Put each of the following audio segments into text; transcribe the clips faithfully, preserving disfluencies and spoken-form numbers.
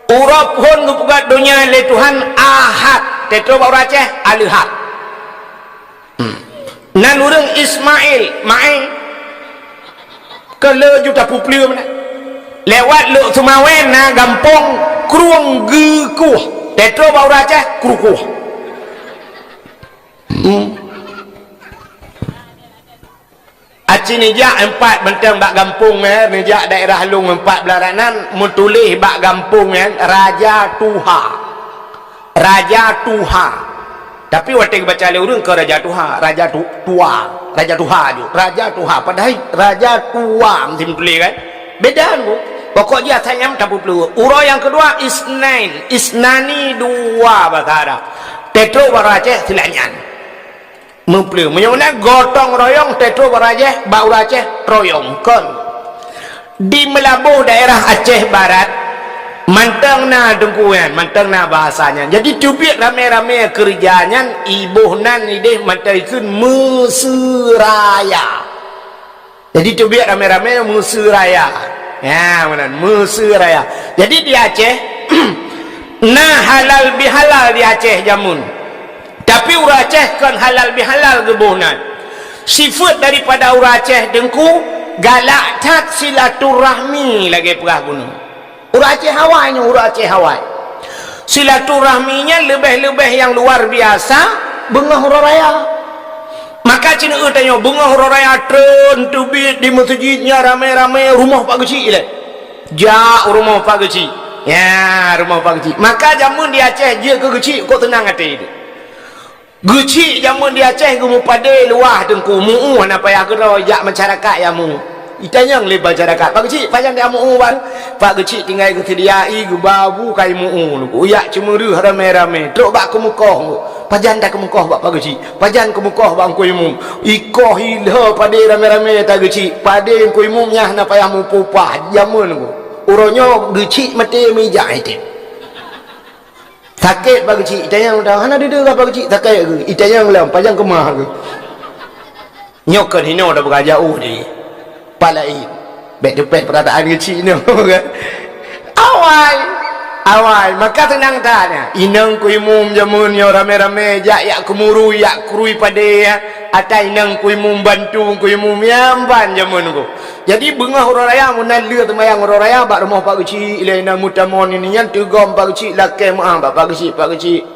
Uroe phon geupeugah donya lé Tuhan Ahad, teutroh bak ureuëng Aceh Aleuhat. Hmm. Nan ureuëng Ismail, Mail, keu le juta pupleue meunan. Lewat Lhokseumawe na gampông Krueng Geukuh, teutroh bak ureuëng Aceh Krukuh. Hmm. Aci neujak empat benteng bak gampông nyan, neujak daerah Lung empat belah ranan, meutuléh bak gampông nyan, Raja Tuha. Raja Tuha. Tapi watée geubaca lé ureuëng keu Raja Tuha, Raja Tu-, Tua, Raja Tuha ju, Raja Tuha, padahai Raja Tua meusti meutuléh kan? Beda tu. Pokok jih asai nyan tapeupleueh. Uroe nyang keudua, Isnain, Isnani dua bahasa Arab. Teutroh bak ureuëng Aceh Seulanyang. Meupleueh. Meunyoe meunan gotong royong teutroh bak ureuëng Aceh, bak ureuëng Aceh troyong. Kon. Di Meulaboh daerah Aceh Barat, mantong na teungku nyan, mantong na bahasa nyan. Jadi teubiet ramé-ramé keureuja nyan, iboh nan ideh mantong ikheun Meuseuraya. Jadi teubiet ramé-ramé Meuseuraya. Ya, meunan, Meuseuraya. Jadi di Aceh, na halal bihalal di Aceh jameun. Tapi ureuëng Aceh kon halal bihalal geuboh nan. Sifeuet daripada ureuëng Aceh teungku, galak that silaturahmi lagée peurah gunong. Ureuëng Aceh awai nyoe, ureuëng Aceh awai. Silaturahmi nyan leubeh-leubeh nyang luar biasa beungoh uroe raya. Maka ceuneuk tanyoe beungoh uroe raya treun teubiet di meuseujid nyan ramé-ramé rumoh Pak Geuchik ilée. Jak rumoh Pak Geuchik. Ya, rumoh Pak Geuchik. Maka jameun di Aceh jeuet keu Geuchik kok teunang até. Geuchik jameun di Aceh geumeupadé luwah teungku, mu'uh hana payah keudroe jak masyarakat nyang mu'uh. Itanyong lé masyarakat, "Pak Geuchik, pajan dak mu'uh ban?" Pak Geuchik tinggai geuseudia ie, geuba bu kai mu'uh teungku. Jak ceumeureue ramé-ramé, trok bak keumeukoh. "Pajan takeumeukoh bak Pak Geuchik? Pajan keumeukoh bak Teungku Imum?" Ikoh ilhô padé ramé-ramé ta Geuchik. Padé Teungku Imum nyan hana payah mupah-upah jameun teungku. Uroe nyoe Geuchik maté meujak item. Sakét Pak Geuchik, itanyong dah, "Hana dudoe kah Pak Geuchik, sakét keuh?" Itanyong lom, "Pajan keumah keuh?" Nyoe kon hinoe dah beurajak uh di pat laén. Bék teupéh peurataan Geuchik nyoe kan. Awai, awai, maka teunang that nyan. Inong Teungku Imum jameun nyoe ramé-ramé jak, jak keumurui, jak krui padé, ya. Ata inong Teungku Imum bantu Teungku Imum nyang ban jameun teungku. Jadi beungoh uroe raya meunan lheueh seumayang uroe raya bak rumoh Pak Geuchik, ilée na meutamong nyan teugom Pak Geuchik, lakée meu'ah bak Pak Geuchik, "Pak Geuchik,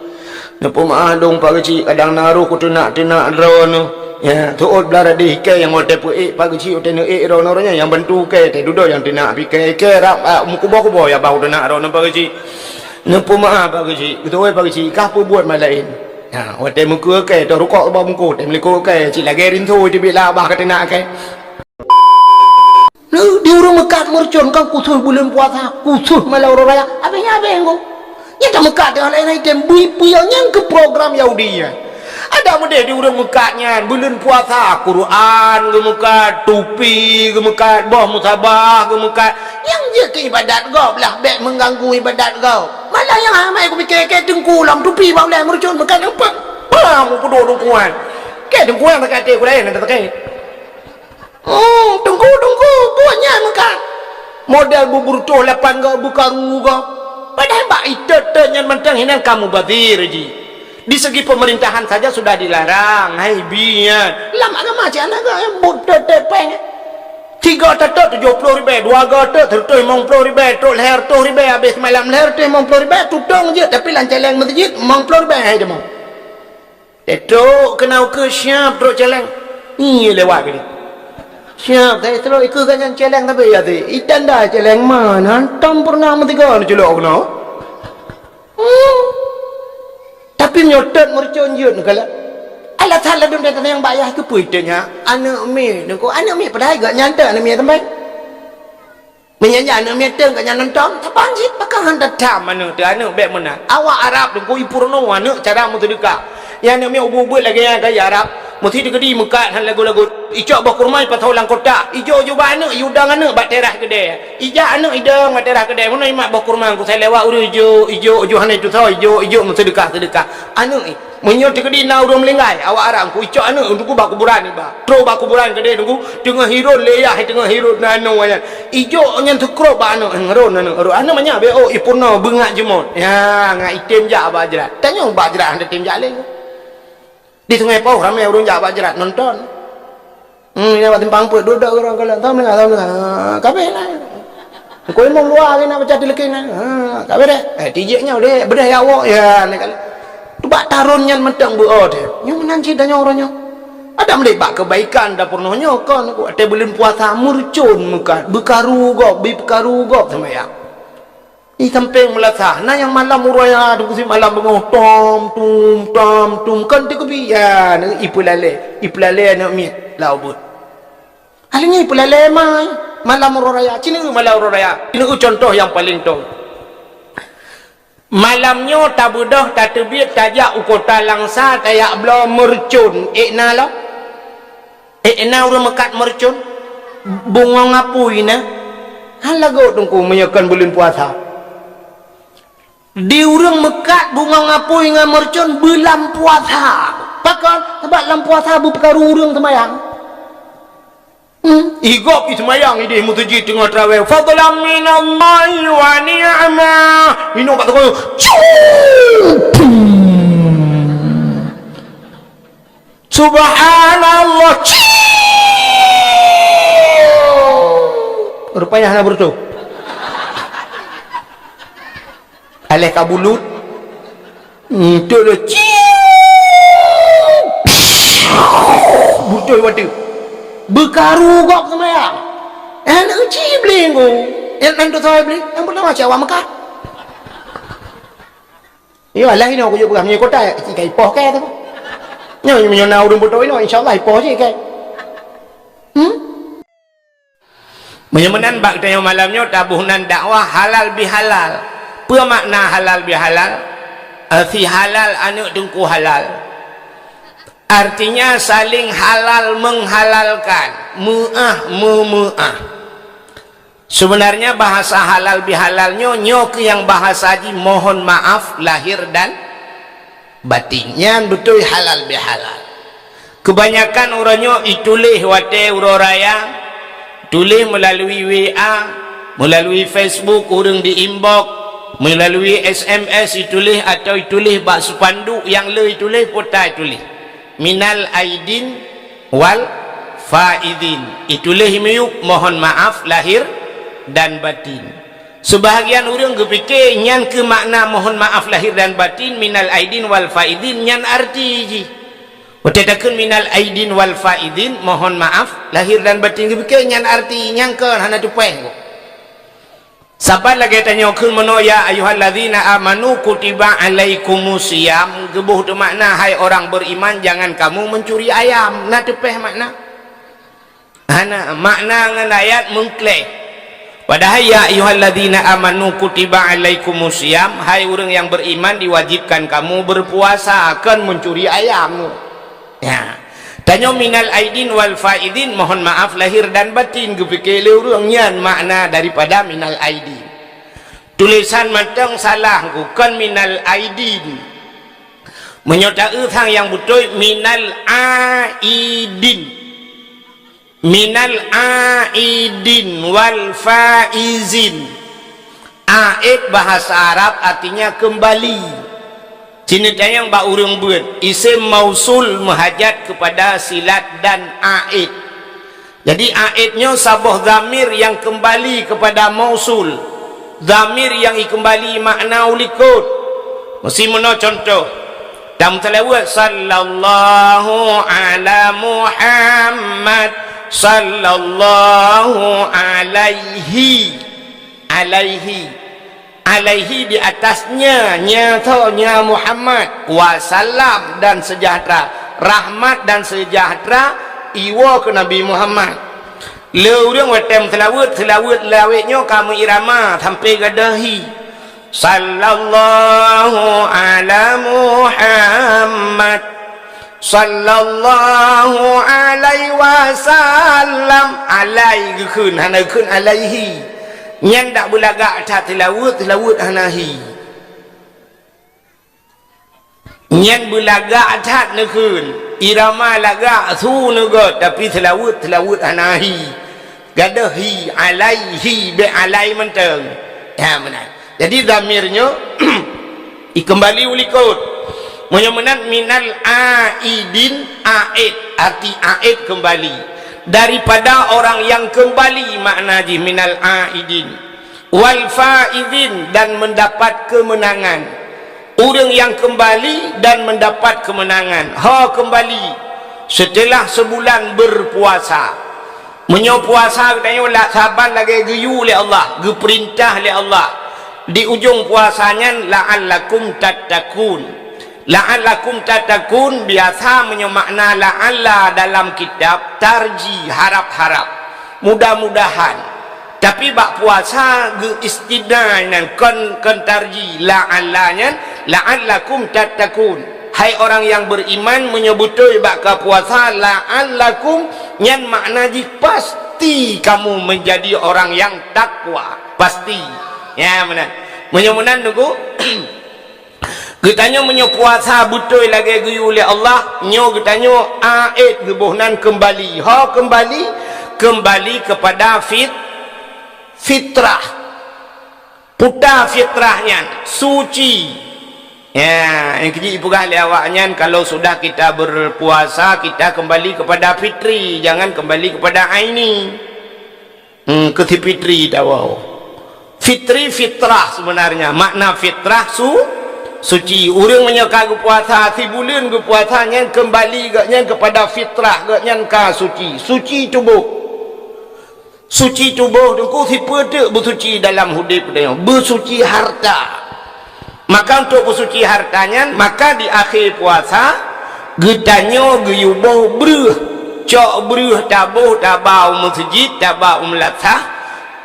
neupeumaah lôn Pak Geuchik, kadang na roh kuteunak-teunak droeneuh. Ya, teuôt blah radeh ikée nyang watée peuék Pak Geuchik, watée neuék droeneuh, roh nyan nyang bantu ikée, teududoe nyang teunak pih ikée, ikée rab, ah, meukuboh-kuboh ya bah kuteunak droeneuh Pak Geuchik. Neupeumaah Pak Geuchik, geutuwoi Pak Geuchik, kah peubuet malaén." Ya, watée meukeue ikée, toh rukok bak bungkôh, watée meulikot ikée, cit lagée rinso teubiet lam babah kateunak ikée. Nah, di ureuëng meukat meurucon kan khusus buleuen puasa, khusus malam uroe raya. Habéh nyan habéh ngko. Nyan tameukat deungon laén item bui-bui nyang keu program Yahudi nyan. Ada meudeh di ureuëng meukat nyan, buleuen puasa, Quran geumeukat, tupi geumeukat, boh musabah geumeukat. Nyang jeuet keu ibadat gob lah, bék mengganggu ibadat gob. Malah nyang amai kupike kée teungku lom tupi bak ulée meurucon meukat nampak. Pah, mupeuduek teungku nyan. Kée teungku nyan sakét até, ku laén sakét. Hmm, teungku, teungku, buet nyan meukat. Model bubur toh lapan goe beukaru goe. Padahai bak itot-tot nyan mantong hinan ka mubazir jih. Di segi pemerintahan saja sudah dilarang, hai bi nyan. Lam agama cit hana goe, buet tot-tot péng. Tiga tetot tujoh ploh ribée, dua goe tot seratus limong ploh ribée, trok lhée reutôh ribée, habéh seumalam lhée reutôh limong ploh ribée, tutong jeuet, tapi lam céléng meuseujid limong ploh ribée hai deungoe. Teutrok keunoe keuh siab trok céléng. Ngieng lewat keudeh. Siab, saya trok ikeu gobnyan céléng tapi ya teuh. Itanda céléng man, hantom peureunah meusigoe neuculok keunoe. Hmm. Tapi meunyoe tot meurucon jeuet neukalon. Alasan ladôm that nyang bak yah keupeue iteunya aneuk miet. Nyoe keuh aneuk miet padahai gobnyan teuh aneuk miet teumpat. Meunyan nyan aneuk miet teuh gobnyan nonton, saban cit pakon han tatham aneuk teuh, aneuk bék meunan. Awak Arab teungku ipeurunoe aneuk cara meuseudeukah. Nyang aneuk miet ubeut-ubeut lagée nyan kayée Arab. Meusi teukeudi meukat hana lagu-lagu. Icok boh kurma ipasoe lam kotak. Ijok-jok bak aneuk, iudong aneuk bak teras keudè. Ijak aneuk idong bak teras keudè. Meunoe imat boh kurma, ku sai lewat ureueng ijok, ijok, ijok hana itusoe, ijok, ijok meuseudeukah-seudeukah. Aneuk i, meunyoe teukeudi na ureueng meuninggai, awak arang ku icok aneuk teungku bak kuburan iba. Trok bak kuburan keudè teungku, teungoh hireuen lé yah, teungoh hireuen na aneuk nyan. Ijok nyan teukrop bak aneuk, ngeurôn aneuk, ngeurôn. Aneuk manyang beu, oh, ipeurunoe beungat jeumot. Ya, ngat item jak bak jrat. Tanyoe bak jrat hana tem jak lé. Di Sungai Pauh ramé ureueng jak bak jrat nonton. Hmm, ina bak simpang peuet, duek-duek ureueng kalon. Assalamualaikum, assalamualaikum. Ha, kabeh na. Engko imum luwa lagèe na baca tileukin na. Ha, kabeh deh. Eh, tijek nyoe deh, beudeh ya awak. Ya, na kali. Tu bak taron nyan mantong beu oh deh. Nyoe meunan cit tanyoe uroe nyoe. Adam deh bak kebaikan dapur noh nyoe kon. Watèe buleuen puasa meureucon meukat, beukaru gob, bipeukaru gob seumayang. Di sampéng meulasah, na nyang malam uroe raya, teungku si malam beungoh, tom, tum, tom, tum, kon teukeubit, ya, ipeulalé, ipeulalé aneuk miet, lau beuet. Akhirnya ipeulalé mai, malam uroe raya, cineuk malam uroe raya, cineuk contoh nyang paleng tom. Malam nyoe tabeudôh, tateubiet, tajak u kota Langsa, tajak bloe meureucon, ék na lom? Ék na ureueng meukat meureucon? Bungong apui na? Han lagot teungku meunyoe kon buleuen puasa. Di ureueng meukat bungong apui ngon meureucon beulam puasa. Pakon? Sabab lam puasa beupeukaru ureueng seumayang. Hmm, igop i seumayang ideh meuseujid teungoh traweh. Fadlan minallahi wa ni'mah. Inong kat teungoh. Cuu! Subhanallah. Ciu! Rupanya hana beureutoh. Aléh ka bulut. Hmm, tu le. Ciu! Beureutoh watèe. Beukaru gob seumayang. Eh, nak uci beli engko. Eh, nan tu sawai beli. Yang pertama siapa Mekah? Yo, alah inoe kujok peugah meunyoe kota, ikai poh kai tu. Nyoe meunyoe na ureueng beutôi inoe, insya Allah ipoh jih kai. Hmm? Meunyoe meunan bak tanyoe malam nyoe taboh nan dakwah halal bihalal. Peue makna halal bihalal? Arti halal aneuk teungku halal. Artinya saling halal menghalalkan, meu'ah memeu'ah. Sebenarnya bahasa halal bihalal nyoe, nyoe keuh nyang bahasa jih mohon maaf lahir dan batin. Nyan beutôi halal bihalal. Kebanyakan uroe nyoe ituléh watèe uroe raya, tuléh meulalu WA, meulalu Facebook ureueng di inbox, meulalu SMS ituléh atau ituléh bak spanduk nyang le ituléh, pota ituléh. Minal aidin wal faizin. Ituléh miyueb mohon maaf lahir dan batin. Sebahagian ureueng geupike nyan keuh makna mohon maaf lahir dan batin, minal aidin wal faizin nyan arti jih. Watèe takheun minal aidin wal faizin, mohon maaf lahir dan batin, geupike nyan arti, nyan kon hana teupeh. Saban lagèe tanyoe kheun meunoe, "Ya ayyuhalladzina amanu kutiba alaikumusiyam," geuboh teumakna, "Hai orang beriman, jangan kamu mencuri ayam." Na teupeh makna? Hana, makna ngon ayat meukleh. Padahai, "Ya ayyuhalladzina amanu kutiba alaikumusiyam," hai ureueng nyang beriman, diwajibkan kamu berpuasa, kon mencuri ayam. Ya. Tanyoe minal aidin wal faizin, mohon maaf lahir dan batin, geupike lé ureueng nyan makna daripada minal aidin. Tulisan mantong salah, kon minal aidin. Meunyoe taeu sang nyang beutôi, minal aidin. Minal aidin wal faizin. Aid bahasa Arab artinya kembali. Sini tanyong bak ureueng beuet, isim mausul meuhajat kepada silat dan aid. Jadi, aid nyoe saboh dhamir nyang kembali kepada mausul. Dhamir nyang ikembali makna u likot. Meusi meunoe contoh. Tameusalaweuet, "Sallallahu ala Muhammad, sallallahu alaihi." Alaihi. Alaihi, di atasnya, nya tho, nya Muhammad, wasallam, dan sejahtera, rahmat dan sejahtera, iwoe keu Nabi Muhammad. Le ureueng watèe meuseulaweuet, seulaweuet lawét nyoe ka meuirama sampoe gadôh hi. Sallallahu ala Muhammad. Sallallahu alaihi wasallam. Alai geukheun, hana geukheun alaihi. Nyan dak beulagak that seulaweuet, seulaweuet hana hi. Nyan beulagak that neukheun. Irama lagak su neugöt, tapi seulaweuet, seulaweuet hana hi. Gadôh hi, alaihi, bèk alai mantong. Ha, meunan. Jadi, dhamir nyoe ikeumbali u likot. Meunyoe meunan, minal aidin, aid. Arti aid keumbali. Daripada orang yang keumbali, makna jih minal aidin. Wal faizin, dan mendapat kemenangan. Ureuëng nyang keumbali dan mendapat kemenangan. Ho keumbali seuteulah seubulan beupuasa. Meunyoe puasa geutanyoe la-, saban lagée geuyue lé Allah, geupeurintah lé Allah, di ujong puasa nyan la'allakum tattaqun. La'allakum tattaqun biasa meunyoe makna la'alla dalam kitab tarji, harap-harap, mudah-mudahan. Tapi bak puasa geu-istitsna nyan kon, kon tarji, la'alla nyan, la'allakum tattaqun. Hai orang yang beriman, meunyoe beutôi bak ka puasa, la'allakum nyan makna jih pasti kamu menjadi orang yang takwa. Pasti. Ya, meunan. Meunyoe meunan, Teungku, geutanyoe meunyoe puasa beutôi lagée geuyue lé Allah, nyoe geutanyoe aid geuboh nan keumbali. Ho keumbali? Keumbali keupada fit-, fitrah. Puta fitrah nyan, suci. Ya, nyang keujeuet jipeugah lé awak nyan, kalau sudah kita berpuasa, kita kembali kepada fitri, jangan kembali kepada aini. Hmm, keu si fitri tawoe. Fitri fitrah sebenarnya. Makna fitrah su-, suci. Ureuëng meunyoe ka geupuasa, sibuleuen geupuasa, nyan keumbali gobnyan keupada fitrah, gobnyan ka suci. Suci tuboh. Suci tuboh, Teungku, sipeue teuk beusuci dalam udeb geutanyoe? Beusuci harta. Maka untuk beusuci harta nyan, maka di akhé puasa, geutanyoe geuyue boh breuh. Cok breuh taboh, taba u meuseujid, taba u meulasah,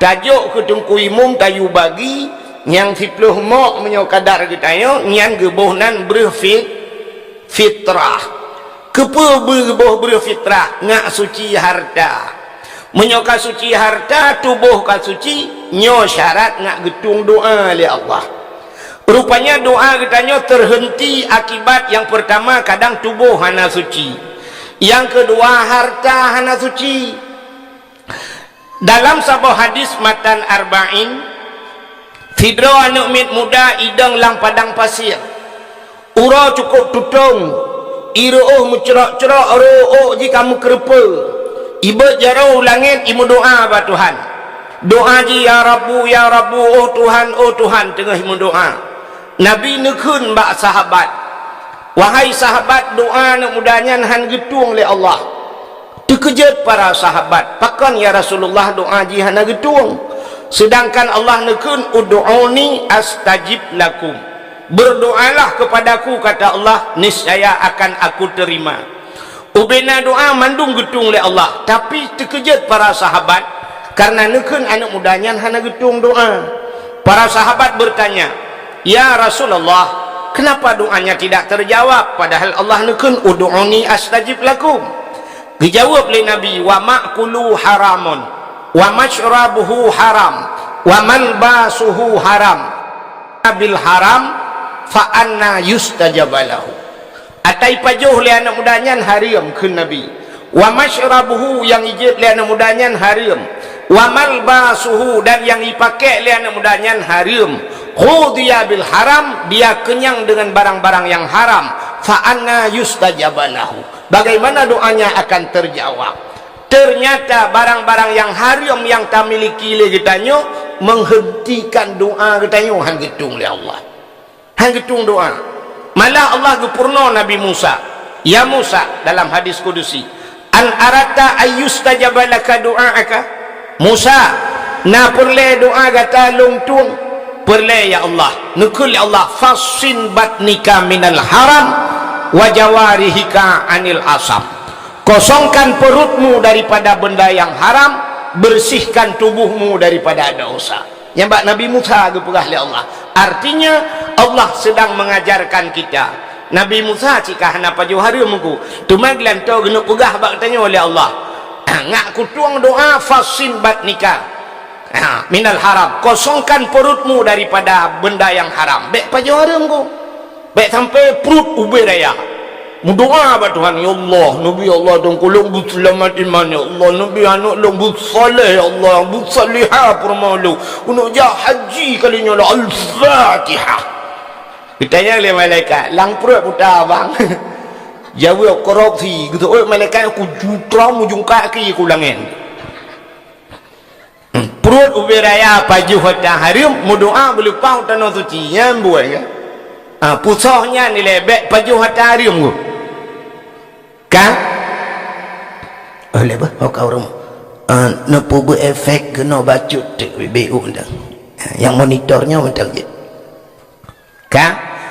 tajok keu teungku imum, tayue bagi, nyang siplôh mok meunyoe kadar geutanyoe, nyan geuboh nan breuh fit-, fitrah. Keupeue geuboh breuh fitrah? Nyak suci harta. Meunyoe ka suci harta, tuboh ka suci, nyoe syarat nyak geutueng doa lé Allah. Rupanya doa geutanyoe teuhenti akibat nyang peurtama kadang tuboh hana suci. Nyang keudua harta hana suci. Dalam saboh hadis matan Arba'in, sidroe aneuëk miet muda idong lam padang pasir. Uroe cukôp tutong, ie reuôh meucrok-crok, rôh ôk jih ka meukeureupeue. Ibeuet jaroe u langét, imeudoá bak Tuhan. Doá jih, "Ya Rabbu, ya Rabbu, oh Tuhan, oh Tuhan," teungoh imeudoá. Nabi neukheun bak sahabat, "Wahai sahabat, doá aneuëk muda nyan hán geutueng lé Allah." Teukeujot para sahabat, "Pakon ya Rasulullah doá jih hana geutueng? Seudangkan Allah neukheun, 'Ud'uni astajib lakum.' Berdoalah kepadaku," kata Allah, "niscaya akan Aku terima." Ubena doá mandum geutueng lé Allah, tapi teukeujot para sahabat karena neukheun aneuëk muda nyan hana geutueng doá. Para sahabat bertanya, "Ya Rasulullah, kenapa doanya tidak terjawab padahal Allah neukheun, 'Ud'uni astajib lakum'?" Geujaweueb lé Nabi, "Wa ma'kuluhu haramun, wa masyrabuhu haram, wa malbasuhu haram. Bil haram, fa anna yustajaba lahu." Ata ipajoh lé aneuëk muda nyan hareuem, kheun Nabi. "Wa masyrabuhu," nyang ijieb lé aneuëk muda nyan hareuem. "Wa malbasuhu," dan nyang ipakék lé aneuëk muda nyan hareuem. "Ghudhiya bil haram," dia kenyang dengan barang-barang yang haram. "Fa anna yustajaba lahu." Bagaimana doanya akan terjawab? Ternyata barang-barang nyang hareuem nyang tamiliki lé geutanyoe menghentikan doá geutanyoe hán geutueng lé Allah. Hán geutueng doá. Malah Allah geupeurunoe Nabi Musa, "Ya Musa," dalam hadis kudusi, "hal aradta an yustajaba laka du'aaka?" "Musa, na peureulée doá gata lôn tueng?" "Peureulée, ya Allah." Neukheun lé Allah, "Fassin batnika minal haram, wa jawarihika anil asam." Kosongkan perutmu daripada benda yang haram, bersihkan tubuhmu daripada dosa. Nyan bak Nabi Musa geupeugah lé Allah. Artinya, Allah sedang mengajarkan kita, Nabi Musa cit ka hana pajoh hareuem ku. Teuma geulantoe geuneuk peugah bak tanyoe lé Allah. Ngak kutueng doa fasil batnika. Ha, minal haram. Kosongkan perutmu daripada benda yang haram. Bék pajoh hareuem ku. Bék sampai pruet ubé raya. Meudoa bak Tuhan, "Ya Allah, neubi Allah teuh lôn beuseulamat iman, ya Allah, neubi aneuk lôn beusaleh, ya Allah, beusalihah peurumoh lôn. Keuneuk jak haji kali nyoe lah." Al-Fatihah. Geutanyong lé malaikat, "Lam pruet peue ta, Bang?" Jaweueb, "Korupsi." Geuteuôt malaikat, ku jutrom ujong kaki ku langét. Pruet ubé raya pajoh ata hareuem, meudoa beuleupah u tanoh suci. Nyan buet ka. Ah, pusoh nyan ilée bék pajoh ata hareuem ku. Ka? Oh, lé bah, oh, ka ureueng. Ah, neupeubuet efek keunoe bacut teuk bibé u ndang. Nyang monitor nyoe mantong jeuet. Ka?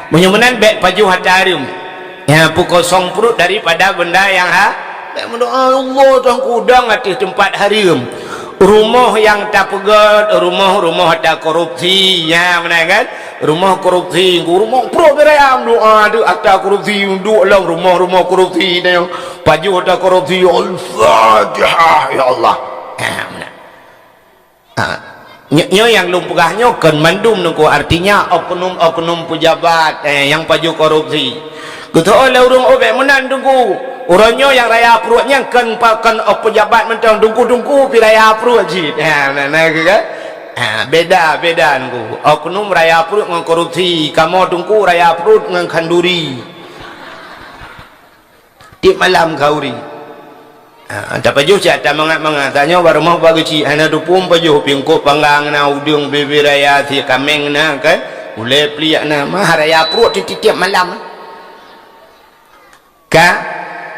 Meunyoe meunan bék pajoh ata hareuem. Ya, peukosong pruet daripada benda nyang ha-, bék meudoa, "Ya Allah, tangkudang ateueh teumpat hareuem." Rumoh nyang tapeugét, rumoh-rumoh ata korupsi, ya, meunan kan? Rumoh korupsi, rumoh pruet beuraya meudoa, deuek ata korupsi, duek lam rumoh-rumoh korupsi, pajoh ata korupsi, Al-Fatihah, ya Allah. Ha, meunan. Ha. Nyo-, nyoe nyang lôn peugah nyoe kon mandum nungku, artinya oknum-oknum pejabat, eh, nyang pajoh korupsi. Geuteuôt lé ureueng, "Oh, bék meunan, Teungku. Uroe nyoe nyang raya pruet nyan kon pa-, kon, oh, pejabat mantong, Teungku-teungku pi raya pruet jih." Ha, na, na, ke, ke? Ha, beda, beda, Teungku. Oknum raya pruet ngon korupsi, kamoe, Teungku, raya pruet ngon khanduri. Tiep malam khanduri. Ha, tapajoh cit ata mangat-mangat. Tanyoe bak rumoh Pak Geuchik, hana teupeue pajoh, pingkop panggang na, udeueng bri-bri raya, sie kaméng na, kan? Ulée pliek na, mah raya pruet tiep-tiep malam. Ka?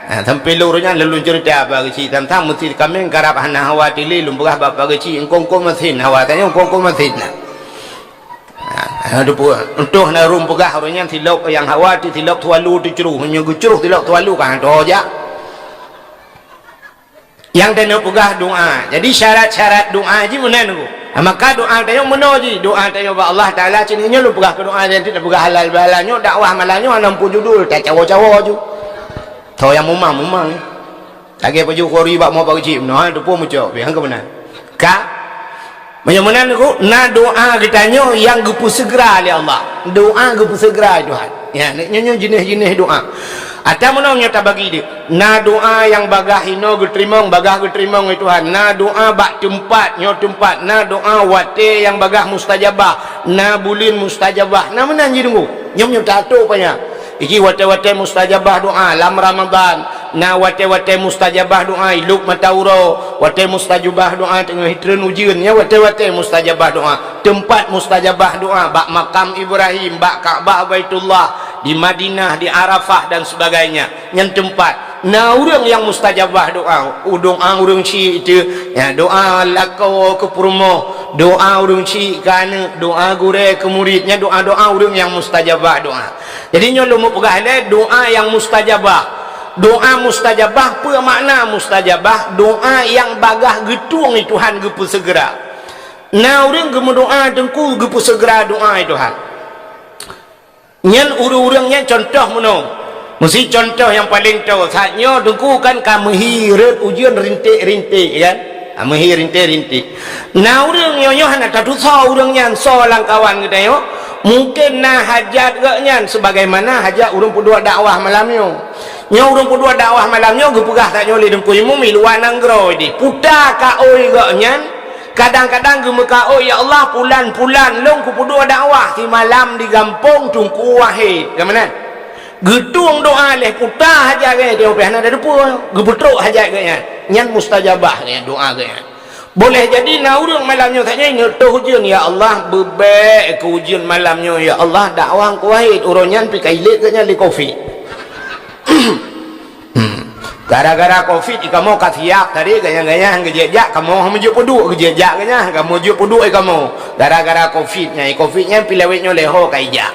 Ha, sampoe lôn uroe nyan lôn ceurita Pak Geuchik, tantang meusie kaméng karab hana hawa tilé, lôn peugah bak Pak Geuchik, "Eungkôt-eungkôt meusie hawa, tanyoe eungkôt-eungkôt meusie na." Ha, hana teupeue. Untôh na ureueng peugah uroe nyan silop nyang hawa, ti silop tualu teucroh. Meunyoe geucroh silop tualu ka han teuho jak. Nyang tanyoe peugah doa. Jadi syarat-syarat doa jih meunan, Teungku. Ha, maka doa tanyoe meunoe jih. Doa tanyoe bak Allah Taala, cit nyoe lôn peugah keu doa nyan, cit lôn peugah halal bihalal. Nyoe dakwah malam nyoe hana muphom judul, tacawo-cawo ju. Tho nyang mumang-mumang. Lagée pajoh khanduri bak rumoh Pak Geuchik, meunoe, ha, teupeue mucok, pih han keu meunan. Ka? Meunyoe meunan, Teungku, na doa geutanyoe nyang geupeuseugeura lé Allah. Doa geupeuseugeura lé Tuhan. Ya, nyoe, nyoe jeunèh-jeunèh doa. Ata meunoe nyoe tabagi deuek. Na doa nyang bagaih inoe geuteurimong, bagaih geuteurimong lé Tuhan. Na doa bak teumpat, nyoe teumpat. Na doa watée nyang bagaih mustajabah. Na buleuen mustajabah. Na meunan jih, Teungku. Nyoe, nyoe tato panyang. Iji watée-watée mustajabah doa lam Ramadhan, na watée-watée mustajabah doa i lôb mata uroe, watée mustajabah doa teungoh jitreun ujeuen, nyan watée-watée mustajabah doa. Teumpat mustajabah doa bak makam Ibrahim, bak Ka'bah Baitullah, di Madinah, di Arafah dan sebagainya. Nyan teumpat. Na ureueng nyang mustajabah doa, u doa ureueng syik itu, ya, doa lakoe keu peurumoh, doa ureueng syik keu aneuk, doa gurée keu murit, nyan doa-doa ureueng nyang mustajabah doa. Jadi nyoe lôn meupeugah lé doa nyang mustajabah. Doa mustajabah, peue makna mustajabah? Doa nyang bagaih geutueng lé Tuhan geupeuseugera. Na ureueng geumeudoa teungku geupeuseugera doa lé Tuhan. Nyan ureueng-ureueng nyan contoh meunoe. Meusi contoh nyang paleng toe, saat nyoe teungku kan ka meuhi rot ujeuen rinték-rinték kan? Ha, meuhi rinték-rinték. Na ureueng nyoe-nyoe hana tatusoe ureueng nyan soe lam kawan geutanyoe. Mungken na hajat geuh nyan sebagaimana hajat ureueng peuduek dakwah malam nyoe. Nyoe ureueng peuduek dakwah malam nyoe geupeugah tanyoe lé Teungku Imum i luwa nanggroe deh. Puta kaôi geuh nyan, kadang-kadang geumeukaôi, "Ya Allah, pulan-pulan lôn kupeuduek dakwah simalam di gampông Teungku Wahid." Ka meunan? Geutueng doa lé puta hajat geuh nyan, hana tatupeue, geupeutrok hajat geuh nyan. Nyan mustajabah geuh nyan, doa geuh nyan. Boleh jadi na ureueng malam nyoe saja ingat toh ujeuen, "Ya Allah, beubek keu ujeuen malam nyoe, ya Allah, dakwah Teungku Wahid." Uroe nyan pih ka ilét geuh nyan lé covid. Hmm. Gara-gara covid, kamoe ka siap tadi, ganyang-ganyang geujak-jak, kamoe meujeuet peuduek geujak-jak geuh nyan, kamoe jeuet peuduek kamoe. Gara-gara covid nyan, covid nyan pih lawét nyoe lé ho ka ijak.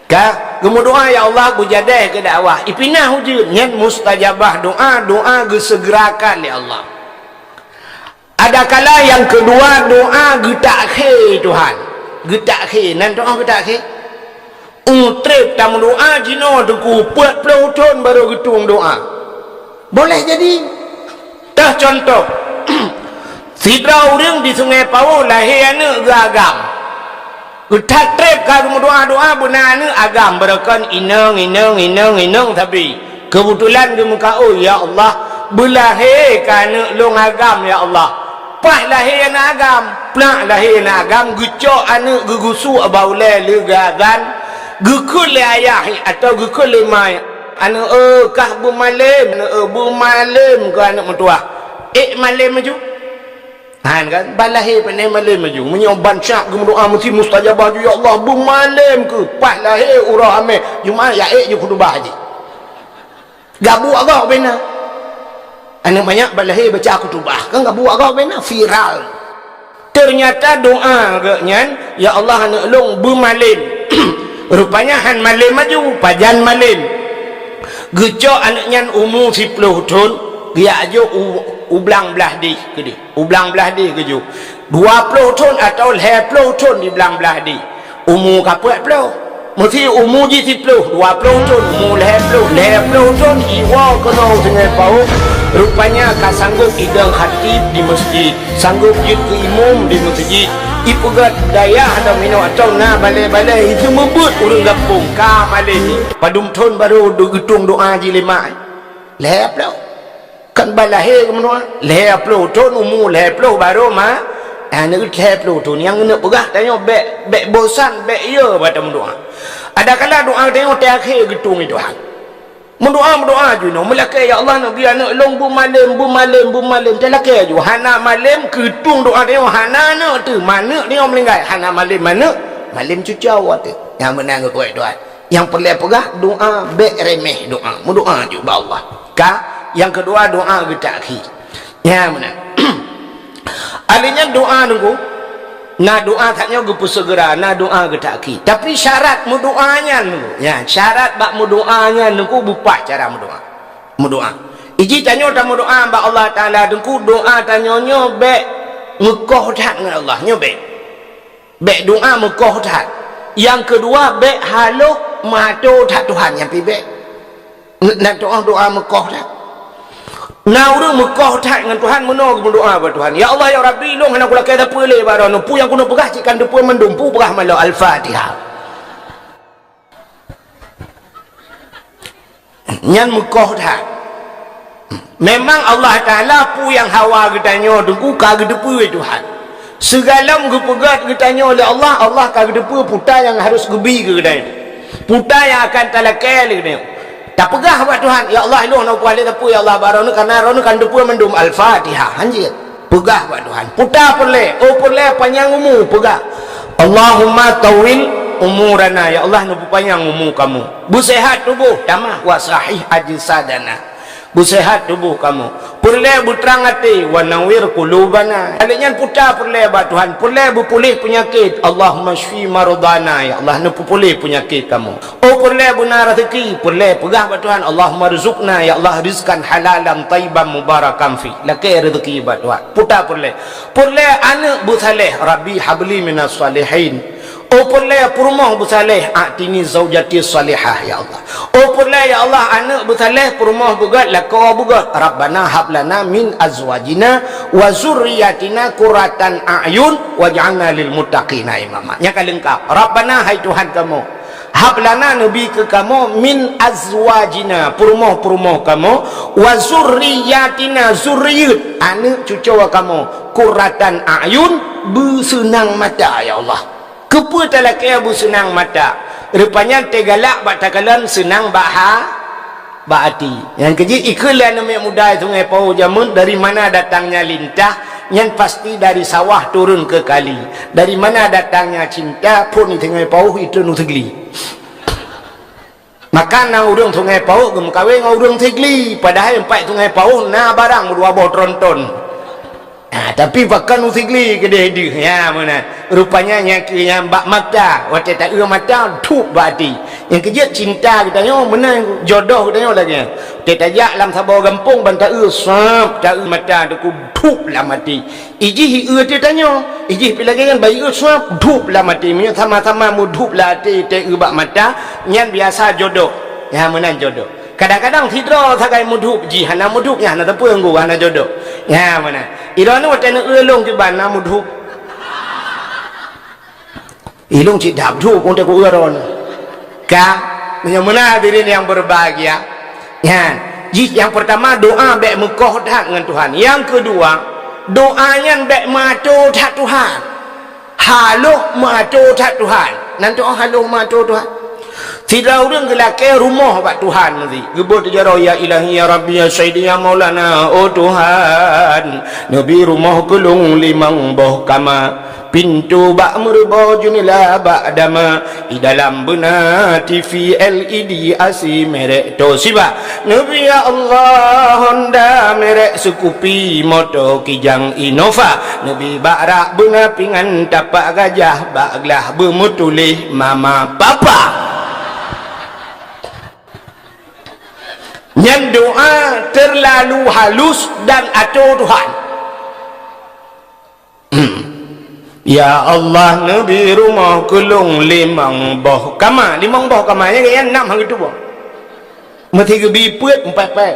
Ka geumeudoa, "Ya Allah, beujadeh keu dakwah." Ipinah ujeuen, nyan mustajabah doa, doa geuseugerakan lé Allah. Adakala nyang keudua, doa geutakhé Tuhan. Geutakhé, nan doa geutakhé? Utreb tameudoa jinoe teungku peuet ploh thon barô geutueng doa. Boleh jadi. Tah contoh, sidroe ureuëng di Sungai Pawôh lahé aneuëk geuagam. Geuthat treb ka geumeudoa-doa beuna aneuëk agam, beureukan inong, inong, inong, inong sabe. Keubeutulan geumeukaôi, "Ya Allah, beulahé ka aneuëk lôn agam, ya Allah." Paih lahé aneuëk agam, plak lahé aneuëk agam, geucok aneuëk geugusu bak ulée lé geuazan, geukheun lé ayah atawa geukheun lé ma, "Aneuëk eu, kah beumalem, aneuëk eu, beumalem keu aneuëk meutuwah." Ék malem maju. Han kan, ban lahé pane malem maju. Meunyoe ban syak geumeudoa meusti mustajabah ju, "Ya Allah, beumalem keu." Paih lahé uroe Hamé, Jumat ya ék ju khutubah jih. Gabuek gob bena. Aneuëk manyak ban lahé baca khutubah, kan gabuek gob bena, viral. Ternyata doa geuh nyan, "Ya Allah, aneuëk lôn beumalem." Rupanya han malem maju, pajan malem. Geucok aneuëk nyan umu siploh thon, geujak jok u, u blang blaih deh keudeh. U blang blaih deh geujok. Dua ploh thon atawa lhée ploh thon di blang blaih deh. Umu ka peuet ploh. Meusti umu jih siploh, dua ploh thon, umu lhée ploh, lhée ploh thon, iwoe keunoe Sungai Pawôh. Rupanya ka sanggôp idong khatib di meuseujid, sanggôp jeuet keu imum di meuseujid. Ipeugét dayah atau minoe atau na balée-balée, itu meubeuet ureuëng gampông ka malem. Padum thon barô geutueng doa jih lé mak. Lhée ploh. Kan ban lahé geumeudoa, lhée ploh thon umu, lhée ploh barô ma, eh, aneuëk lhée ploh thon. Nyang keuneuk peugah tanyoe bék, bék bosan, bék yö bak tameudoa. Adakala doa tanyoe teuakhé geutueng lé Tuhan. Meudoa, meudoa ju nyoe, meulakée, "Ya Allah, neubi aneuëk lôn beumalem, beumalem, beumalem." Talakée ju, hana malem keutueng doa tanyoe, hana aneuëk teuh, maneuëk tanyoe meuninggai, hana malem maneuëk, malem cucoe teuh. Nyang meunan geupeugah Tuhan. Nyang peureulée peugah, doa bék reméh doa. Meudoa ju bak Allah. Ka, nyang keudua doa geutakhé. Nyan meunan. Alheuh nyan doa nungku, na doa that nyoe geupeuseugera, na doa geutakhé. Tapi syarat meudoa nyan nungku, nyan syarat bak meudoa nyan nungku beupaih cara meudoa. Meudoa. Iji tanyoe tameudoa bak Allah Taala nungku, doa tanyoe nyoe bék meukoh that ngon Allah, nyoe bék. Bék doa meukoh that. Nyang keudua, bék haloh meuato that Tuhan, nyan pih bék. N-, na doa, doa meukoh that. Na ureuëng meukoh that ngon Tuhan, meunoe geumeudoa bak Tuhan, "Ya Allah, ya Rabbi, lôn hana kulakée sapeue lé bak droeneuh, peue nyang keuneuk peugah cit ka neuteupeue mandum, peue peugah malom." Al-Fatihah. Nyan meukoh that. Memang Allah Taala peue nyang hawa geutanyoe teungku ka geuteupeue Tuhan. Sigohlom geupeugét geutanyoe lé Allah, Allah ka geuteupeue peue nyang harôh geubi keu geutanyoe. Peue nyang akan talakée lé geutanyoe. Tapeugah bak Tuhan, "Ya Allah, lôn hana kupaih lé sapeue, ya Allah, bak droeneuh, kareuna droeneuh ka neuteupeue mandum." Al-Fatihah. Hanjeuet. Peugah bak Tuhan. Peue peureulée, oh peureulée panyang umu, peugah, "Allahumma tawwil umurana." Ya Allah, neupeupanyang umu kamoe. Beuseuhat tuboh, tamah, "wa sahih ajsadana." Beuseuhat tuboh kamoe. Peureulée beutrang até, "wa nawwir qulubana." Lheuh nyan peue peureulée bak Tuhan, peureulée beupuléh peunyakét, "Allahumma syfi mardana." Ya Allah, neupeupuléh peunyakét kamoe. Oh peureulée beuna rezeki, peureulée peugah bak Tuhan, "Allahumma rzuqna," ya Allah, "rizqan halalan thayyiban mubarakan fi." Lakée rezeki bak Tuhan. Peue peureulée. Peureulée aneuëk beusaléh, "Rabbi habli minas shalihin." Oh peureulée peurumoh beusaléh, "A'tini zaujati shalihah," ya Allah. Oh peureulée ya Allah aneuëk beusaléh, peurumoh beugét, lakoe beugét, "Rabbana hablana min azwajina wa zurriyatina qurratan a'yun waj'alna lil muttaqina imama." Nyang ka leungkap. "Rabbana," hai Tuhan kamoe, "hablana," neubi keu kamoe, "min azwajina," peurumoh-peurumoh kamoe, "wa zurriyatina," zuriyeuet, aneuëk cucoe kamoe, "qurratan a'yun," beuseunang mata, ya Allah. Keupeue talakée beuseunang mata? Rupanya teugalak bak takalon seunang bak ha-, bak até. Nyang keujeuet ikheun lé aneuëk muda Sungai Pawôh jameun, dari mana datangnya lintah, nyan pasti dari sawah turun ke kali. Dari mana datangnya cinta, phon di Sungai Pawôh itu nu seugli. Maka na ureuëng Sungai Pawôh geumeukawen ngon ureuëng Sigli, padahai empat Sungai Pawôh na barang meudua boh tronton. Ha, tapi pakon u Sigli keudeh deuh, ya, meunan. Rupanya nyang keu nyang bak mata, watée taeu mata, thup bak até. Nyang keujeuet cinta geutanyoe meunan, jodoh geutanyoe lagèe nyan. Teutajak lam saboh gampông ban taeu, sab, taeu mata teuku, dhup lam até. Ijih ieu teutanyoe, ijih pi lagèe nyan ban ieu, sab, dhup lam até. Meunyoe sama-sama meudhup lam até teueu bak mata, nyan biasa jodoh. Nyan meunan jodoh. Kadang-kadang sidroe sagai meudhup, jih hana meudhup, nyan hana teupeu ngon hana jodoh. Nyan meunan. Iroe nyoe watèe neueu lôn kiban na meudhup. Ilôn cit dap duek untuk ku uroe nyoe. Ka, meunyoe meunan hadirin yang berbahagia. Nyan, jih nyang peurtama doa bèk meukoh that ngon Tuhan. Nyang keudua, doa nyan bèk meuato that Tuhan. Haloh meuato that Tuhan. Nan doa haloh meuato Tuhan. Sidroe ureueng geulakèe rumoh bak Tuhan meusi. Geubeuet jaroe, "Ya Ilahi, ya Rabbi, ya Sayyidi, ya Maulana, oh Tuhan, neubi rumoh keu lôn limong boh kama." Pintoe bak meureubo, jeunela bak dama, i dalam beuna T V L E D, A C merek Toshiba. Neubi ya Allah Honda merek Scoopy, moto Kijang Innova. Neubi bak rak beuna pingan tapak gajah, bak glah beumeutuléh mama papa. Nyan doa terlalu halus dan ato Tuhan. Hmm. Ya Allah, neubi rumoh keu lôn limong boh kama. Limong boh kama, nyan, nyan nam han geutuboh. Meusti geubi peuet, empat-empat.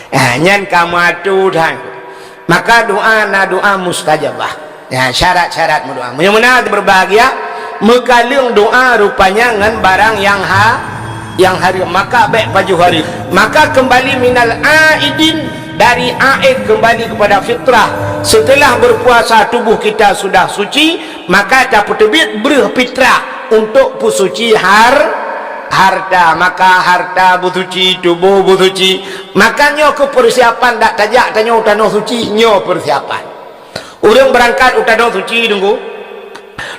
Ah, nyan ka meuato that. Maka doa na doa mustajabah. Ya, syarat-syarat meudoa. Meunyoe meunan berbahagia, meukaleueng doa rupanya ngon barang nyang ha-, nyang hareuem, maka bèk pajoh hareuem. Maka kembali minal aidin, dari aid kembali kepada fitrah. Setelah berpuasa tubuh kita sudah suci, maka tapeuteubiet breuh fitrah untuk peusuci har-, harta. Maka harta beusuci, tuboh beusuci. Maka nyoe keuh persiapan dak tajak tanyoe tanoh suci, nyoe persiapan. Ureueng beurangkat u tanoh suci, Teungku,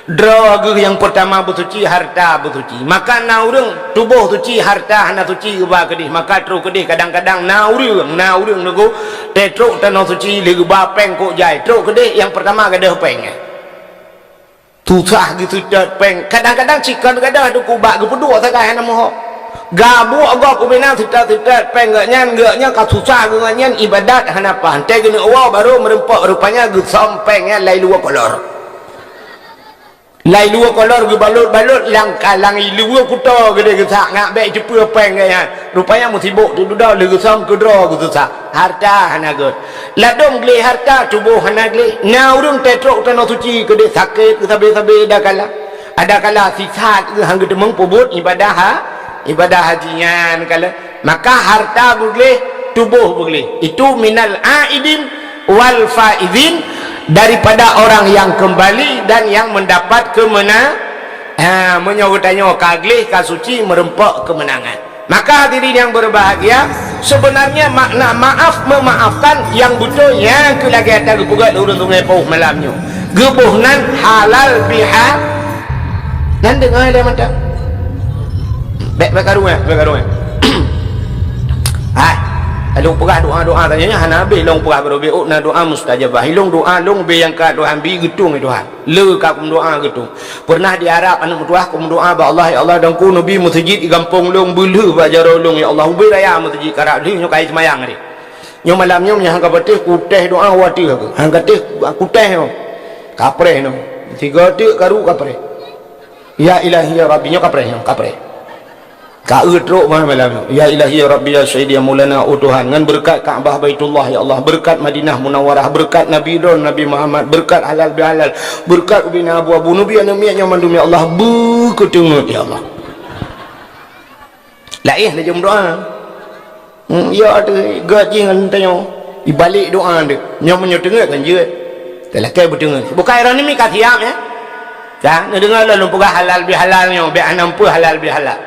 droe geuh nyang peurtama beusuci, harta beusuci. Maka na ureueng tuboh suci, harta hana suci geuba keudeh, maka trok keudeh. Kadang-kadang na ureueng, na ureueng, Teungku, teutrok tanoh suci lé geuba péng kok jai, trok keudeh nyang peurtama gadôh péng nyan. Susah geuseutôt péng. Kadang-kadang cit kon gadôh, Teungku, bak geupeuduek sagai hana meuho. Gabuek gob ubena seutôt-seutôt péng geuh nyan, geuh nyan ka susah geuh nyan, ibadat hana paih. Teuh geuneuk woe barô meureumpok, rupanya geusöm péng nyan lai luweue kolor. Lai luweue kolor geubalot-balot lam ka-, lam luweue kuto geudeh geusak, ngat bèk jiteupeu péng geuh nyan. Rupanya meusibok teuh dudoe lheueh geusöm keudroe geususah. Harta hana gèt. Ladôm gleh harta, tuboh hana gleh. Na ureueng teutrok tanoh suci keudeh sakét geusabe-sabe, adakala. Adakala sisat geuh han geuteumeung peubuet ibadah ha-, ibadah haji nyan kala. Maka harta beugleh, tuboh beugleh. Itu minal aidin wal faizin, daripada orang yang kembali dan yang mendapat keumena-, ha, meunyoe geutanyoe ka gleh, ka suci, meureumpok keumeunangan. Maka hadirin yang berbahagia, sebenarnya makna maaf memaafkan nyang beutôi nyan keuh lagèe ata geupeugah lé ureueng Sungai Pauh malam nyoe. Geuboh nan halal biha-, nan deungö lé mantong. Bèk, bèk karu, eh, bèk karu, eh. Hai, lôn peugah doa-doa tanyoe nyan hana habéh lôn peugah, barô beuôt na doa mustajabah. Ilôn doa lôn bèk nyang ka Tuhan bi geutueng lé Tuhan. Le ka kumeudoa geutueng. Pernah di Arab aneuk meutuah kumeudoa bak Allah, "Ya Allah, Teungku, neubi meuseujid di gampông lôn, beulheueh bak jaroe lôn, ya Allah, ubé raya meuseujid karab lheueh nyoe kayém seumayang deh." Nyoe malam nyoe meunyoe han ka patéh kutéh doa watèe aku. Han ka téh kutéh nyoe. Kapreh nyoe. Sigoe teuk karu kapreh. Ya Ilahi ya Rabbi nyoe kapreh nyoe, kapreh. Ka eu trok mah malam nyoe. Ya Ilahi ya Rabbi ya Sayyidi ya Maulana, oh Tuhan, ngon beureukat Ka'bah Baitullah ya Allah, beureukat Madinah Munawwarah, beureukat Nabi droe Nabi Muhammad, beureukat halal bihalal, beureukat ubena abu-abu, neubi aneuk miet nyoe mandum ya Allah, beukeuteungeut ya Allah. Laén laju meudoa. Hmm, ya teuh, gèt jih ngon tanyoe. Ibalek doa teuh. Nyoe meunyoe teungeut kan jeuet. Teulakèe beuteungeut. Bukai droeneuh mi ka siap, ya. Ka, neudeungö lôn peugah halal bihalal nyoe, bèk hana peue halal bihalal.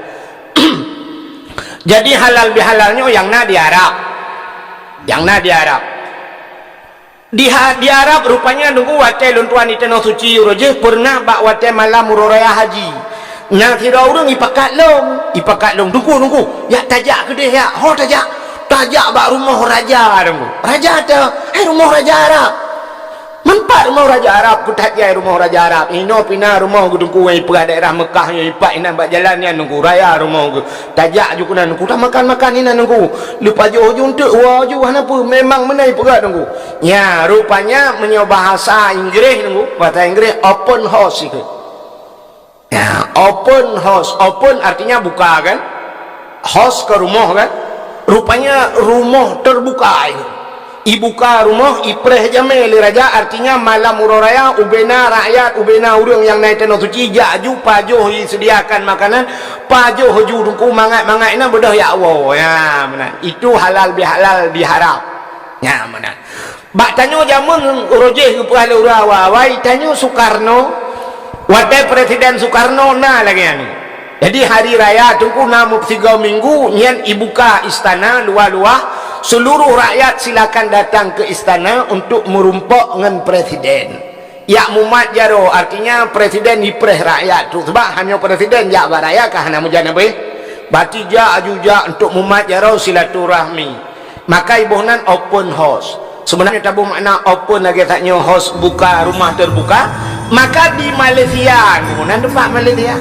Jadi halal bihalal nyoe nyang na di Arab. Nyang na di Arab. Di ha-, di Arab rupanya Teungku watèe lôn tuan di Tanoh Suci uroe jih peureunah bak watèe malam uroe raya haji. Na sidroe ureueng ipakat lôn, ipakat lôn, "Teungku, Teungku, jak tajak keudeh jak, ho tajak, tajak bak rumoh raja Teungku." "Raja teuh?" "Hai rumoh raja Arab." Meupat rumoh raja Arab, keu that jai rumoh raja Arab. Inoe pih na rumoh geuh Teungku nyang ipeugah daerah Meukah nyang ipat inan bak jalan nyan Teungku, raya rumoh geuh. Tajak ju keunan Teungku, tamakan-makan inan Teungku. Leupajoh ju eunteuk, woe ju hana peue, memang meunan ipeugah Teungku. Nya, rupanya meunyoe bahasa Inggréh Teungku, bahasa Inggréh open house ikheun. Ya, open house. Open artinya buka kan? House ke rumoh kan? Rupanya rumoh terbuka itu. Ibuka rumoh, ipreh jamé lé raja, artinya malam uroe raya, ubena rakyat, ubena ureuëng nyang na i Tanoh Suci, jak ju pajoh iseudiakan makanan, pajoh ju Teungku mangat-mangat inan beudôh jak woe. Ya, meunan. Itu halal bihalal diharap. Ya, meunan. Bak tanyoe jameun uroe jih geupeugah lé ureuëng awai-awai, tanyoe Soekarno, watée Presiden Soekarno na lagée nyan. Jadi hari raya Teungku na meupeusigoe minggu nyan ibuka istana luwah-luwah, seluruh rakyat silakan datang ke istana untuk meurumpok ngon presiden. Jak mumat jaroe, artinya presiden ipreh rakyat tu, sebab hana presiden jak bak rakyat ka hana meujan habéh. Berarti jak aju jak untuk mumat jaroe silaturahmi. Maka iboh nan open house. Sebenarnya taboh makna open lagée that nyoe house buka, rumah terbuka. Maka di Malaysia, nan teumpat Malaysia.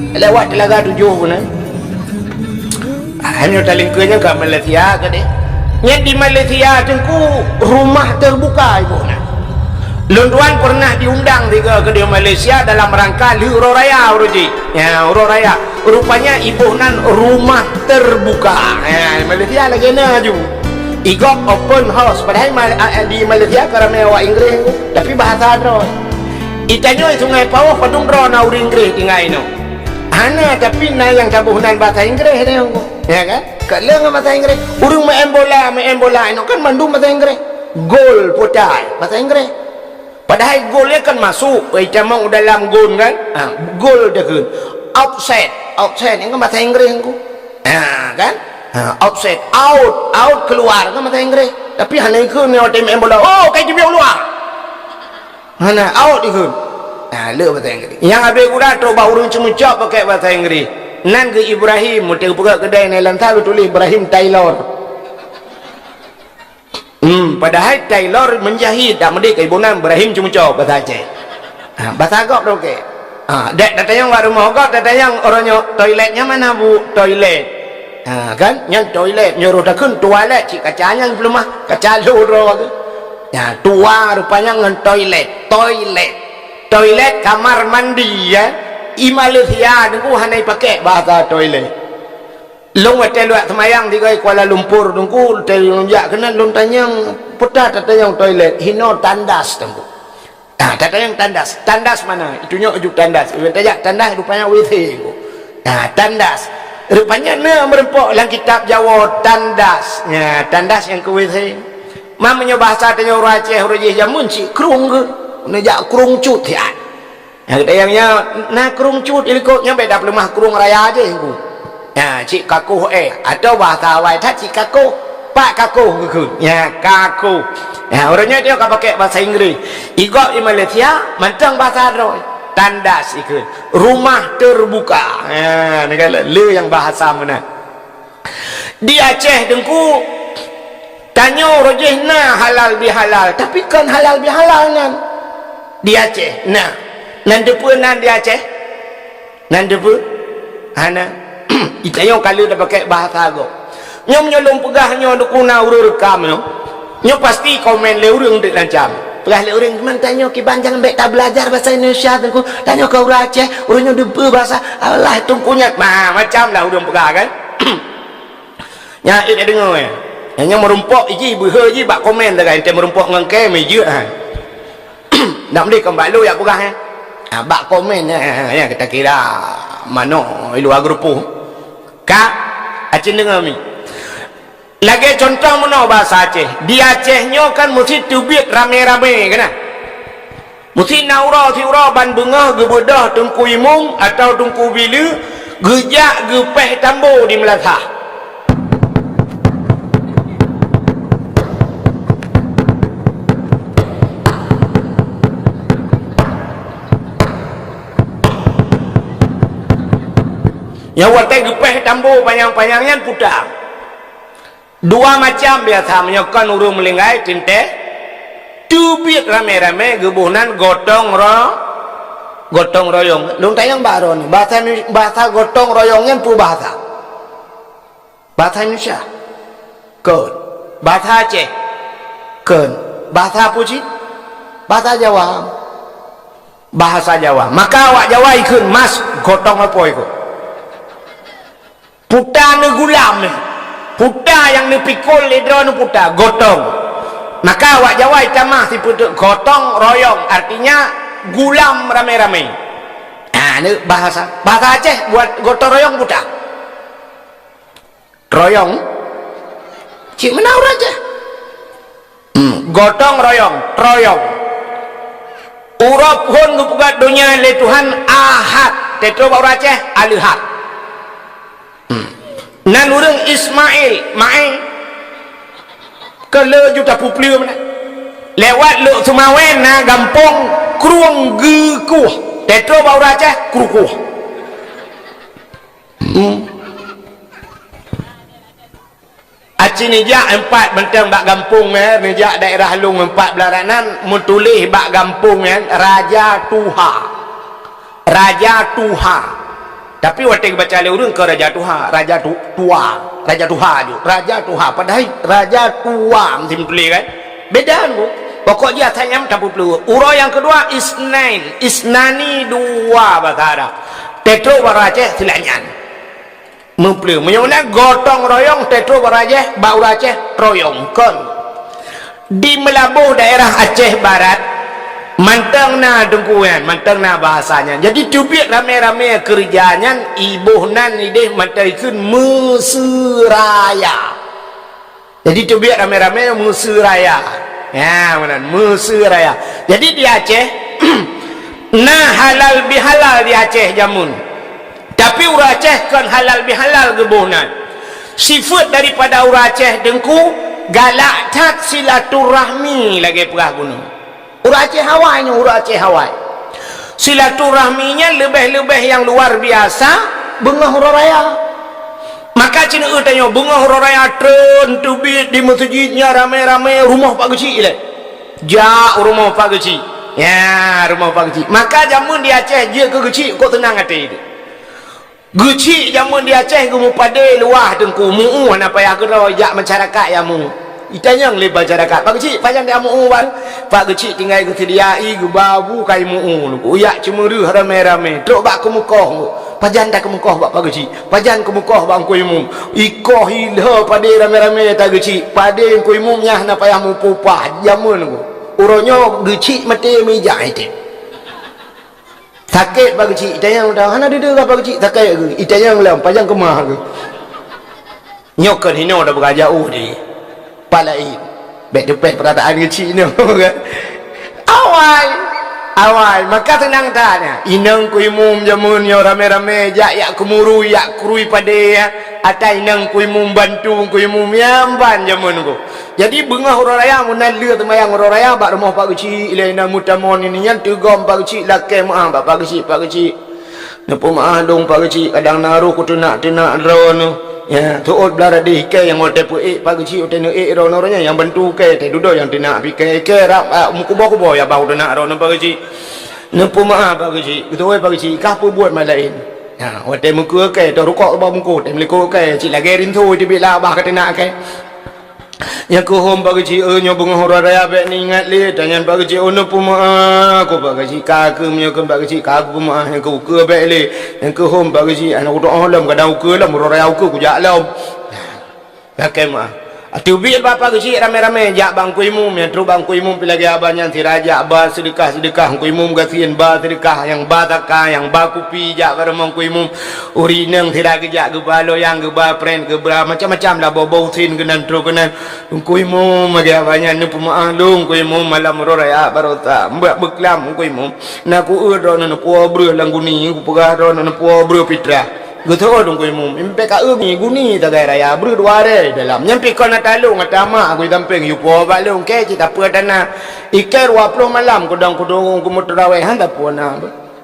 Lewat Telaga Tujuh pun, eh. Ah, nyoe talingkeue nyoe ka Malaysia ka deh. Nyan di Malaysia Teungku rumah terbuka iboh nan. Lôn tuan pernah diundang tiga ke di Malaysia dalam rangka lheueh uroe raya uroe jih. Ya, uroe raya. Rupanya iboh nan rumah terbuka. Ha, Malaysia lagée na ju. Igop open house. Padahai ma-, a-, a-, di Malaysia ka ramé awak Inggréh, tapi bahasa droe. Itanyoe Sungai Pauh padum droe na ureuëng Inggréh tinggai inoe. Hana, tapi na nyang taboh nan bahasa Inggréh deh, Teungku. Ya kan? Ka lé ngon bahasa Inggréh. Ureuëng main bola, main bola inoe kan mandum bahasa Inggréh. Gol, putai, bahasa Inggréh. Padahai gol nyan kan masuk, eh, itamong u dalam gon kan? Ha, gol takheun. Offside, offside nyan kan bahasa Inggréh Teungku. Ha, kan? Ha, offside, out, out keluar kan bahasa Inggréh. Tapi hana ikheun nyoe watée main bola, "Oh, kai jibieng luwa." Hana, out ikheun. Ha, le bahasa Inggréh. Nyang habéh gura trok bak ureuëng ceumeucok pakai bahasa Inggréh. Nan geuh Ibrahim, meuteuk peugah keudai nyan lam sa geutuléh Ibrahim Tailor. Hmm, padahai tailor menjahit, dak meudeh ka iboh nan Ibrahim ceumeucok bahasa Aceh. Ha, bahasa gob dong ke. Ha, dek tatanyong bak rumoh gob, tatanyong uroe nyoe toilet nyan mana, Bu? Toilet. Ha, kan? Nyan toilet, nyoe roh takheun toilet, cit kaca nyan peuleumah, kaca lho droe ke. Ya, tua rupanya ngon toilet, toilet. Toilet kamar mandi, ya. I Malaysia Teungku hana ipakai bahasa toilet. Lôn watée luwat seumayang di Kuala Lumpur Teungku, watée lôn jak keunan lôn tanyong, peue tatanyong toilet, hinoe tandas Teungku. Ah, tatanyong tandas. Tandas mana? Itunyok ju tandas. Watée tajak tandas rupanya W C Teungku. Ah, tandas. Rupanya na meurumpok lam kitab Jawoe tandas. Nya, tandas nyang keu W C. Ma meunyoe bahasa tanyoe ureuëng Aceh uroe jih jameun cit krueng geuh. Neujak krueng cut siat. Nyang geutanyoe nyan na krueng cut ilikot nyan beda peuleumah krueng raya jih Teungku. Nya, cit kakoh eh, atau bahasa awai that cit kakoh. Pak kakoh geukheun. Nya, kakoh. Nya, ureuëng nyan dia ka pakai bahasa Inggris. Igop di Malaysia mantong bahasa droe. Tandas ikheun. Rumah terbuka. Nya, ni kan le nyang bahasa meunan. Di Aceh Teungku, tanyoe uroe jih na halal bihalal, tapi kon halal bihalal nan. Di Aceh na. Nan teupeue nan di Aceh? Nan teupeue? Hana. Itanyoe ka lheueh tapakai bahasa gob. Nyoe meunyoe lôn peugah nyoe Teungku na ureuëng rekam nyoe. Nyoe pasti komen lé ureuëng deuek rancam. Peugah lé ureuëng, "Meunan tanyoe kiban jangan bék tabelajar bahasa Indonesia Teungku. Tanyoe ka ureuëng Aceh, ureuëng nyoe deubeue bahasa Allah Teungku nyan." Ma, macam lah ureuëng peugah kan. Nyan ék deungoe. Nyang nyoe meurumpok jih, beuhe jih bak komen tagai, entée meurumpok ngon kem jeuet ha. Nak meundi kon bak lôn jak peugah eh. Ha, bak komen eh, ya kita kira mano i luwa geureupoh. Ka, acin deungoe mi. Lagée contoh meunoe bahasa Aceh. Di Aceh nyoe kan meusi teubiet ramé-ramé keunan. Meusi na uroe siuroe ban beungoh geubeudôh Teungku Imum atawa Teungku Bileue geujak geupéh tambo di meulasah. Nyang watée geupéh tambo panyang-panyang nyan puta. Dua macam biasa meunyoe kon ureuëng meulinggai teuntée, Teubiet ramé-ramé geuboh nan gotong ro-, gotong royong. Lôn tanyong bak droeneuh, bahasa Indonesia, bahasa gotong royong nyan peue bahasa? Bahasa Indonesia? Kon. Bahasa Aceh? Kon. Bahasa peue cit? Bahasa Jawa. Bahasa Jawa. Maka awak Jawa ikheun mas gotong apo ikheun? Puta neugulam nyan. Puta nyang neupikul lé droeneuh puta, gotong. Maka awak Jawa itamah sipeuteuk gotong royong, artinya gulam ramé-ramé. Ha, nyoe bahasa, bahasa Aceh buat gotong royong puta. Royong. Cit meunan ureueng Aceh. Hmm, gotong royong, troyong. Uroe phon geupeugah donya lé Tuhan Ahad, teutroh bak ureueng Aceh Aleuhat. Hmm. Nan ureueng Ismail, Mail, keu le juta pupleue meunan. Lewat Lhokseumawe na gampông Krueng Geukuh, teutroh bak ureueng Aceh Krukuh. Hmm. Aci neujak empat benteng bak gampông nyan, neujak daerah lôn empat belah ranan, meutuléh bak gampông nyan Raja Tuha. Raja Tuha. Tapi watée geubaca lé ureueng keu Raja Tuha, Raja Tu-, Tua, Raja Tuha ju. Raja Tuha, padahai Raja Tua meusti meutuléh kan? Beda ngon. Pokok jih asai nyan tapeupleueh. Uroe nyang keudua Isnain, Isnani dua bahasa Arab. Teutroh bak ureueng Aceh silanyan. Meupleue. Meunyoe na gotong royong teutroh bak ureueng Aceh, bak ureueng Aceh troyong kon. Di Meulaboh daerah Aceh Barat, mantong na teungku nyan, mantong na bahasa nyan. Jadi teubiet ramé-ramé keureuja nyan, iboh nan ideh mantong ikheun Meuseu Raya. Jadi teubiet ramé-ramé Meuseu Raya. Ya, meunan, Meuseu Raya. Jadi di Aceh, na halal bihalal di Aceh jameun. Tapi ureueng Aceh kon halal bihalal geuboh nan. Sifeuet daripada ureueng Aceh teungku, galak that silaturahmi lagée peurah gunong. Ureueng Aceh awai nyoe, ureueng Aceh awai. Silaturahmi nyan leubeh-leubeh nyang luar biasa beungoh uroe raya. Maka ci neueu tanyoe beungoh uroe raya treun teubiet di meuseujid nyan ramé-ramé rumoh Pak Geuchik ilée. Jak u rumoh Pak Geuchik. Ya, rumoh Pak Geuchik. Maka jameun di Aceh jeuet keu Geuchik kok seunang até. Geuchik jameun di Aceh geumeupadé luwah teungku, meu-ueh hana payah keudroe jak masyarakat nyang meu-ueh. Itanyong lé masyarakat, "Pak Geuchik, pajan dak meu-ueh baru?" Pak Geuchik tinggai geuseudia ie geuba bu kai meu-ueh teungku. Jak ceumeureuh ramé-ramé, trok bak keumeukoh teungku. "Pajan takeumeukoh bak Pak Geuchik? Pajan keumeukoh bak Teungku Imum?" Ikoh ilheueh padé ramé-ramé ata Geuchik. Padé Teungku Imum nyan hana payah meupeue upah jameun teungku. Uroe nyoe Geuchik maté meujak item. Sakét Pak Geuchik, itanyong lom, hana deuh-deuh Pak Geuchik sakét keuh, itanyong lom, pajan keumah keuh. Nyoe kon hinoe tapeugah jauh di. Pat laén. Bék teupéh peurataan Geuchik nyoe kan. Awai. Awai, maka seunang that nyan. Inong Teungku Imum jameun nyoe ramé-ramé jak, jak keumurui, jak krui padé ya. Ata inong Teungku Imum bantu Teungku Imum nyang ban jameun keuh. Jadi beungoh uroe raya meunan lheueh seumayang uroe raya bak rumoh Pak Geuchik, ilée na meutamong ninian teugom Pak Geuchik lakée meuáh bak Pak Geuchik, "Pak Geuchik, neupeumeuáh lôn Pak Geuchik, kadang na roh kuteunak-teunak droeneuh. Ya, teuôt blah radeh ikée nyang watée peuék Pak Geuchik, watée neuék droeneuh, droeneuh nyang bantu ikée, teududoe nyang teunak pih ikée, ikée rab, ah, meukuboh-kuboh ya bah kuteunak droeneuh Pak Geuchik. Neupeumeuáh Pak Geuchik." Geuteuôt Pak Geuchik, "Kah peubuet mat laén." Ya, watée meukeue ikée, toh rukok bak bungkôh, tém likot ikée, cit lagée rinso teubiet lah bah kateunak ikée. Nyang keuhom Pak Geuchik, "Eh, nyoe beungoh uroe raya bék neuingat lé." Tanyan Pak Geuchik, "Oh, neupeumeuáh keuh Pak Geuchik, ka keuh meunyoe kheun Pak Geuchik, ka kupeumeuáh, nyang keu ukeue bék lé. Nyang keuhom Pak Geuchik, hana kudoh lom, kadang ukeue lom, uroe raya ukeue kujak lom." Lakée meuáh. Teubiet bak Pak Geuchik ramé-ramé jak bak Teungku Imum, nyang trok bak Teungku Imum pih lagée abah nyan sira jak ba seudeukah-seudeukah, Teungku Imum gasien ba seudeukah, nyang ba saka, nyang ba kupi jak bak rumoh Teungku Imum. Ureueng inong sira geujak geuba loyang, geuba pren, geuba macam-macam lah, boh-boh usen keunan trok keunan. Teungku Imum, lagée awaknyan neupeumeuáh lôn, Teungku Imum, malam uroe raya baroesa. Mbak beuklam, Teungku Imum. Na kueu droeneuh neupuwoe breueh lam guni, kupeugah droeneuh neupuwoe breueh pitrah. Geuteuôt Teungku Imum, impék ka eu guni sagai raya, breueh dua rée dalam. Nyan pih kon ata lôn, ata mak, aku di sampéng, yue puwoe bak lôn, kée cit tapeue tana. Ikée dua ploh malam kudong kudong keumeuteurawéh, han tapeue na.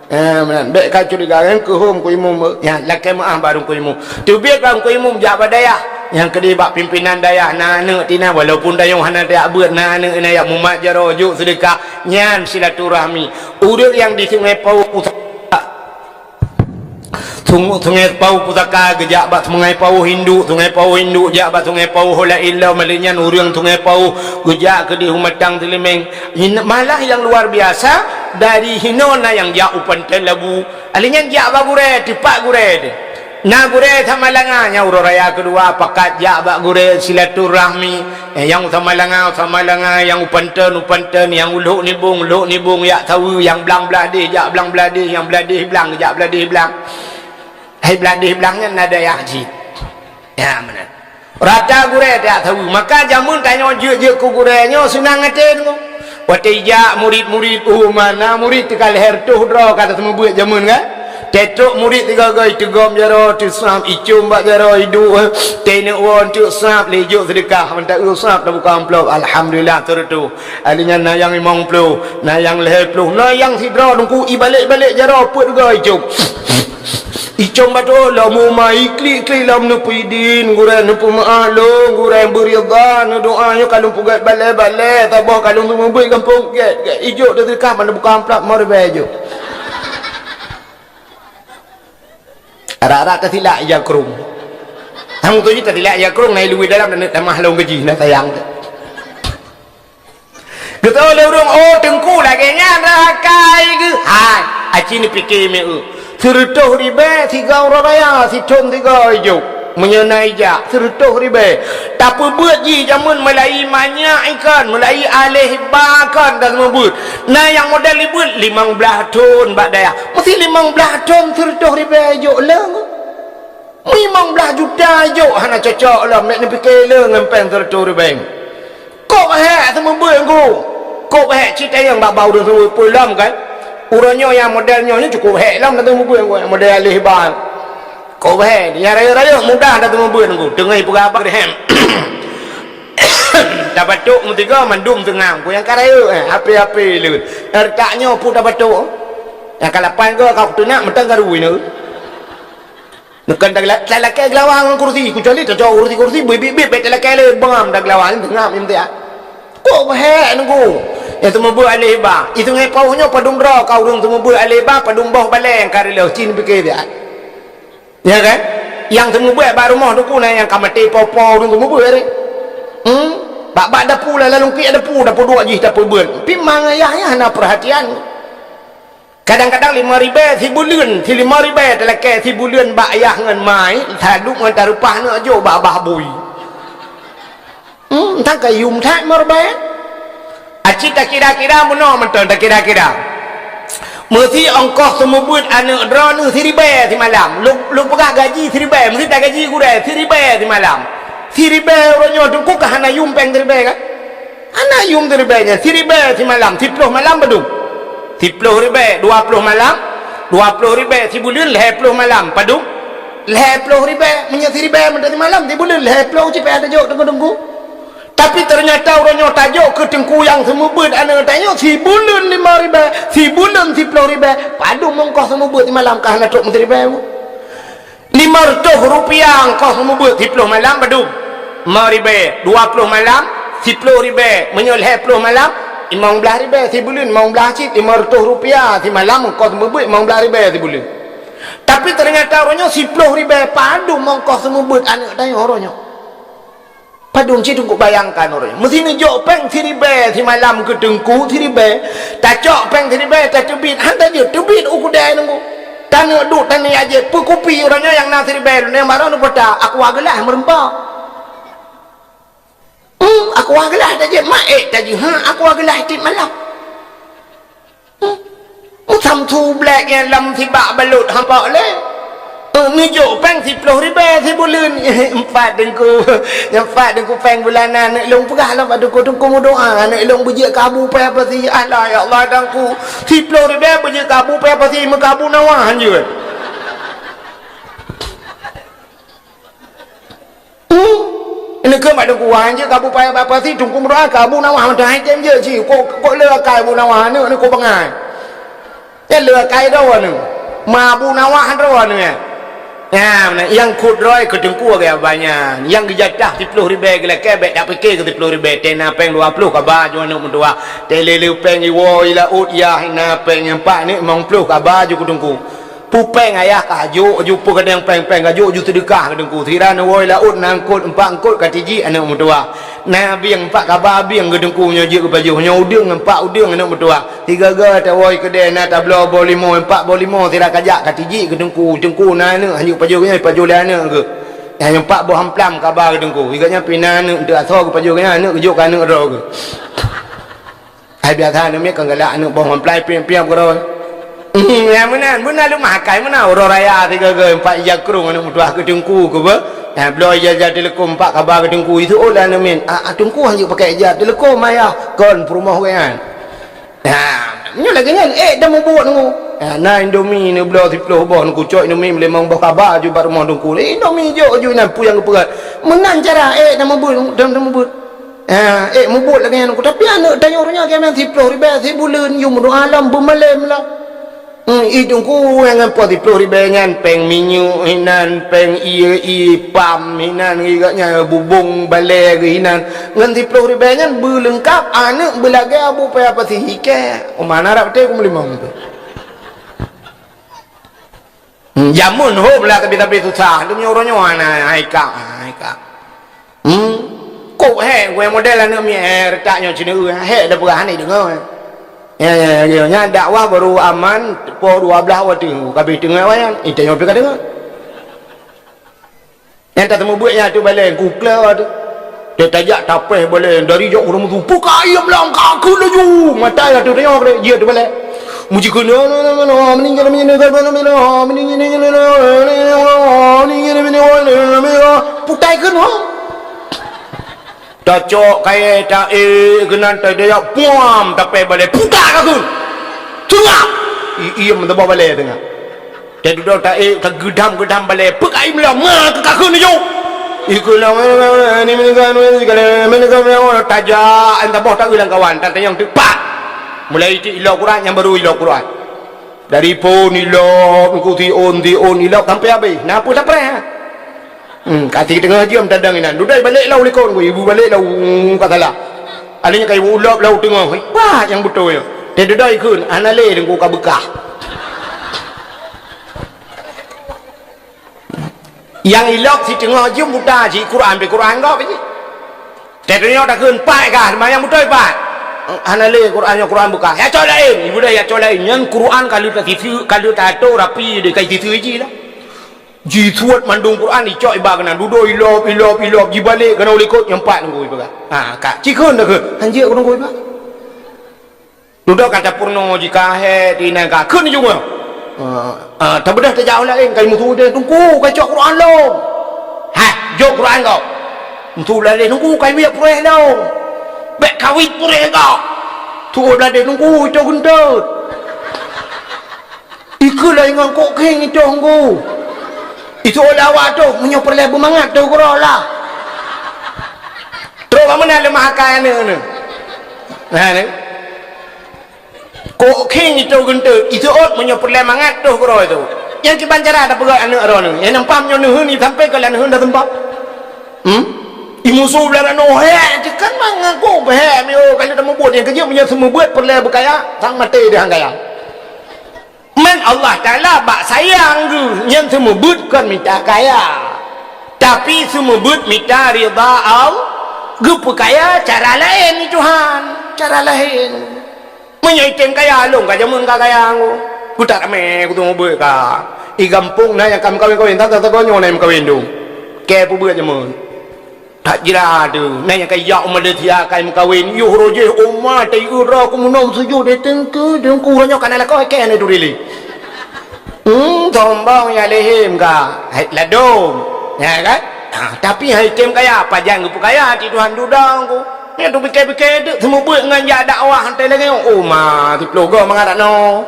Eh, meunan. Bék ka curiga, nyang keuhom Teungku Imum, ya, lakée meuáh bak Teungku Imum. Teubiet bak Teungku Imum jak bak dayah. Nyang keudeh bak pimpinan dayah na aneuk tinan, walaupun tanyoe hana tajak beuet, na aneuk inong jak mumat jaroe jok seudeukah, nyan silaturahmi. Ureueng nyang di Sungai Pauh Pusaka, Sung-, Sungai Pauh Pusaka geujak bak Sungai Pauh Induk, Sungai Pauh Induk jak bak Sungai Pauh Hola Ilom, lheueh nyan ureueng Sungai Pauh geujak keudeh u Matang Teulimeng. Malah nyang luar biasa, dari hinoe na nyang jak u Pantai Labu, lheueh nyan jak bak gurèe, teupat gurèe teuh. Na gurèe Samalanga nyang uroe raya keudua pakat jak bak gurèe silaturahmi. Eh, nyang u Samalanga, u Samalanga, nyang u Panton, u Panton, nyang u Lhok Nibong, Lhok Nibong jak saweue, nyang blang blah deh jak blang blah deh, nyang blah deh blang jak blah deh blang. Hai blah deh blang nyan na dayah cit. Ya, meunan. Rata gurèe tajak saweue. Maka jameun tanyoe jeuet-jeuet keu gurèe nyoe seunang até deungoe. Watèe ijak murit-murit, oh, mana murit teuka lhèe reutôh droe ka taseumeubuet jameun kan? Teutrok murit sigoe-goe iteugom jaroe, teusab icôm bak jaroe iduek, eh. Teuneuk woe teusab lé jok seudeukah, mantap eu sab tabuka amplop, alhamdulillah, teureutôh. Lheueh nyan na nyang limong ploh, na nyang lhèe ploh, na nyang sidroe teungku ibalek-balek jaroe peuet goe icôm. Icôm bacut lom uma, iklik-klik lom neupeuidin, gurèe neupeumeu'ah lôn, gurèe beuridha, neudoa nyoe ka lôn peugèt balèe-balèe, saboh ka lôn seumeubeuet gampông gèt, gèt. Ijok teuseukah, mana buka amplop, meuribèe ijok. Arak-arak tasilak ija krueng. Hang tu jih tasilak ija krueng, na iluwi dalam, na tamah lôn gaji, na sayang tu. Geutanyong lé ureueng, "Oh, teungku, lagèe nyan rakai geuh?" Hai, aci neupike meu. Seureutôh ribèe sigoe uroe raya, sithôn sigoe ijok. Meunyoe na ijak, seureutôh ribèe. Tapeubeuet jih jameun meulai manyak ikon, meulai aléh ba kon dan meubeuet. Na nyang model ibeuet limong blaih thôn bak dayah. Meusi limong blaih thôn seureutôh ribèe ijok leueng. Limong blaih juta ijok hana cocok lom, bèk neupike leueng ngon péng seureutôh ribèe. Kôp hék seumeubeuet ngku. Kôp hék cit tayang bak-bak ureueng seumeubeuet peue lom kan. Uroe nyoe nyang model nyoe, nyoe cukôp hék lom na seumeubeuet ngku, model aléh ba. Kôp hék, nyang rayeuk-rayeuk mudah na seumeubeuet ngku. Teungoh ipeugah haba dirhem. Tabatok meusigoe mandum teungang, ku nyang ka rayeuk, eh, ape-ape lé. Nyang reutak nyoe peue tabatok. Nyang ka lapan goe ka kuteunak mantong ka rui nyoe. Neukon tala-, talakèe geulawa ngon kursi, keucuali tacok kursi-kursi, bit-bit, bèk talakèe lé, bam, tageulawa, teungab, imtihan. Kôp hék nunggu. Nyang seumeubeuet aléh ba. I Sungai Pauh nyoe padum droe ka ureueng seumeubeuet aléh ba, padum boh balèe nyang ka reuloh, ci neupike siat. Ya kan? Nyang seumeubeuet bak rumoh teungku na nyang ka maté po-po ureueng seumeubeuet tadi. Hmm? Bak, bak dapu lah, lalong kiek dapu, dapu duek jih tapeubeuet. Pi ma ngon yah nyan hana peurhatian. Kadang-kadang limong ribèe sibuleuen, si limong ribèe talakèe sibuleuen bak yah ngon ma, taduek ngon tareupah neuk jok bak bah bui. Hmm, entang ka yum that limong ribèe. Aci takira-kira meunoe mantong takira-kira. Meusi ongkoh seumeubeuet aneuk droeneuh siribèe simalam. Lôn, lôn peugah gaji siribèe, meusi tagaji gurèe siribèe simalam. Siribèe uroe nyoe teungku ka hana yum péng siribèe kan? Hana yum siribèe nyan, siribèe simalam, siploh malam padum? Siploh ribèe, dua ploh malam, dua ploh ribèe sibuleuen, lhèe ploh malam padum? Lhèe ploh ribèe, meunyoe siribèe mantong simalam, sibuleuen lhèe ploh cit payah tajok teungku-teungku. Tapi teunyata uroe nyoe tajok keu teungku nyang seumeubeuet aneuk tanyoe sibuleuen limong ribèe, sibuleuen siploh ribèe, padum ongkoh seumeubeuet simalam ka hana trok meusiribèe. Limong reutôh rupiah ongkoh seumeubeuet siploh malam padum? Limong ribèe, dua ploh malam, siploh ribèe, meunyoe lhèe ploh malam, limong blaih ribèe sibuleuen, limong blaih cit, limong reutôh rupiah simalam ongkoh seumeubeuet limong blaih ribèe sibuleuen. Tapi teunyata uroe nyoe siploh ribèe padum ongkoh seumeubeuet aneuk tanyoe uroe nyoe. Padum cit teungku bayangkan uroe nyoe. Meusi neujok péng siribèe simalam keu teungku siribèe. Tacok péng siribèe tateubiet, han tajeuet, teubiet u keudè teungku. Taneuk duek, taneuk jak jieb, peukupi uroe nyoe nyang na siribèe, lôn nyang barô neupeugah, aqua geulaih meureumpok. Hmm, aqua geulaih tajeuet, maék tajeuet, ha, aqua geulaih tiep malam. Hmm. Samsu blék nyang lam sibak balot hampa lé. Eh, neujok péng siploh ribèe sibuleuen. Empat teungku. Empat teungku péng bulanan. Aneuk lôn peugah lom bak teungku, teungku meudoa. Aneuk lôn beujeuet keu Abu Paya Pasi. Alah, ya Allah, teungku. Siploh ribèe beujeuet keu Abu Paya Pasi, meukabu nawa hanjeuet. Hmm. Ini keu mak teungku, wah, jeuet keu Abu Paya Pasi, teungku meudoa keu Abu Nawas, mantong hai tem jeuet cit. Kok, kok le akai Abu Nawas, aneuk ni kok bangai. Nyan le akai droe ni. Ma Abu Nawas droe ni, ya. Nah, meunan, nyang khot droe keu teungku agak banyak. Nyang geujatah siploh ribèe geulakèe bèk tapike keu siploh ribèe. Tena pèng dua ploh kaba ju aneuk meutuah. Teuleuleu pèng iwoe i laôt yah na pèng nyang pat ni limong ploh kaba ju keu teungku. Pupèng ayah ka jok ju, peukeudang pèng-pèng ka jok ju seudeukah keu teungku. Sira neuwoe i laôt na eungkot, empat eungkot ka tijik aneuk meutuah. Na bieng empat kaba bieng keu teungku nyoe jeuet geupajoh. Nyoe udeueng empat udeueng aneuk meutuah. Sigaga tawoe keudè na tabloe boh limo, empat boh limo sira kajak ka tijik keu teungku. Teungku na aneuk hanjeuet pajoh nyan, pajoh lé aneuk geuh. Nyang empat boh amplam kaba keu teungku. Sigoe nyan pih na aneuk teuasoe geupajoh nyan, aneuk geujok keu aneuk droe geuh. Hai biasa aneuk miet kan galak aneuk boh amplam piep-piep keudroe. Hmm, nyang meunan, meunan lôn makai meunan uroe raya sigaga empat ija krong aneuk meutuah keu teungku keu beuh. Nyang bloe ija-ija teuleukom empat kaba keu teungku. Itu oh lah aneuk miet. Ah, ah, teungku hanjeuet pakai ija teuleukom ayah. Kon peurumoh geuh nyan. Ha, nyoe lagèe nyan, ék dan mubuet nunggu. Ha, na Indomie neubloe siploh boh, neukucok Indomie limong boh kaba ju bak rumoh teungku. Indomie jok ju inan peue nyang geupeugah. Meunan cara ék dan mubuet, dan, dan mubuet. Ha, ék mubuet lagèe nyan nunggu. Tapi aneuk tanyoe uroe nyoe keunan siploh ribèe sibuleuen, yum doa lom beumalém lah. Hmm, i teungku nyang ngon poh siploh ribèe nyan, pèng minyeuk hinan, pèng ie, ie pam hinan, geuh nyan bubông balèe geuh hinan. Ngon siploh ribèe nyan beuleungkap aneuk beulagèe abu paya pasi ikèe. Oh, mana rab teuh kumeulimong tu. Hmm, jameun hom lah tapi-tapi susah. Tu meunyoe uroe nyoe hana, hai kak, hai kak. Hmm? Kok hék, gurèe model aneuk miet, eh, retak nyoe ceuneuk, eh, hék dah peugah hana deungö, eh. Ya, ya, ya, ya. Nyan dakwah baru aman, poh dua blah watèe, ka beh teungoh wayan. Eh, tanyoe pih ka deungö. Nyang tateumeubuet nyan tu balèe, kukla tu. Dia tajak tapéh balèe, dari jok ureueng mutu, "Puka ayam lang, ka keu laju." Mata ya tu tengok deh, dia tu balèe. Muji kena, no, no, no, no, meninggal, meninggal, meninggal, meninggal, meninggal, putai keu no. Tacok kayèe taék keunan tadayah puam tapé balèe puta ka kheun. Teungap. I, iya meuteubah balèe teungap. Tadudoe taék tageudam-geudam balèe peuk ai meula ma keu ka kheun ju. Ikeu lam ni meuninggai meuninggai tajak an taboh taeu lam kawan tatanyong teuk pat. Mulai itu ilok Quran nyang baru ilok Quran. Dari phon ilop, ku siôn, siôn ilop sampai habéh. Na peue tapreh, ha? Hmm, ka teungoh jeuem tadong inan. Dudoe balek lau likot ku, ibu balek lau, hmm, ka salah. Alèh nyan ka ibu ulop lau teungoh. Bah, nyang beutôi nyoe. Teududoe kheun, hana lé deungku ka beukah. Nyang ilop siteungoh jeuem buta jih Quran, pih Quran gob jih. Teuh nyoe takheun pat kah, seumayang beutôi pat. Hana lé Quran nyoe Quran beukah. Ya cok laén, ibu dah ya cok laén. Nyan Quran ka lheueh tasiseu, ka lheueh tato rapi deh, ka jisiseu jih lah. Jisuet mandum Quran icok iba keunan. Dudoe ilop, ilop, ilop, jibalek keunan u likot nyang pat nunggu iba. Ha, ka. Cikheun dah kheun. Hanjeuet nunggu iba. Dudoe ka tapeurunoe jih ka hék, di inan ka kheun jumeuah. Ah, ah, tabeudoh tajak u laén, ka imusu deh, "Teungku, ka cok Quran lom." "Hah, jok Quran kau?" Musu u laén, "Teungku, ka wiek puréh lom." "Bèk kawit puréh kau." Tuwoe bladeh, "Teungku, ito geunteut." "Ikeu lôn ngon kok kheng ito, Teungku." Ito lawak tu, meunyoe peureulèe beumangat tu keudroe lah. Trok bak meunan leumah akai aneuk nyoe. Nah, ni. Kok kheng ito geunteut, ito ôt meunyoe peureulèe mangat toh keudroe tu. Nyang kiban cara tapeugah aneuk droeneuh. Nyang nampak meunyoe neuheun itampe keu lôn neuheun dah teumpat. Hmm? Imusu blah ranoe hék, tekan mangat kok hék, miyueb kali tamubuet nyang keujeuet meunyoe seumeubeuet peureulèe beukaya, sang maté deh han kaya. Man Allah Taala bak sayang geuh nyan seumeubeuet kon mita kaya. Tapi seumeubeuet mita ridha Allah, geupeukaya cara laén ni Tuhan, cara laén. Meunyoe item kaya lôn ka jameun ka kaya ngô. Kutak ramé kuteumeubeuet ka. I gampông na nyang ka meukawen-kawen, tata-tata nyoe na nyang meukawen dum. Kèe peubeuet jameun. That jira tu, na nyang ka yak u Malaysia ka meukawen, yoh roh jih uma teuiut droe ku meunoe sujud di teungku, teungku uroe nyoe ka na lakoe kèe na tu rili. Hmm, sombong ya lehim ka. Hai ladom. Ya kan? Ha, tapi hai tem kaya, pajan geupeukaya ti Tuhan dudang ku. Nyan tu pike-pike deuk seumeubeuet ngon jak dakwah teuh lagèe uma siploh goe mangat no.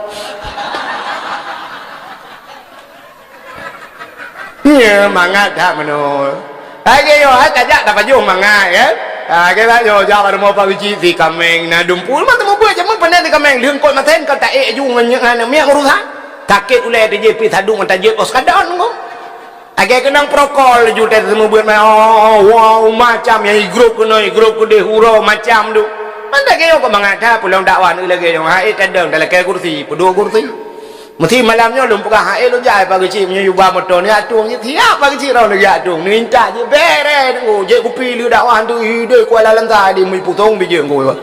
Nya, mangat that meunoe. Lagèe nyoe, hai tajak tapajoh mangat, kan? Ha, kira nyoe jak bak rumoh Pak Geuchik si kaméng na dumpul, mantong mubuet jameun pandai si kaméng, lheueh kot masen ka taék ju ngon nyan, ngon miet urusan. Sakét ulèe teuh jih pih sadung mata jeuet os kadon ngom. Lagèe keunong prokol laju teumeubeuet mah, oh, wow, macam nyang igrôp keunoe, igrôp keudeh, uroe macam tu. Mantong lagèe nyoe kok mangat that peulong dakwah lagèe nyoe, hai tadong talakèe kursi, peuduek kursi. Meusti malam nyoe lôn peugah, hai lôn jai Pak Geuchik, meunyoe yuba moto ni atueng jih, siap Pak Geuchik roh lagèe atueng, neuintat jih, bèrèh tu, jép kupi lé dakwah tu, ideh Kuala Lantai di Mui Pusong bijéng ku. Ha,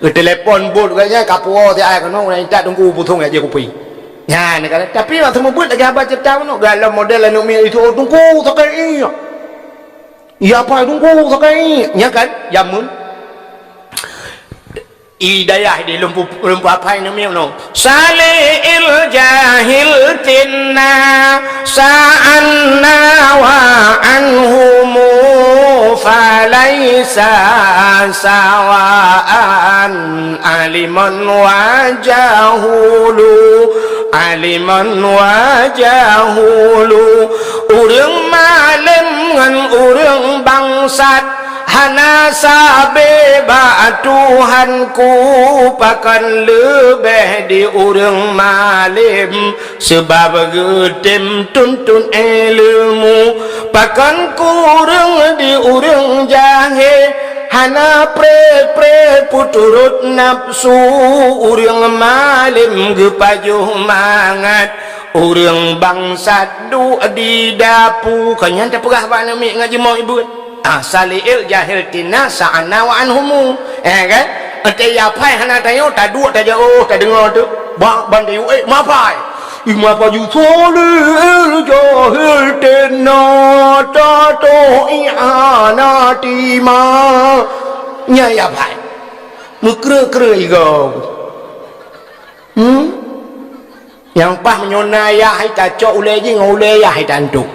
geutelepon bot geuh nyan, ka puwoe siat ai keunoe, neuintat teungku Pusong jak jép kupi. Nyan, kan? Tapi waktu mubuet lagèe haba ceurita bunoe, galom model aneuk miet itu, "Oh, teungku, sakét ié." "Ya, apa, teungku, sakét ié?" Nya kan, jameun. I dayah di lumpu, lumpu apai aneuk miet bunoe. Salil jahil tina sa'anna wa anhumu falaisa sawaan. Aliman wa jahulu, aliman wa jahulu. Ureueng malem ngon ureueng bangsat hana sabe bak Tuhanku, pakon leubeh di ureueng malem. Sabab geutem tuntut ilmu, pakon kureueng di ureueng jahé, hana pré-pré peuturot nafsu, ureueng malem geupajoh mangat, ureueng bangsat duek di dapu. Kon nyan tapeugah bak aneuk miet ngon jeumoe ibuet. Ah, sali'il jahil tina sa'ana wa anhumu. Eh, kan? Ante ya pai hana tanyoe, taduek tajak, oh, tadeungoe tu. Bak ban tayue, eh, mapai. Ima paju sali'il jahil tina tatoh i'ana tima. Nya ya pai. Meukreu-kreu igoe. Hmm? Nyang paih meunyoe na yah hai tacok ulèe jih ngon ulèe yah hai tantok.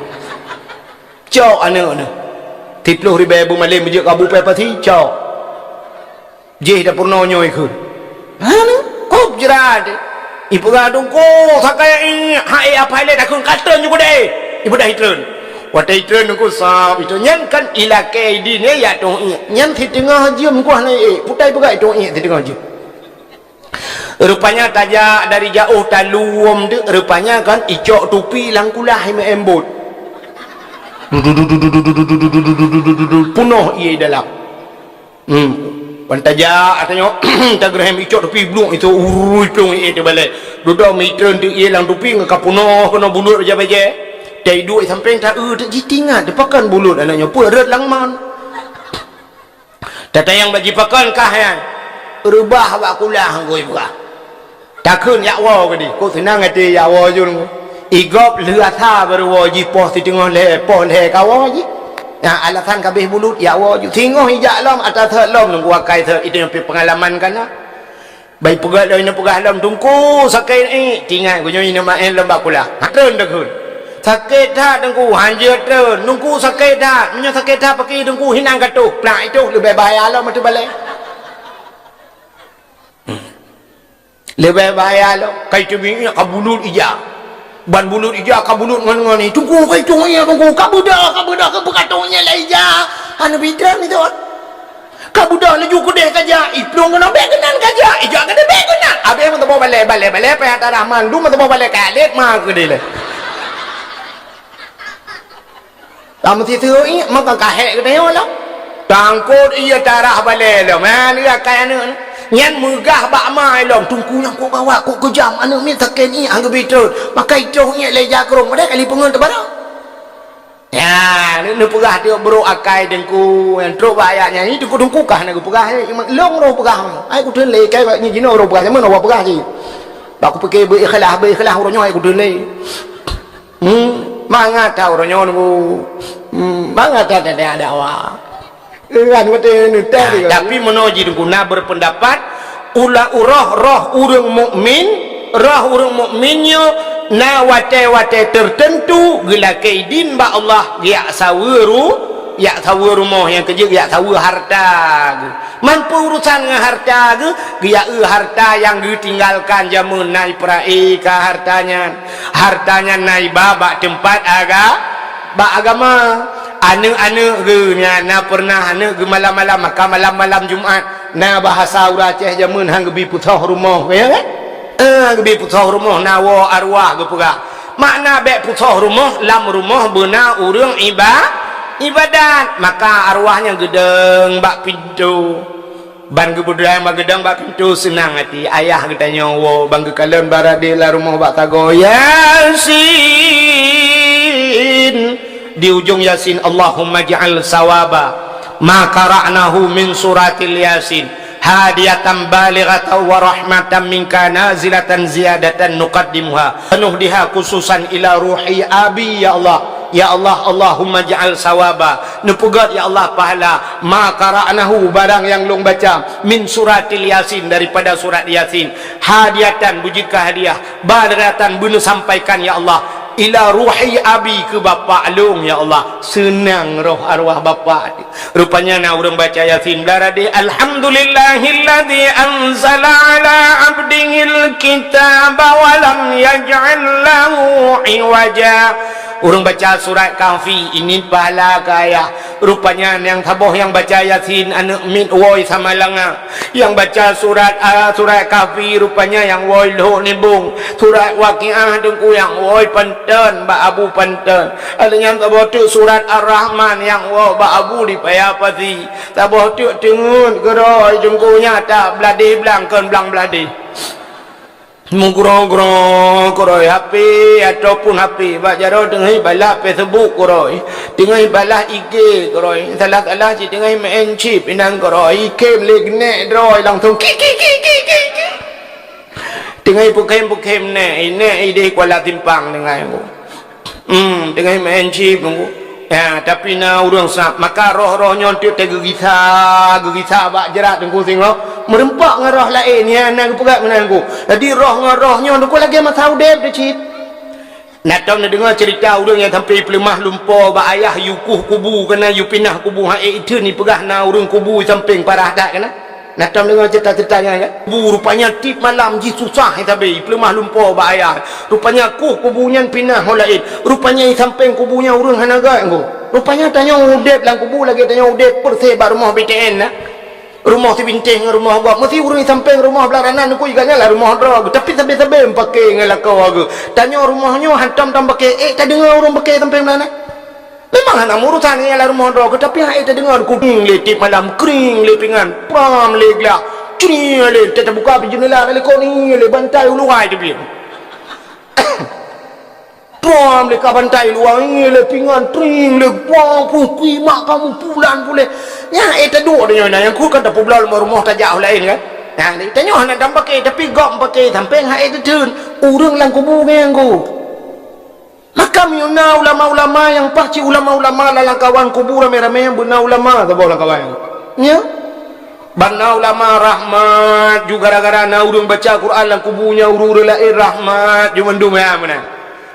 Cok aneuk nyoe. Siplôh ribèe beumalém jeuet keu Abu Pepasi, cok. Jih dapur nyoe nyoe ikheun. Hana, kop jrat. Ipeugah teungku, sakai i, hai apa ilèe takheun ka treun ju keudeh. Ipeugah itreun. Watèe itreun teungku sab itreun. Nyan kan ilakèe idin ya toh ié. Nyan siteungoh jeuem kuah na ié. Putai peugah itoh ié siteungoh jeuem. Rupanya tajak dari jaoh taluwom tu, rupanya kan icok tupi lam kulah imeu'en bot. Punoh ié dalam. Hmm. Ban tajak, katanya, tageureuhem icok tupi bluek itu, urui plong ié teubalek. Dudoe mitreun tu ié lam tupi, ngon ka punoh keunoe bulut bajèe-bajèe. Tai duek sampéng ta-eu teuk jitingat, teupakan bulut aneuk nyoe, peue rot lam man. Tatanyong bak jipakon kah nyan? Reubah bak kulah ngui peugah. Takheun jak woe keudeh. Kok seunang até jak woe jun. Igop lheueh asa baru woe jih poh siteungoh lhèe, poh lhèe ka woe jih. Nah, alasan ka abéh bulut jak woe jih. Singoh ijak lom, ata sot lom nunggu akai sot. Itu nyang pengalaman kana. Bai peugah lom, ineuk peugah lom, "Teungku, sakét ié." Tingat geuh nyoe ineuk maén lom bak kulah. Treun takheun. "Sakét that, Teungku." Hanjeuet treun. "Teungku, sakét that." Meunyoe sakét that, pakri Teungku hinang katoh. Plah itoh leubeh bahaya lom ateueh balèe. Leubeh bahaya lom. Kai teubiet ka bulut ija. Ban bulut ija ka bulut ngon-ngon ni. "Teungku, kai teubiet, Teungku. Ka beudôh, ka beudôh, ka beudôh, ka beudôh ija." Hana bidang itu. Ka beudôh laju keudeh ka jak, iplueng keunoe bèk keunan ka jak, ijak keudeh bèk keunan. Abéh meuteumé balèe, balèe, balèe, payah tarah mandum meuteumé balèe ka lét ma keudeh lé. Lam siseue ié, meuka ka hék geutanyoe lom. Tangkot ié tarah balèe lom. Ha, ni akai aneuk ni. Nyan meugah bak ma lom, "Teungku nyang kok gawat, kok keujam, aneuk miet sakét ié, han geubi treun." Maka itoh ié lé jakrong, padahai kali peungeut teubarô. Ya, ni, ni peugah tiep brok akai Teungku, nyang trok bak ayat nyan, ni Teungku-teungku kah na geupeugah, eh, lôn roh peugah. Ai kutreun lé, kai bak nyoe jinoe roh peugah, jameun awak peugah cit. Bak kupike beu ikhlas, beu ikhlas uroe nyoe ai kutreun lé. Hmm, mangat that uroe nyoe Teungku. Hmm, mangat that, that, that, dakwah. Kan watèe neutang. Nah, tapi meunoe jih Teungku na berpendapat, ulah uroh roh ureueng mukmin, roh ureueng mukmin nyoe na watèe-watèe tertentu geulakèe idin bak Allah, geujak saweue ru-, jak saweue rumoh nyang keujeuet, geujak saweue harta geuh. Man peue urusan ngon harta geuh, geujak eu harta nyang geutinggalkan jameun na ipeurak ka harta nyan. Harta nyan na iba bak teumpat aga-, bak agama. Aneuk-aneuk geuh nyan na peureunah aneuk geuh malam-malam, maka malam-malam Jumat na bahasa ureueng Aceh jameun han geubi peusoh rumoh, ya kan? Eh, geubi peusoh rumoh na woe arwah geupeugah. Makna bék putôh rumoh, lam rumoh beuna ureuëng iba-, ibadat. Maka arwah nyan geudong bak pintoe. Ban geubeudang bak geudong bak pintoe seunang até. Ayah geutanyoe woe, ban geukalon barade lam rumoh bak sagoe, "Yasin!" Di ujong Yasin, "Allahumma ja'al sawaba ma qara'nahu min suratil Yasin hadiyatan balighatan wa rahmatan minka nazilatan ziyadatan nuqaddimuha wa nuhdiha khususan ila ruhi abi, ya Allah." Ya Allah, Allahumma ja'al sawaba, neupeugét, ya Allah, pahala, ma qara'nahu, barang nyang lôn baca, min suratil Yasin, daripada surat Yasin, hadiyatan, beujeuet keu hadiah, balighatan, beuneusampaikan, ya Allah, ila ruhi abi, keu bapak lôn, ya Allah. Seunang roh arwah bapak. Rupanya na ureuëng baca Yasin, barade, "Alhamdulillahilladzi anzala ala abdihil kitaba wa lam yaj'al lahu iwaja." Ureuëng baca surat Kahfi, ini pahala keu ayah. Rupanya nyang saboh nyang baca Yasin, aneuëk miet woe sama langa. Nyang baca surat, a, surat Kahfi, rupanya nyang woe lhok nibong. Surat Waqiah teungku nyang woe panton bak Abu Panton. Ada nyang saboh teuk surat Ar-Rahman nyang woe bak Abu di Paya Pasi. Saboh teuk teungeut keurôi teungku nyata bladeh blang kon blang bladeh. Meugroe-groe keurôi H P ataupun H P bak jaroe teungoh balah Facebook keurôi, teungoh balah I G keurôi, salah-salah cit teungoh main chip inan keurôi, ikhem lé geunek droe langsung ki, ki, ki, ki, ki, ki. Teungoh pukhem-pukhem nèk, nèk ideh Kuala Simpang teungoh. Hmm, teungoh main chip nunggu. Ya, tapi na ureuëng sab, maka roh-roh nyoe teuk teugeugisa, geugisa bak jrat teungku singoh, meureumpok ngon roh laén, ya, na geupeugah meunan teungku. Jadi roh ngon roh nyoe teungku lagée masa udeb teuh cit. Na tom neudeungoe ceurita ureuëng nyang sampoe peuleumoh lumpo bak ayah yue kueh kubu keunan yue pinah kubu, ha ék iteun ipeugah na ureuëng kubu sampéng parah that keunan. Na tom deungoe ceurita-ceurita nyan kan? Kubu rupanya tiep malam jih susah sabe, ipeuleumoh lumpo bak ayah. Rupanya kueh kubu nyan pinah ho laén. Rupanya i sampéng kubu nyan ureuëng hana göt ngon. Rupanya tanyoe udeb lam kubu lagée tanyoe udeb persis bak rumoh B T N na. Rumoh sibintéh ngon rumoh gob. Meusi ureuëng i sampéng rumoh blah ranan ku iga nyan lah rumoh droe. Tapi sabe-sabe meupaké ngon lakoe geuh. Tanyoe rumoh nyoe hantom tam paké, ék tadeungoe ureuëng paké sampéng blah ranan. Memang hana meurusan ngon nyang lam rumoh droe, tapi han ék tadeungoe ku kring lé tiep malam, kring lé pingan, pram lé glah, cri lé, teubuka pih jeundela, lalikot ni lé bantai u luwa teubiet. Pram lé ka bantai luwa, ni lé pingan, tring lé, wah, puih, kui, mak kamu, pulan, pulan. Nyan ék taduek tanyoe na, nyang ku kan tapeubloe lam rumoh tajak u laén kan. Nah, tanyoe hana dam paké, tapi gob paké, sampoe han ék teuteun. Ureuëng lam kubu ngon ku. Maka meunyoe na ulama-ulama nyang paih cit ulama-ulama lam lamkawan kubu ramé-ramé beuna ulama saboh lamkawan. Nya? Beuna ulama rahmat ju gara-gara na ureuëng baca Quran lam kubu nyan ureuëng-ureuëng laén rahmat ju mandum ya meunan.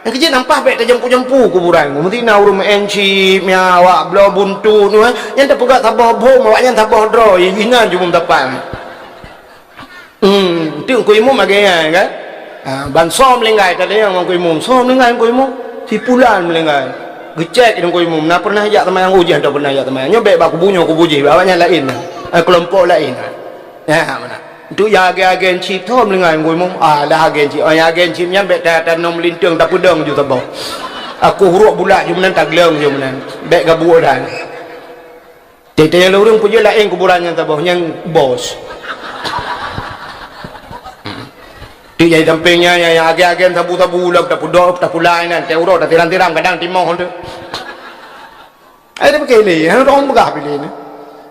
Nyang keujeuet nyan paih bék tajampu-jampu kuburan. Meusti na ureuëng meu'en chip, nya awak bloe buntut, nyan tapeugah saboh bom, awak nyan saboh droe, inan ju bom tapan. Hmm, tu Teungku Imum agée nyan kan? Ha, ban soe meulinggai, tadi nyang Teungku Imum, soe meulinggai Teungku Imum? Si pulan meulinggai. Geucék Teungku Imum, na pernah jak seumayang ujeuen atau pernah jak seumayang. Nyoe bék bak kubu nyoe kubu jih, awak nyan laén. Eh, kelompok laén. Ya, mana? Tu ya agée-agée cit, soe meulinggai Teungku Imum? Ah, lah agée cit. Oh, ya agée cit nyan bék ta tanom linteung tapeudong ju saboh. Aku hurok bulat ju meunan tagleng ju meunan. Bék gabuek dah. Tiep-tiep nyang ureuëng peujeuet laén kuburan nyang saboh nyang bos. Tiep nyang sampéng nyan, nyang, nyang agen-agen sabu-sabu lom tapudok, tapulai nan, tiep uroe tatiram-tiram kadang timoh tu. Ai dah pakai lé, ha, ureuëng peugah pilih ni.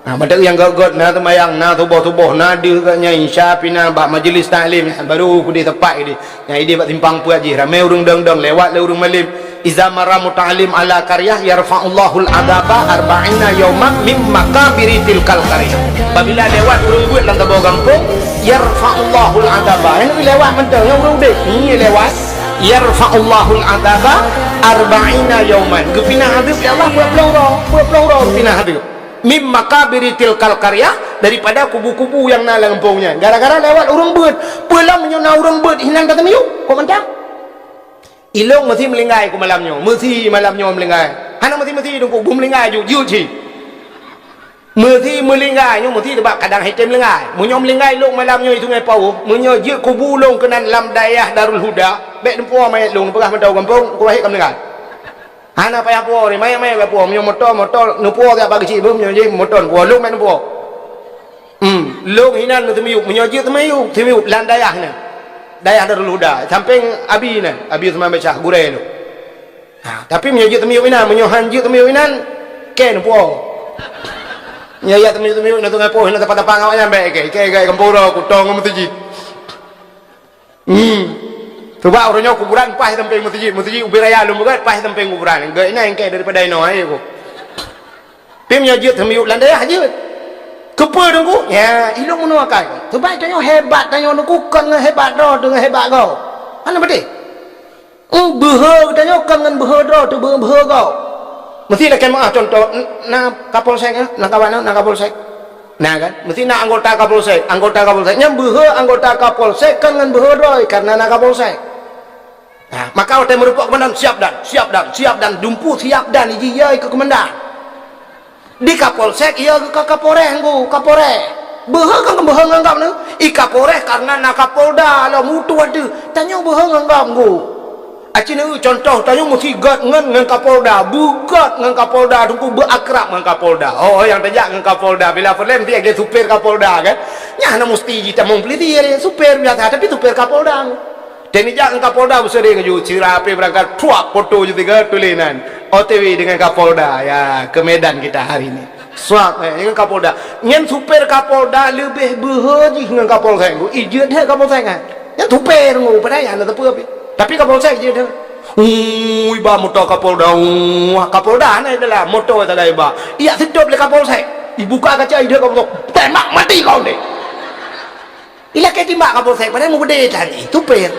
Nah, mantap nyang gét-gét na seumayang, na suboh-suboh, na deuh gét nyang isya pih na bak majlis taklim, baru keudeh tepat keudeh. Nyang idéh bak simpang peuet jih, ramé ureuëng dong-dong lewat lé ureuëng malém. Iza marra muta'allim ala qaryah yarfa'ullahul adzaba arba'ina yauman mim makabiri tilkal qaryah. Apabila lewat ureuëng buet lam saboh gampông, yarfa'ullahul adzaba. Nyang lewat mantong, nyang ureuëng udeb, ni lewat. Yarfa'ullahul adzaba arba'ina yauman. Geupinah adeueb lé Allah peuet ploh uroe, peuet ploh uroe geupinah adeueb. Mim makabiri tilkal qaryah, daripada kubu-kubu nyang na lam gampông nyan. Gara-gara lewat ureuëng beuet. Peue lom meunyoe na ureuëng beuet, hinan ka teumiyueb. Kok mantong? Ilong meusi meulinggai keu malam nyoe. Meusi malam nyoe meulinggai. Hana meusi-meusi dong kok beumeulinggai ju, jeuet cit. Meusi meulinggai nyoe, meusi sebab kadang hate meulinggai. Meunyoe meulinggai lôn malam nyoe di Sungai Pauh, meunyoe jeuet kubu lôn keunan lam dayah Darul Huda, Bèk neupuwoe manyèt lôn, neupeugah mantong gampông, keu wahé ka meuninggai. Hana payah puwoe, manyèt-manyèt bèk puwoe. Meunyoe moto, moto neupuwoe, siat bak keuchik beuh, meunyoe jih moto neupuwoe, lôn bèk neupuwoe. Hmm, lôn hinan neuteumiyueb, meunyoe jeuet teumiyueb, teumiyueb lam dayah nyan. Dayah Darul Huda, sampéng Abi nyan, Abi Usman Basyah, gurèe lôn. Ha, tapi meunyoe jeuet teumiyueb inan, meunyoe han jeuet teumiyueb inan, kèe neupuwoe. Meunyoe jeuet teumiyueb-teumiyueb, na teungoh poh, na tapa-tapa ngon awaknyan bèk kèe, kèe gai gampông uroe, kutong ngon meuseujid. Hmm. Sabab uroe nyoe kuburan paih sampéng meuseujid, meuseujid ubé raya lôn beugèt paih sampéng kuburan. Gèt inan kèe daripada inoe, hai ko. Tapi meunyoe jeuet teumiyueb lam dayah jeuet. Keupeue Teungku? Ya, ilôn meunoe akai. Sabab tanyoe hebat, tanyoe Teungku kon ngon hebat droe, deungon hebat gob. Hana beutôi? Hmm, beuhe geutanyoe kon ngon beuhe droe, teubeuhe-beuhe gob. Meusti lakèe meu'ah contoh, n-, na Kapolsek, eh? Na kawan, na Kapolsek. Na kan? Meusti na anggota Kapolsek, anggota Kapolsek. Nyan beuhe anggota Kapolsek kon ngon beuhe droe, karena na Kapolsek. Nah, maka watèe meurumpok keumandan, siap dan, siap dan, siap dan, dumpeue siap dan, iji yai keu keumandan. Di Kapolsek, iya keu Kapolres, Teungku, Kapolres. Beuhe kan beuhe ngon gob nyoe. I Kapolres karena na Kapolda lom utoh ateueh. Tanyoe beuhe ngon gob, Teungku. Aci neu contoh, tanyoe meusti gèt ngon, ngon Kapolda. Beugèt ngon Kapolda, Teungku, beuakrab ngon Kapolda. Oh, nyang tajak ngon Kapolda. Bila peureulèe meusti lagèe supir Kapolda, kan? Nyan hana meusti jitamong polisi, supir biasa, tapi supir Kapolda. Teunijak ngon Kapolda beuseuring ju, sira api beurangkat, pruak, foto ju tiga tuléh nan, O T W dengan Kapolda, ya, ke Medan kita hari ini. Swab, eh, dengan Kapolda. Nyan supir Kapolda leubeh beuhe jih ngon Kapolsek, Teungku. Ijeuet that Kapolsek, kan? Nyan supir, Teungku, padahai hana teupeu api. Tapi Kapolsek jeuet that. Ui, ba moto Kapolda, wah, Kapolda hana dalam moto sagai ba. Ijak seutop lé Kapolsek. Ibuka kaca, ideuh Kapolsek. Tembak mati kau ni. Ilakèe timbak Kapolsek, padahai meubeudé tadi, supir.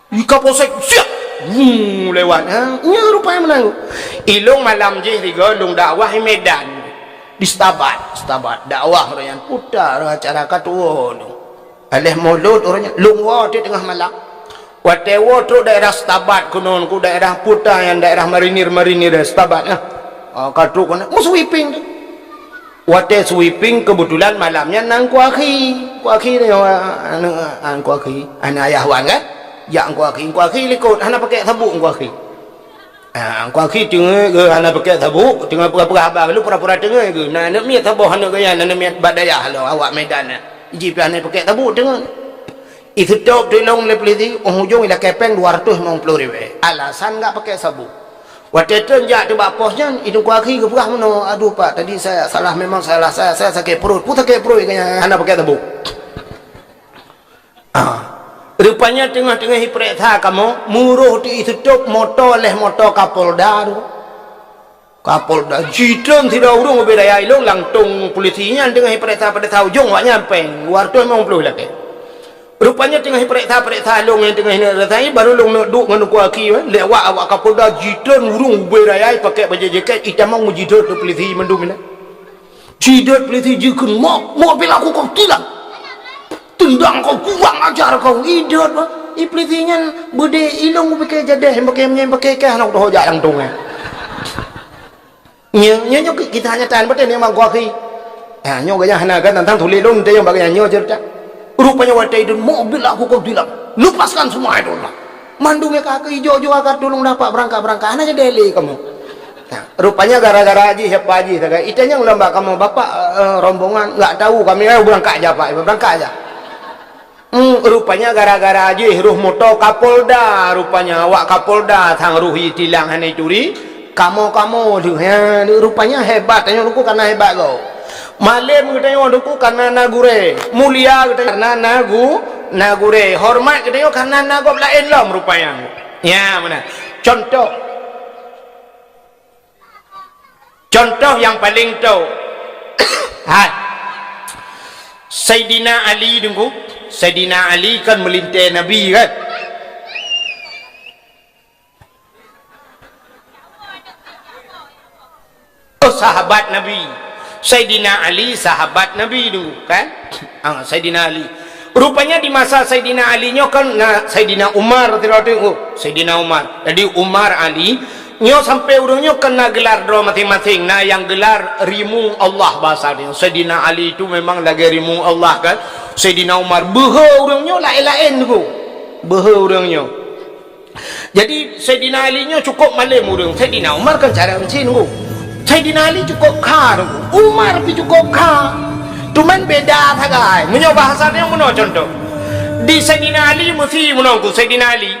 Di Kapolsek, siap! Wuu, lewat, ha? Nyoe rupanya meunan. Ilôn malam jih tiga, lôn dakwah di Medan. Di Stabat, Stabat. Dakwah ureueng nyan puta acara ka tuwoe lôn. Aléh mulod ureueng nyan, lôn woe teuk teungoh malam. Watèe woe trok daerah Stabat keunoe, ku daerah puta nyan, daerah marinir-marinir Stabat, ha. Oh, ka trok keunoe, meusweeping teuk. Watèe sweeping, keubeutulan malam nyan na Teungku Akhi. Teungku Akhi nyoe, aneuk, ah, Teungku Akhi, aneuk ayah wan kan? Jak Teungku Akhi, Teungku Akhi likot, hana pakèk sabuk Teungku Akhi. Ah, Teungku Akhi teungeut geuh hana pakèk sabuk, teungoh peugah-peugah haba, lalu pura-pura teungeut geuh. Na aneuk miet saboh aneuk geuh nyan, aneuk miet bak dayah lom, awak Medan nyan. Jih pih hana pakèk sabuk teungeut. Iseutop teuk lôn lé polisi, óh ujong ilakèe pèng dua ratus limong ploh ribèe. Alasan gak pakèk sabuk. Watèe trön jak teuk bak pos nyan, i Teungku Akhi geupeugah meunoe, "Aduh, Pak, tadi saya salah, memang salah saya, saya sakét perut." Peue sakét perut, ikanya hana pakèk sabuk. Ah. Rupanya teungoh-teungoh ipeuriksa kamoe, meuroh teuk iseutop moto lé moto Kapolda tu. Kapolda, jitrön sidroe ureueng ubé raya ilôn, langsông polisi nyan teungoh ipeuriksa-peuriksa ujong awak nyan pèng dua ratus limong ploh lakèe. Rupanya teungoh ipeuriksa-peuriksa lôn nyan teungoh ineuk rasai, baru lôn neuk duek ngon Teungku Akhi, eh. Lewat awak Kapolda, jitrön ureueng ubé raya ipakèk bajèe jakét, itamong meujidot keu polisi mandum inan. Jidot polisi jikheun, "Mok, mok, bila aku kau tilang." Tendang kau, kurang ajar kau, idot bah. I polisi nyan beudé ilôn kupike jadeh, pakè meunyan pakè kah, hana kutoh jak langsông, eh. Nyoe, nyoe, nyoe kisah nyata, beutôi ni, Mak Gua Khi. Ha, nyoe gaya hana kan, tantang tuléh lôn, teuh nyang bak gaya nyoe cerita. Rupanya watèe idot, "Mobil aku kau tilang. Lepaskan semua itu lah." Mandum ya kaki ijo-jo agar tulung dapat berangkat-berangkat. Hana jadi lé kamoe. Nah, rupanya gara-gara jih, siapa jih, sagai. Itanyong lom bak kamoe, "Bapak, eh, rombongan, nggak tahu kami, eh, berangkat aja, Pak, berangkat aja." Hmm, rupanya gara-gara jih roh moto Kapolda, rupanya awak Kapolda sang roh itilang hana ituri. Kamoe-kamoe tu, ha, rupanya hebat, tanyong luku karena hebat kau. Malém geutanyoe Teungku karena na gurèe, mulia geutanyoe karena na gu-, na gurèe, hormat geutanyoe karena na gob laén lom rupanya. Ya, meunan. Contoh. Contoh nyang paleng tho. Hai. Saidina Ali Teungku. Saidina Ali kan meulintèe Nabi kan? Oh, sahabat Nabi. Saidina Ali, sahabat Nabi tu, kan? Ah, Saidina Ali. Rupanya di masa Saidina Ali nyoe kan, na Saidina Umar, oh, Saidina Umar. Jadi Umar, Ali, nyoe sampai ureueng nyoe kan na gelar droe masing-masing. Na nyang gelar rimueng Allah bahasa dia. Saidina Ali tu memang lagèe rimueng Allah, kan? Saidina Umar, beuhe ureueng nyoe laén-laén tu. Beuhe ureuëng nyoe. Jadi, Saidina Ali nyoe cukôp malem ureuëng. Saidina Umar kan cara meucin, Teungku. Saidina Ali cukôp kha, Teungku. Umar pih cukôp kha. Cuman beda sagai. Meunyoe bahasa nyoe meunoe contoh. Di Saidina Ali meusi meunoe, Teungku. Saidina Ali.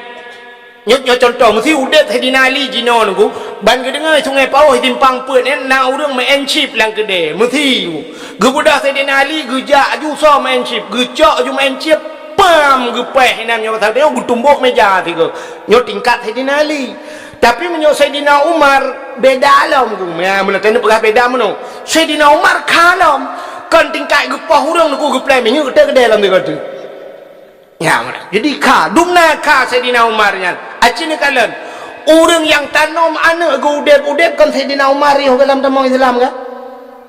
Nyoe, nyoe contoh, meusi udeb Saidina Ali jinoe, Teungku. Ban geudeungoe Sungai Pauh simpang peuet nyan na ureuëng meu'en chip lam keudè. Meusi, Teungku. Geubeudôh Saidina Ali, geujak aju soe meu'en chip. Geucok aju meu'en chip. Pam! Geupéh inan nyoe pasal nyoe geutumbok meja sigoe. Nyoe tingkat Saidina Ali. Tapi meunyoe Saidina Umar, beda lom, Teungku. Ya, meunan teupeugah beda meunoe. Saidina Umar kha lom. Kon tingkat geupoh ureuëng, Teungku, geupleng minyeuk teuh keudè lom sigoe teuh. Ya, meunan. Jadi kha, dumna kha Saidina Umar nyan. Aci neukalon. Ureuëng nyang tanom aneuëk geuudeb-udeb kon Saidina Umar yoh goh lom tamong Islam, kan?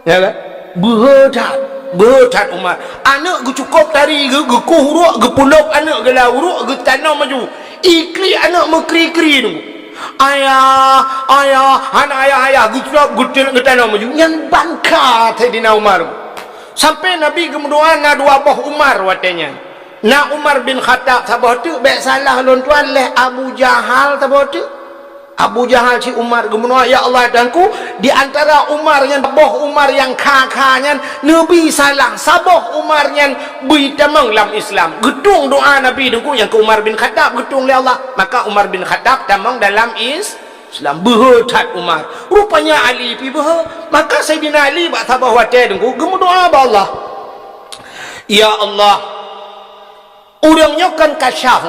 Ya kan? Beuhe that, beuhe that Umar. Aneuëk geucukôp tari geu-, geukueh uruek, geupulop aneuëk geulah uruek, geutanom aju. Iklik aneuëk meukri-kri nyoe. "Ayah, ayah, hana ayah, ayah," geucukôp geutil-, geutanom aju. Nyan ban kha Saidina Umar. Sampai Nabi geumeudoa na dua boh Umar watée nyan. Na Umar bin Khattab saboh teuk, bék salah lôn tuan, lheueh Abu Jahal saboh teuk. Abu Jahal cit Umar geumeudoa, "Ya Allah, Tuhanku, di antara Umar nyan, boh Umar nyang kha-kha nyan, neubi salah saboh Umar nyan bri tamong lam Islam." Geutueng doa Nabi Teungku nyang keu Umar bin Khattab geutueng lé Allah. Maka Umar bin Khattab tamong dalam Is-, Islam. Beuhe that Umar. Rupanya Ali pih beuhe. Maka Saidina Ali bak saboh watée Teungku geumeudoa bak Allah, "Ya Allah, ureuëng nyoe kan kasyaf."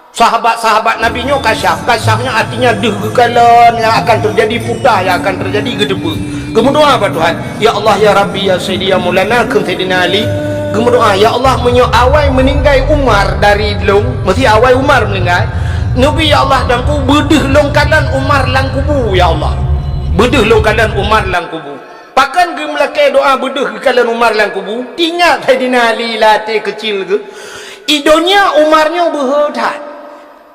Sahabat-sahabat Nabi nyoe kasyaf. Kasyaf nyan artinya deuh geukalon nyang akan teujadi, puta nyang akan teujadi, geuteupeue. Geumeudoa bak Tuhan, "Ya Allah, ya Rabbi, ya Sayyidi, ya Maulana," kheun Saidina Ali. Geumeudoa, "Ya Allah, meunyoe awai meuninggai Umar dari lôn, meusti awai Umar meuninggai, neubi, ya Allah, dan ku beudeuh lôn kalon Umar lam kubu, ya Allah. Beudeuh lôn kalon Umar lam kubu." Pakon geumeulakée doa beudeuh geukalon Umar lam kubu? Ingat Saidina Ali lam até keucil geuh, i donya Umar nyoe beuhe that.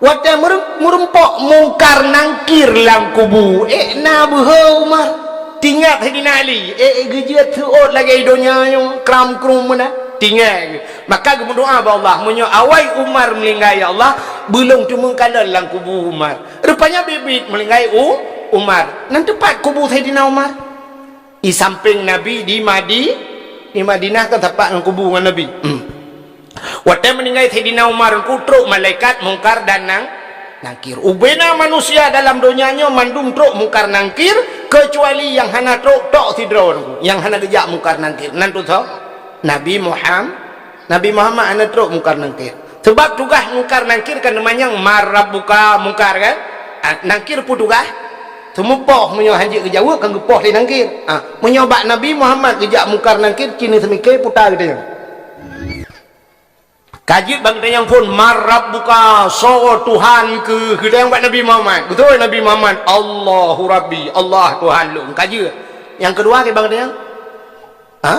Watée meurem-, meurumpok Mungkar Nangkir lam kubu, ék na beuhe Umar. Tingat Saidina Ali, ék geujeuet seuôt lagée i donya nyoe, kram-krum meunan. Tingat geuh. Maka geumeudoa bak Allah, "Meunyoe awai Umar meuninggai, ya Allah, beulôn teumeukalon lam kubu Umar." Rupanya biet-biet meuninggai U-, Umar. Nan teupat kubu Saidina Umar. I sampéng Nabi di Madi-, di Madinah kan sapat ngon kubu ngon Nabi. Hmm. Watée meuninggai Saidina Umar Teungku, trok malaikat Mungkar dan Nang-, Nangkir. Ubena manusia dalam donya nyoe mandum trok Mungkar Nangkir, keucuali nyang hana trok tok sidroe Teungku, nyang hana geujak Mungkar Nangkir. Nan teuh soe? Nabi Muham-, Nabi Muhammad hana trok Mungkar Nangkir. Sabab tugaih Mungkar Nangkir kan teumanyong, "Man rabbuka?" Mungkar kan? Ah, Nangkir peue tugaih? Teumeupoh, meunyoe hanjeuet geujaweueb kan geupoh lé Nangkir. Ah, meunyoe bak Nabi Muhammad geujak Mungkar Nangkir, cit neuseumiké, puta geutanyoe. Ka jeuet bak geutanyoe phon, "Man rabbuka?" Soe Tuhan keuh? Geutanyong bak Nabi Muhammad. Beutôi Nabi Muhammad, "Allahu Rabbi, Allah Tuhan lôn." Ka jeuet. Nyang keudua keu bak geutanyoe? Ha?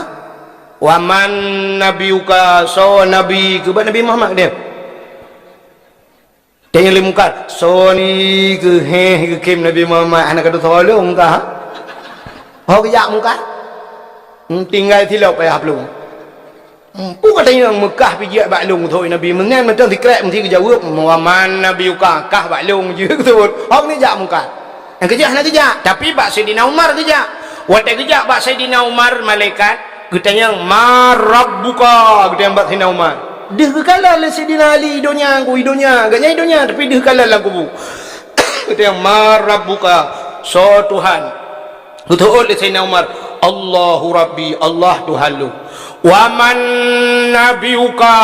"Wa man nabiyuka?" Soe nabi keuh bak Nabi Muhammad dia? Tanyong lé Mungkar, "Soe ni keuh heh geukheun Nabi Muhammad hana ka teusolong kah?" Ho geujak Mungkar? Hmm, tinggai silop payah plueng. Hmm, peue ka tanyong meukah pih jeuet bak lôn, beutôi Nabi meunan mantong sikrek meusti geujaweueb, "Wa man nabiyuka?" Kah bak lôn jeuet beutôi. Ho ni jak Mungkar. Nyang keujak hana geujak, tapi bak Saidina Umar geujak. Watée geujak bak Saidina Umar, malaikat geutanyong, "Man rabbuka?" Geutanyong bak Saidina Umar. Deuh geukalon lé Saidina Ali i donya, Teungku, i donya. Gobnyan i donya, tapi deuh kalon lam kubu. Geutanyong, "Man rabbuka?" Soe Tuhan? Geuteuôt lé Saidina Umar, "Allahu Rabbi, Allah Tuhan lôn." "Wa man nabiyuka?"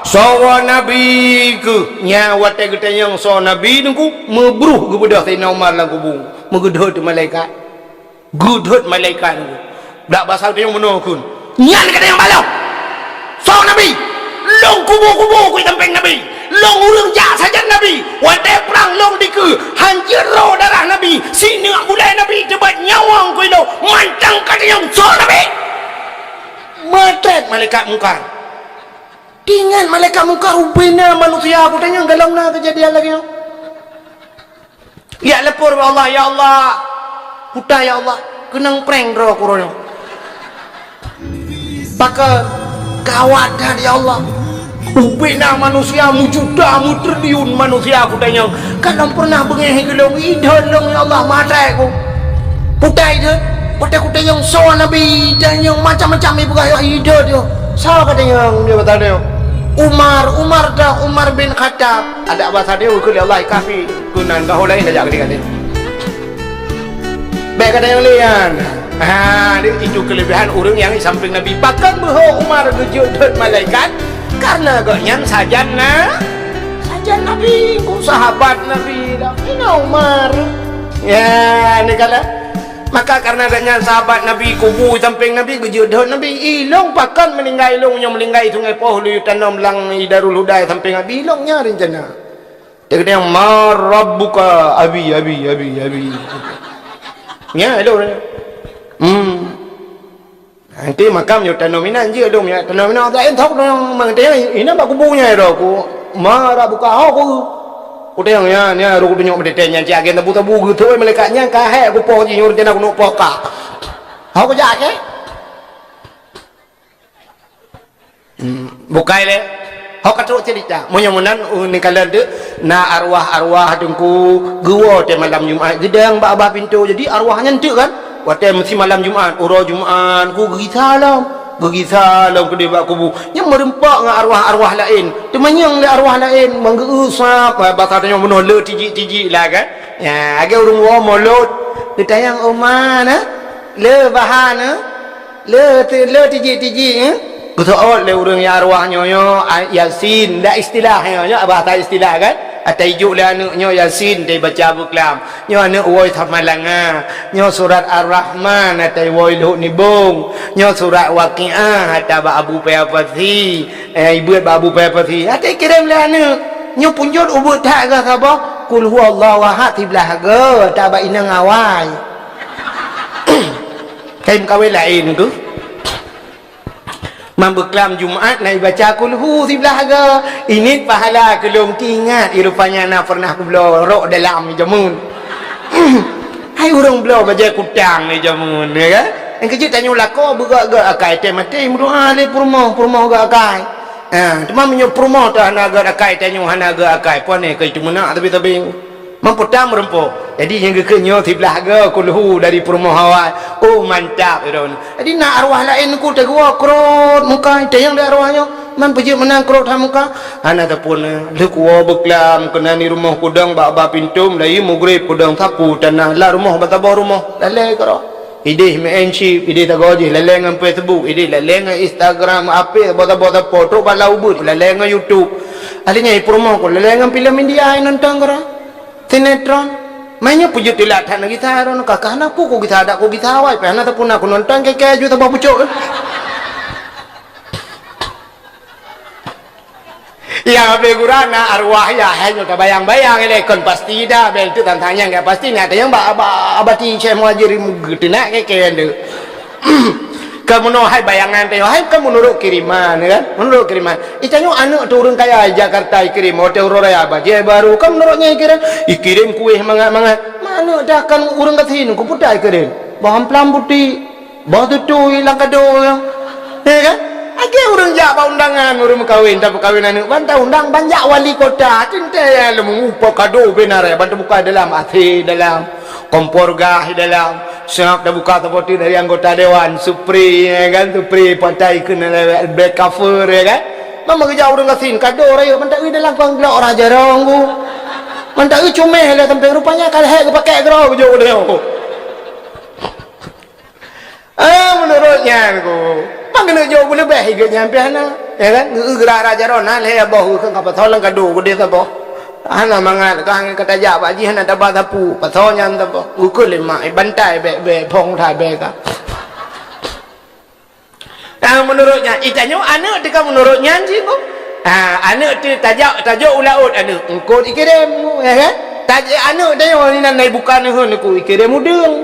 Soe nabi keuh? Nyan watée geutanyong soe nabi Teungku, meubruh geubeudôh Saidina Umar lam kubu. Meugeudhôt malaikat. Geudhôt malaikat Teungku. Dak basa geutanyong meunoe kheun. Nyan geutanyong bak lôn. Soe nabi? Lôn kubu-kubu keu sampéng nabi. Lôn ureuëng jak sajan nabi. Watée prang lôn dikeue, hanjeuet roh darah nabi. Sineuk bulée nabi teubat nyawöng keu lôn. Mantong ka tanyong soe nabi? Meutrét malaikat Mungkar. Tingat malaikat Mungkar, ubena manusia, ku tanyong galom na keujadian lagée nyoe. Jak lapor bak Allah, "Ya Allah, puta ya Allah, keunong prang droe ku uroe nyoe." Pakon? Gawat that ya Allah. Ubena manusia, mujuta, mutriliun manusia kutanyong. Kalon pernah beungéh keu lôn, idon lôn, ya Allah, maté ku. Putai tu, watée kutanyong soe Nabi, tanyong macam-macam ipeugah, ya, idon tu. Soe katanyong, dia kata dia. Umar, Umar dah, Umar bin Khattab. Ada bahasa dia, keu Allah, kafi. Keunan, kah ulai, dah jak keudéh-keudéh. Bék gata nyang lé nyan. Ha, itu kelebihan ureuëng nyang di sampéng Nabi. Pakon beuho Umar geujok dot malaikat? Karena gobnyan sajan na, sajan Nabi, ku sahabat Nabi. Ina Umar. Ya, ni kala. Maka karena gobnyan sahabat Nabi, kubu di sampéng Nabi, geujok dot Nabi. Ilong pakon meuninggai ilong nyang meuninggai Sungai Poh, lheueh tanom lam Darul Huda di sampéng Nabi, ilong nyan rencana. Dia kata, "Ma rabbuka, Abi, Abi, Abi, Abi." Ya, itu. Hmm. Nanti makam yo tanom inan je, dong ya tanom inan. Tak entok dong, mang teh, ina bak kubunya ro ku. "Ma rabbuka, ho ku." Ku tengok ya, ni ro ku tunjuk meuteten nyan cik agen tabu-tabu gitu, eh, malaikat nyan ka hek ku poh ji nyuruh jana ku nuk poh ka. Ho ku jak ke? Hmm, bukai lé. Ho ka trok cerita. Meunyoe meunan, uh, ni kala deuek na arwah-arwah teungku geuwoe teuh malam Jumat geudang bak babah pintoe. Jadi arwah nyan teuk kan? Watée meusi malam Jumat, uroe Jumat ku geugisa lom. Geugisa lom keudeh bak kubu. Nyan meureumpok ngon arwah-arwah laén. Teumanyong lé arwah laén, meugeu-eu sab, basa tanyoe meunoe le tijik-tijik lah kan. Ya, lagée ureuëng woe molot. Geutanyong oma na, le bahan na. Le ti-, le tijik-tijik, eh? Geuseuôt lé ureuëng nyang arwah nyoe, nyoe, a, Yasin, dak istilah nyoe, nyoe bahasa istilah kan? Ata ijok lé aneuëk nyoe Yasin, teubaca beuklam. Nyoe aneuëk woe Samalanga. Nyoe surat Ar-Rahman, ata woe Lhok Nibong. Nyoe surat Waqiah, ata bak Abu Paya Pasi. Eh, ibeuet bak Abu Paya Pasi. Ata kirém lé aneuëk. Nyoe punjot ubeuet that gah saboh. Kul huwallahu ahad siblah go, ata bak inong awai. Kai meukawen laén ku. Mam beuklam Jumat na ibaca kulhu siblah go. Init pahala keu lôn teuingat, i rupanya na pernah kubloe rok dalam jameun. Hai ureuëng bloe bajée kutang di jameun, ya kan? Nyang keujeuet tanyoe lakoe beugak-gak akai, tée maté meudoa lé peurumoh, peurumoh gak akai. Ha, teuma meunyoe peurumoh teuh hana gak akai, tanyoe hana gak akai, pane keu itu meunak tapi-tapi. Mampu tam rumpok. Jadi nyang geukheun nyoe siblah go kulhu dari peurumoh awai. Oh, mantap, Iron. Jadi na arwah laén ku teugeuwoe krot muka, tayang di arwah nyoe. Man peujeuet meunan krot ha muka. Hana tapun, lheueh kuwoe beuklam keunan di rumoh kudong bak ba pintoe, meulayeue mugreb kudong sapu tanah lam rumoh, bak saboh rumoh. Lalée keudroe. Idéh main chip, idéh tagoe jih lalée ngon Facebook, idéh lalée ngon Instagram, apé saboh-saboh sapo, trok bak lam ubeut lalée ngon YouTube. Akhirnya di peurumoh ku lalée ngon filem India nonton keudroe. Sinetron. Meunyoe peujeuet teulat that neugisa droeneuh, ka, ka hana peue kugisa, dak kugisa awai, pih hana tapuna kunonton keu-keu aju saboh pucok. Nyang habéh gura na arwah yah, hai nyoe tabayang-bayang ilée kon pasti dah, bel teuk tantang nyang gak pasti, na tanyong bak, bak, bak abati Syekh Muhajir geuteunak keu-keu nyan tu. Ka meunoe hai bayangan tanyoe, hai ka meunurot kiriman, ya kan? Meunurot kiriman. Ih, tanyoe aneuëk teuh ureuëng kaya di Jakarta ikirém, watée uroe raya bajée baru, ka meunurot nyan ikirém, ikirém kueh mangat-mangat. Mangat dah kan ureuëng gasien ku putai ikirém. Boh amplam putéh, boh tutui lam kado, ya kan? Lagée ureuëng jak bak undangan, ureuëng meukawen, tapeukawen aneuëk, ban taundang, ban jak wali kota, teuntée ya leumu, po kado beunaré, ban teubuka dalam, A C dalam. Kompor gah di dalam, siap tabuka saboh teuk dari anggota dewan, supri, ya kan, supri patai keuneuk lewat black cover, ya kan. Mama geujak ureuëng gasien, kado rayeuk, mantap ui dalam kuang glok rah jarong ku. Mantap ui cumeh lé sampéng, rupanya ka lhée geupakai keudroe geujok u dalam. Ah, meunurot nyan ku. Maka neujok beuleubeh higeut nyan pih hana. Ya kan? Geu-, geura rah jarong na lhée boh, geu-, ka pasoe lam kado geudeh saboh. Hana mangat, ka, ka tajak bak jih hana taba sapu, pasoe nyan saboh. Geukheun lé mak, eh, bantai bèk-bèk, phôn that bèk ka. Ah, meunurot nyan, i tanyoe aneuëk teuka meunurot nyan cit, Bu. Ah, aneuëk teu tajak, tajok u laôt aneuëk, eungkôt ikirém, ya kan? Taj-, aneuëk tanyoe inan na ibuka neuheun ku ikirém udeueng.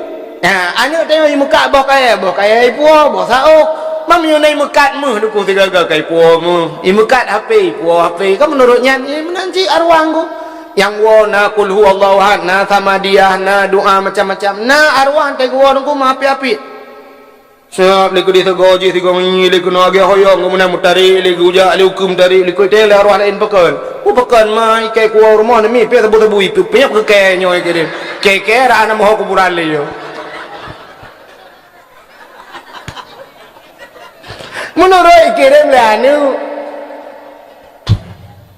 Ha, aneuëk tanyoe imeukat boh kayèe, boh kayèe ipuwoe, boh saôh. Meunyoe na imeukat méuh, duku sigaga ka ipuwoe méuh. Imeukat HP, ipuwoe HP. Kan meunurot nyan, eh, meunan cit arwah ku. Nyang woe na Qul Huwallahu Ahad, na Samadiyah, na doa macam-macam. Na arwah teuka woe ku meuapi-api. Siap lé keudeh sigoe jih sigoe ngieng lé keunoe agée hoyong, keumudian meutarek lé geujak lé ukeue meutarek lé keu teuh lé arwah laén pakon. Pakon ma ikai kuwoe rumoh neumi pih sabu-sabu ipiep-piep keu kée nyoe ikirém. Kée-kée rhah na meuho kuburan lé nyoe. Meunurot ikirém lé aneuk.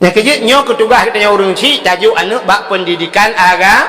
Nyang keujeuet nyoe keu tugaih geutanyoe ureuëng chik tajok aneuk bak peundidikan aga,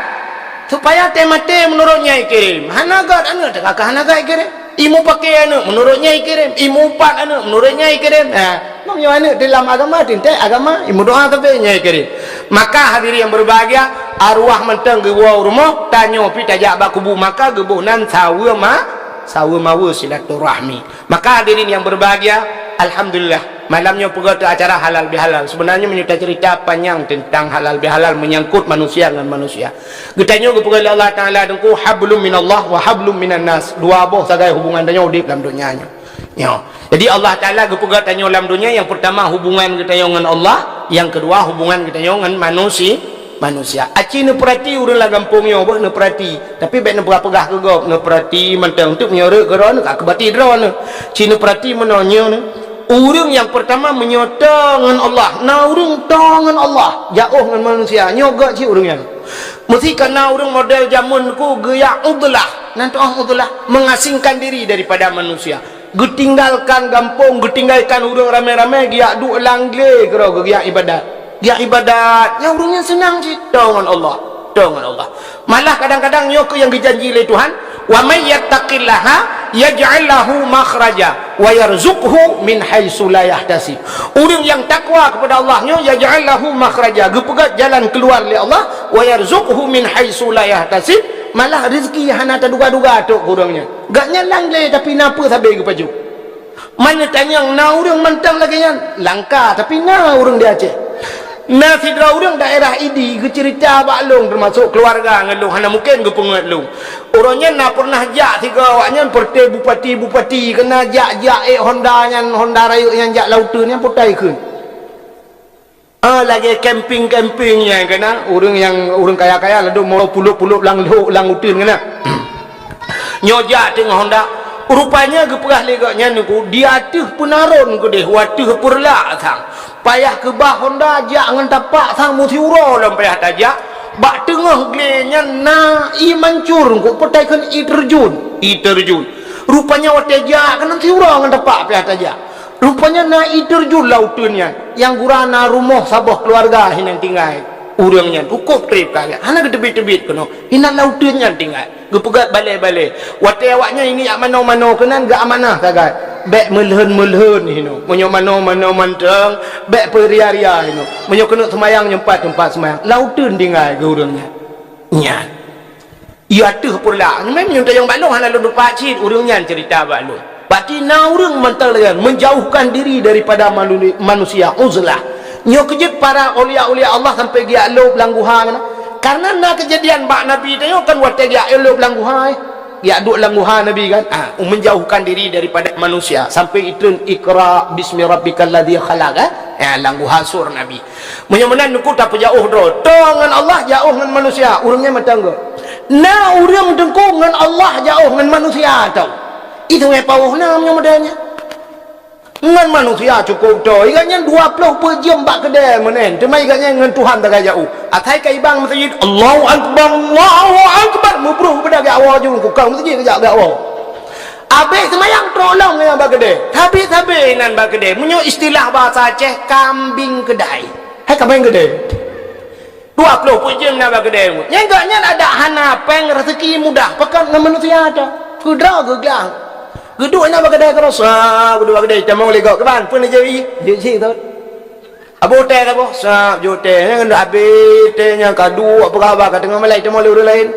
supaya teumaté meunurot nyang ikirém. Hana gét aneuk teuka ka hana gét ikirém. Imu paké aneuk meunurot nyang ikirém. Imu upat aneuk meunurot nyang ikirém. Ha, meunyoe aneuk teulam agama, teuntée agama, imu doa tapi nyang ikirém. Maka hadirin yang berbahagia, arwah mantong geuwoe u rumoh, tanyoe pi tajak bak kubu maka geuboh nan saweue ma, saweue maweue silaturahmi. Maka hadirin yang berbahagia, alhamdulillah, malam nyoe peugah teu acara halal bihalal. Sebenarnya meunyoe tacerita panyang tentang halal bihalal menyangkut manusia ngon manusia. Geutanyoe geupeugah lé Allah Taala deungku hablum minallah wa hablum minan nas. Dua boh sagai hubungan tanyoe udeb lam donya nyoe. Nyoe. Jadi Allah Taala geupeugah tanyoe lam donya yang pertama hubungan geutanyoe ngon Allah, yang kedua hubungan geutanyoe ngon manusi-, manusia. Aci neupeurati ureuëng lam gampông nyoe boh neupeurati. Tapi bék neupeugah-peugah keu gob, neupeurati mantong teuk meunyoe rhot keudroe neuh ka keubati droe neuh. Ci neupeurati meunoe nyoe neuh. Ureuëng nyang peurtama meunyoe toe ngon Allah, na ureuëng toe ngon Allah, jaoh ngon manusia, nyoe gét cit ureuëng nyan. Meusi ka na ureuëng model jameun ku geujak udlah, nan teuh udlah, mengasingkan diri daripada manusia. Geutinggalkan gampông, geutinggalkan ureuëng ramé-ramé, geujak duek lam glé keudroe geujak ibadat. Geujak ibadat, nyang ureuëng nyan seunang cit, toe ngon Allah, toe ngon Allah. Malah kadang-kadang nyoe keuh nyang geujanji lé Tuhan, "Wa may yattaqillaha yaj'al lahu makhraja wa yarzuqhu min haitsu la yahtasib." Ureuëng nyang takwa kepada Allah nyoe, yaj'al lahu makhraja, geupeugét jalan keuluar lé Allah, wa yarzuqhu min haitsu la yahtasib, malah rezeki hana taduga-duga trok keu ureuëng nyan. Gobnyan lam glé tapi na peue sabe geupajoh. Man neutanyong na ureuëng mantong lagée nyan? Langka, tapi na ureuëng di Aceh. Na sidroe ureuëng daerah Idi geuceurita bak lôn, teumasok keuluwarga ngon lôn, hana mungken geupeungeut lôn. Uroe nyan na peureunah jak sigoe awaknyan, peureuté bupati-bupati, keunan jak-jak ék honda nyan, honda rayeuk nyan jak lam uteuen nyan, putai kheun. Ah, lagée camping-camping nyan keunan, ureuëng nyang, ureuëng kaya-kaya ladôm mo pulop-pulop lam lhok lam uteuen keunan. Nyoe jak teungoh honda. Rupanya geupeugah lé gobnyan nyoe ku, di ateueh peunaron keudeh, u ateueh peureulak sang. Payah keubah honda jak ngon tapak sang meusiuroe lom payah tajak. Bak teungoh glé nyan na ié mancur ku, putai kheun ié teurjun, ié teurjun. Rupanya watée jak keunan siuroe ngon tapak payah tajak. Rupanya na ié teurjun lam uteuen nyan, nyang gura na rumoh saboh keuluwarga hinan tinggai. Ureuëng nyan cukôp treb ka, hana geuteubiet-teubiet keunoe, hinan lam uteuen nyan tinggai. Geupeugét balée-balée. Watée awaknyan ini jak manoe-manoe keunan geuamanah sagai. Bék meulhon-meulhon hinoe. Meunyoe manoe-manoe mantong, bék peuria-ria hinoe. Meunyoe keuneuk seumayang, nyoe pat teumpat seumayang. Lam uteuen tinggai geu ureuëng nyan. Nyan. Ié ateueh peureulak. Nyoe meunyoe tayong bak lôn hana lôn tupat cit, ureuëng nyan ceurita bak lôn. Berarti na ureuëng mantong lagée nyan, menjauhkan diri daripada manu-, manusia, uzlah. Nyoe keujeuet para aulia-aulia Allah sampai geujak lôb lam guha nyan. Karena na keujadian bak Nabi tanyoe kan watée geujak lôb lam guha, eh. Geujak duek lam guha Nabi kan. Ah, menjauhkan diri daripada manusia. Sampai itreun Iqra bismi rabbikal ladzi khalaq, eh. Ya, lam guha sur Nabi. Meunyoe meunan neuk tapeujaôh droe, toe ngon Allah, jaôh ngon manusia, ureuëng nyan mantong gét. Na ureuëng teungku ngon Allah, jaôh ngon manusia tau. Itu ngai paoh na meunyoe model nyan. Ngon manusia cukôp toe, ié gobnyan dua ploh peuet jeuem bak keudée meunan, teuma ié gobnyan ngon Tuhan sagai jaôh. Asai ka ibang meuseujid, Allahu Akbar, Allahu Akbar, meubruh beuda geuwoe ju, ku keu meuseujid geujak geuwoe. Abéh seumayang trok lom ngon nyang bak keudée. Sabe-sabe nan bak keudée. Meunyoe istilah bahasa Aceh, kambing keudai. Hai kambing keudai. Dua ploh peuet jeuem na bak keudée. Nyan gobnyan adak hana péng, rezeki mudah, pakon ngon manusia tho. Keudroe geuglang. Geuduek na bak keudée keurasa, geuduek bak keudée tamong lé gob keuban, peue neujadi? Jeuet sit thot. Abéh teh saboh, sab jok teh, nyan keuneuk abéh teh nyan ka duek, peugah haba ka teungoh malai, teuma lé ureuëng laén.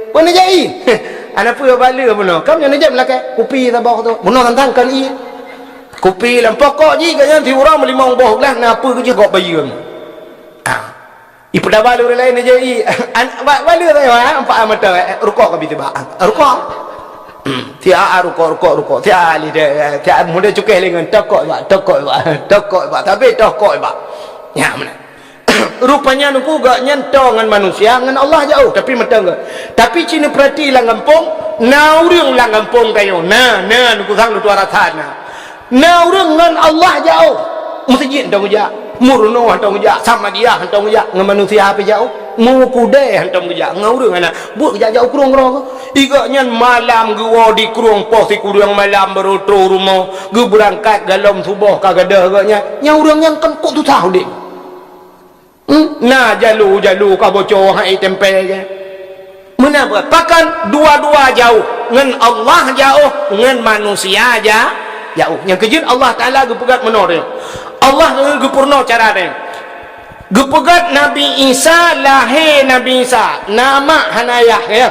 Peue neujadi? Hana peue, bak lé bunoe. Kam nyan neujép lakée, kupi saboh tu. Bunoe tantang kan ié. Kupi lam pokok jih, gobnyan siuroe meulimong boh glah, na peue keujeuh gob bayeue. Ah. Ipeudaba lé ureuëng laén neujép ié. An-, ba-, bak lé saboh, ah, empat mata, eh, rukok ka bi tibak. Ah, rukok. Hmm, siat rukok, rukok, rukok. Siat lé deh, siat muda cukéh lé ngon tokok bak, tokok bak, tokok bak. Tapi tokok bak. Nyan meunan. Rupanya nuku geuh nyan toe ngon manusia, ngon Allah jauh, tapi mantong geuh. Tapi ci neupeurati lam gampông, na ureuëng lam gampông tanyoe, na, na nuku sang leutua rasa na. Na ureuëng ngon Allah jauh. Meuseujid hántom geujak, meurunoe hántom geujak, samadiyah hántom geujak, ngon manusia pih jauh. Meukudée hántom geujak, ngon ureuëng hana. Buet geujak-jak u krueng keudroe. Gobnyan malam geuwoe di krueng poh sikureueng malam baru troh rumoh, geubeurangkat golom suboh ka gadôh gobnyan. Nyang ureuëng nyan kon kok susah udeb. Hmm? Na jalu-jalu ka bocor hai tempel je. Meunan pakon dua-dua jauh, ngon Allah jauh, ngon manusia ja-, jauh. Nyang keujeuet Allah Taala geupeugét meunoe teuh. Allah geupurunoe cara teuh. Geupeugét Nabi Isa, lahé Nabi Isa, na mak hana yah, ya.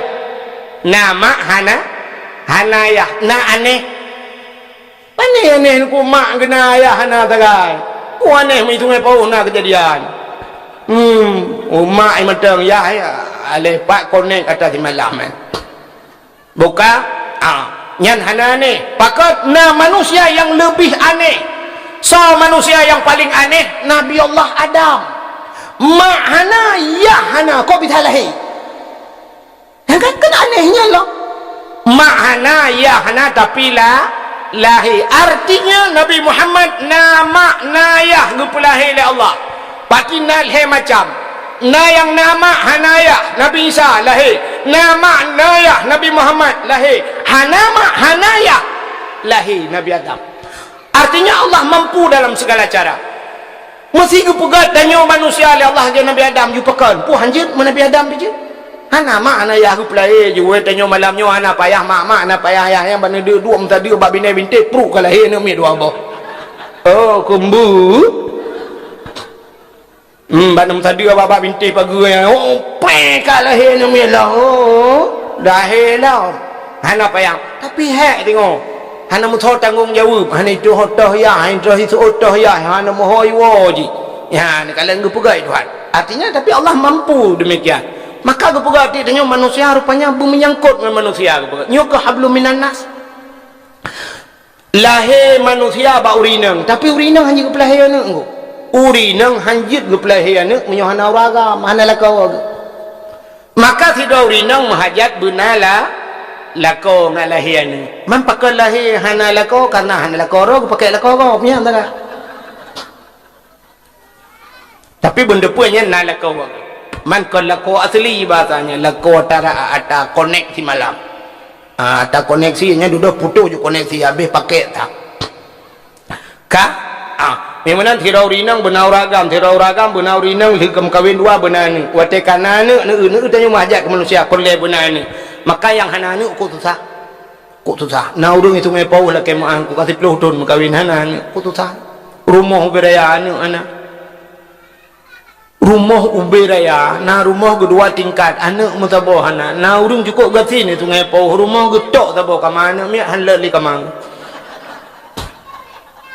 Na mak hana, hana yah, na anéh. Aneh-aneh nuku mak geuna ayah hana sagai. Ku aneh meuitungai paoh na keujadian. Hmm, umak ai mantong yah, ya, aleh pat konek ata simalam, eh. Buka, ah, nyan hana aneh. Pakot na manusia yang lebih aneh. Soe manusia yang paling aneh? Nabi Allah Adam. Mak hana, yah hana, kok bisa lahé? Nyan kan, kan aneh nyan lom. Mak hana, yah hana, tapi la-, lahé. Artinya Nabi Muhammad na mak, na yah geupeulahé lé Allah. Pati na lhée macam. Na nyang na mak hana yah, Nabi Isa lahé. Na mak na yah, Nabi Muhammad lahé. Hana mak hana yah, lahé Nabi Adam. Artinya Allah mampu dalam segala cara. Meusé geupeugét tanyoe manusia lé Allah, jeuet Nabi Adam jipakon. Peue hanjeuet meu Nabi Adam pih jeuet? Hana mak hana yah geupeulahé jeuet tanyoe malam nyoe, hana payah mak-mak, hana payah yah, nyang bak neudeuk duek meusadeuk bak binéh bintéh pruet ka lahé aneuk miet dua boh. Oh, keumbu. Hmm, bak neusadeuk bak-bak bintéh pageue nyan. Oh, preh ka lahé aneuk miet lom. Oh, lahé lom. Hana payah. Tapi hék teungoh. Hana meusoe tanggong jaweueb. Hana itoh otoh yah, hana itoh isu otoh yah. Hana meuhôi woe jih. Ya, neukalon geupeugah Tuhan. Artinya, tapi Allah mampu demikian. Maka geupeugah até tanyoe manusia rupanya beumeunyangkot ngon manusia geupeugah. Nyoe keuh hablum minan nas. Lahé manusia bak ureueng inong, tapi ureueng inong hanjeuet geupeulahé aneuk ngon. Ureueng inong hanjeuet geupeulahé aneuk meunyoe hana ureueng agam, hana lakoe geuh. Maka sidroe ureueng inong meuhajat beuna la-, lakoe ngon lahé aneuk. Man pakon lahé hana lakoe, kareuna hana lakoe droe geupakék lakoe gob, nyan teuka. Tapi beuneupeue nyan na lakoe. Man kon lakoe asli bahasanya, lakoe tara ata koneksi malam. Ah, ata koneksi nyan dudoe putoh ju koneksi habéh pakék tak. Ka? Ah, memang nan sidroe ureueng inong beuna ureueng agam, sidroe ureueng agam beuna ureueng inong lheueh ka meukawen dua beuna aneuk. Watée ka na aneuk, neueu, neueu tanyoe meuhajat keu manusia peureulée beuna aneuk. Maka nyang hana aneuk kok susah. Kok susah. Na ureueng i Sungai Pauh lakée meu'ah, kok ka siplôh thon meukawen hana aneuk, kok susah. Rumoh ubé raya aneuk hana. Rumoh ubé raya, na rumoh geudua tingkat, aneuk meusaboh hana. Na ureueng cukôp gasien i Sungai Pauh, rumoh geutok saboh kama, aneuk miet han lé kama.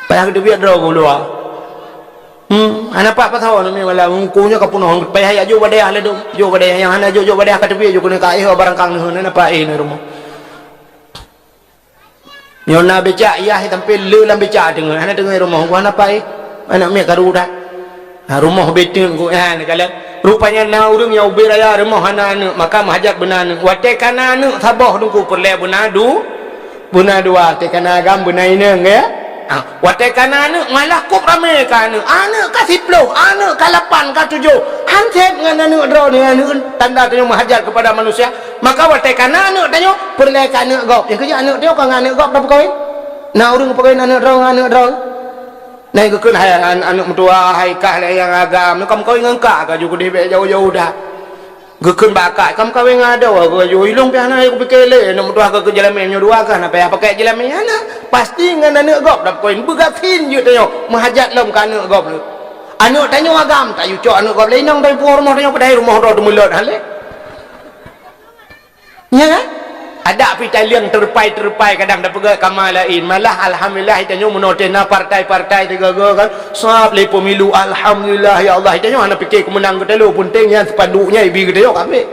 Payah geuteubiet droe geuh luwa. Hmm, hana pat pasoe aneuk miet malam, ungku nyoe ka peunoh, payah jak jok bak dayah ladôm, jok bak dayah nyang hana jok, jok bak dayah ka teubiet, jok keuneuk ka éh barang kang neuheun, hana pat éh na rumoh. Nyoe na becak, yah sampoe le lam becak teungoh, hana teungoh rumoh, gua hana pai. Aneuk miet karu that. Ha, rumoh beuteueng ku, ha, neukalon. Rupanya na ureueng nyang ubé raya rumoh hana aneuk, maka meuhajat beuna aneuk. Watée ka na aneuk saboh teungku peureulée beuna du-, beuna dua, watée ka na agam beuna inong, ya. Ha, watée ka na aneuk malah kop ramé ka aneuk. Aneuk ka siplôh, aneuk ka lapan, ka tujoh. Han sép ngon aneuk droe nyoe, aneuk tanda tanyoe meuhajat keupada manusia. Maka watée ka na aneuk tanyoe, peureulée keu aneuk gob. Nyang keujeuet aneuk tanyoe ka ngon aneuk gob tapeukawen. Na ureueng peukawen aneuk droe ngon aneuk droe. Na geukheun hai an-, aneuk meutuah, hai kah lé nyang agam, ka meukawen ngon kah, ka ju keudeh bék jauh-jauh that. Geukheun bak kah, ka meukawen ngon adoe, ka ju ilong pih hana, ku pike lé aneuk meutuah ka keu jeulamé nyoe dua kah, na payah pakai jeulamé hana. Pasti ngon aneuk gob tapeukawen, beugasien jeuet tanyoe, meuhajat lom keu aneuk gob. Aneuk tanyoe agam, tayue cok aneuk gob lé inong, tayue puwoe rumoh tanyoe, padahai rumoh droe teumeulot han lé. Nya kan? Adak pih talieng teurupai-teurupai kadang tapeugah kama laén. Malah alhamdulillah tanyoe meunoe teuh na partai-partai teuga-ga kan. Sab lé pemilu, alhamdulillah ya Allah. Tanyoe hana pike keumeunang geutanyoe, peunteng nyan sipanduk nyan ibi geutanyoe kabeh.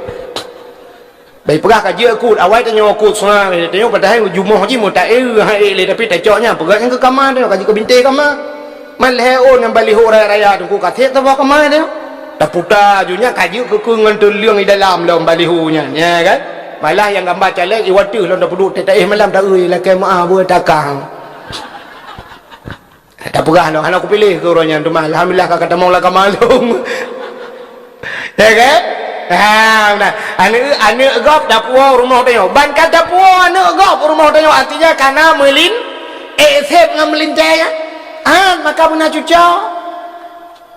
Bai peugah ka jeuet kut, awai tanyoe kut sab, tanyoe padahai jumoh jih meuta-e hai lé tapi tacok nyan peugah nyan keu kama tanyoe ka jeuet keu binte kama. Man lhée ôn nyang baliho raya-raya teungku ka seb saboh kama tanyoe. Taputa ju nyan ka jeuet keu ngon teuleueng di dalam lom baliho nyan, ya kan? Malah nyang gamba caleg iwateuh lom tapeuduek, taéh malam taeu lakée meuah beue takang. Tapeugah lom, hana kupiléh keu uroe nyan teuma. Alhamdulillah ka katamong lam kama lom. Ya kan? Ha, nah, aneuk, aneuk gob tapuwoe rumoh tanyoe. Ban ka tapuwoe aneuk gob rumoh tanyoe, artinya kana meulin, ék sép ngon meulintée nyan. Ha, maka beuna cuco.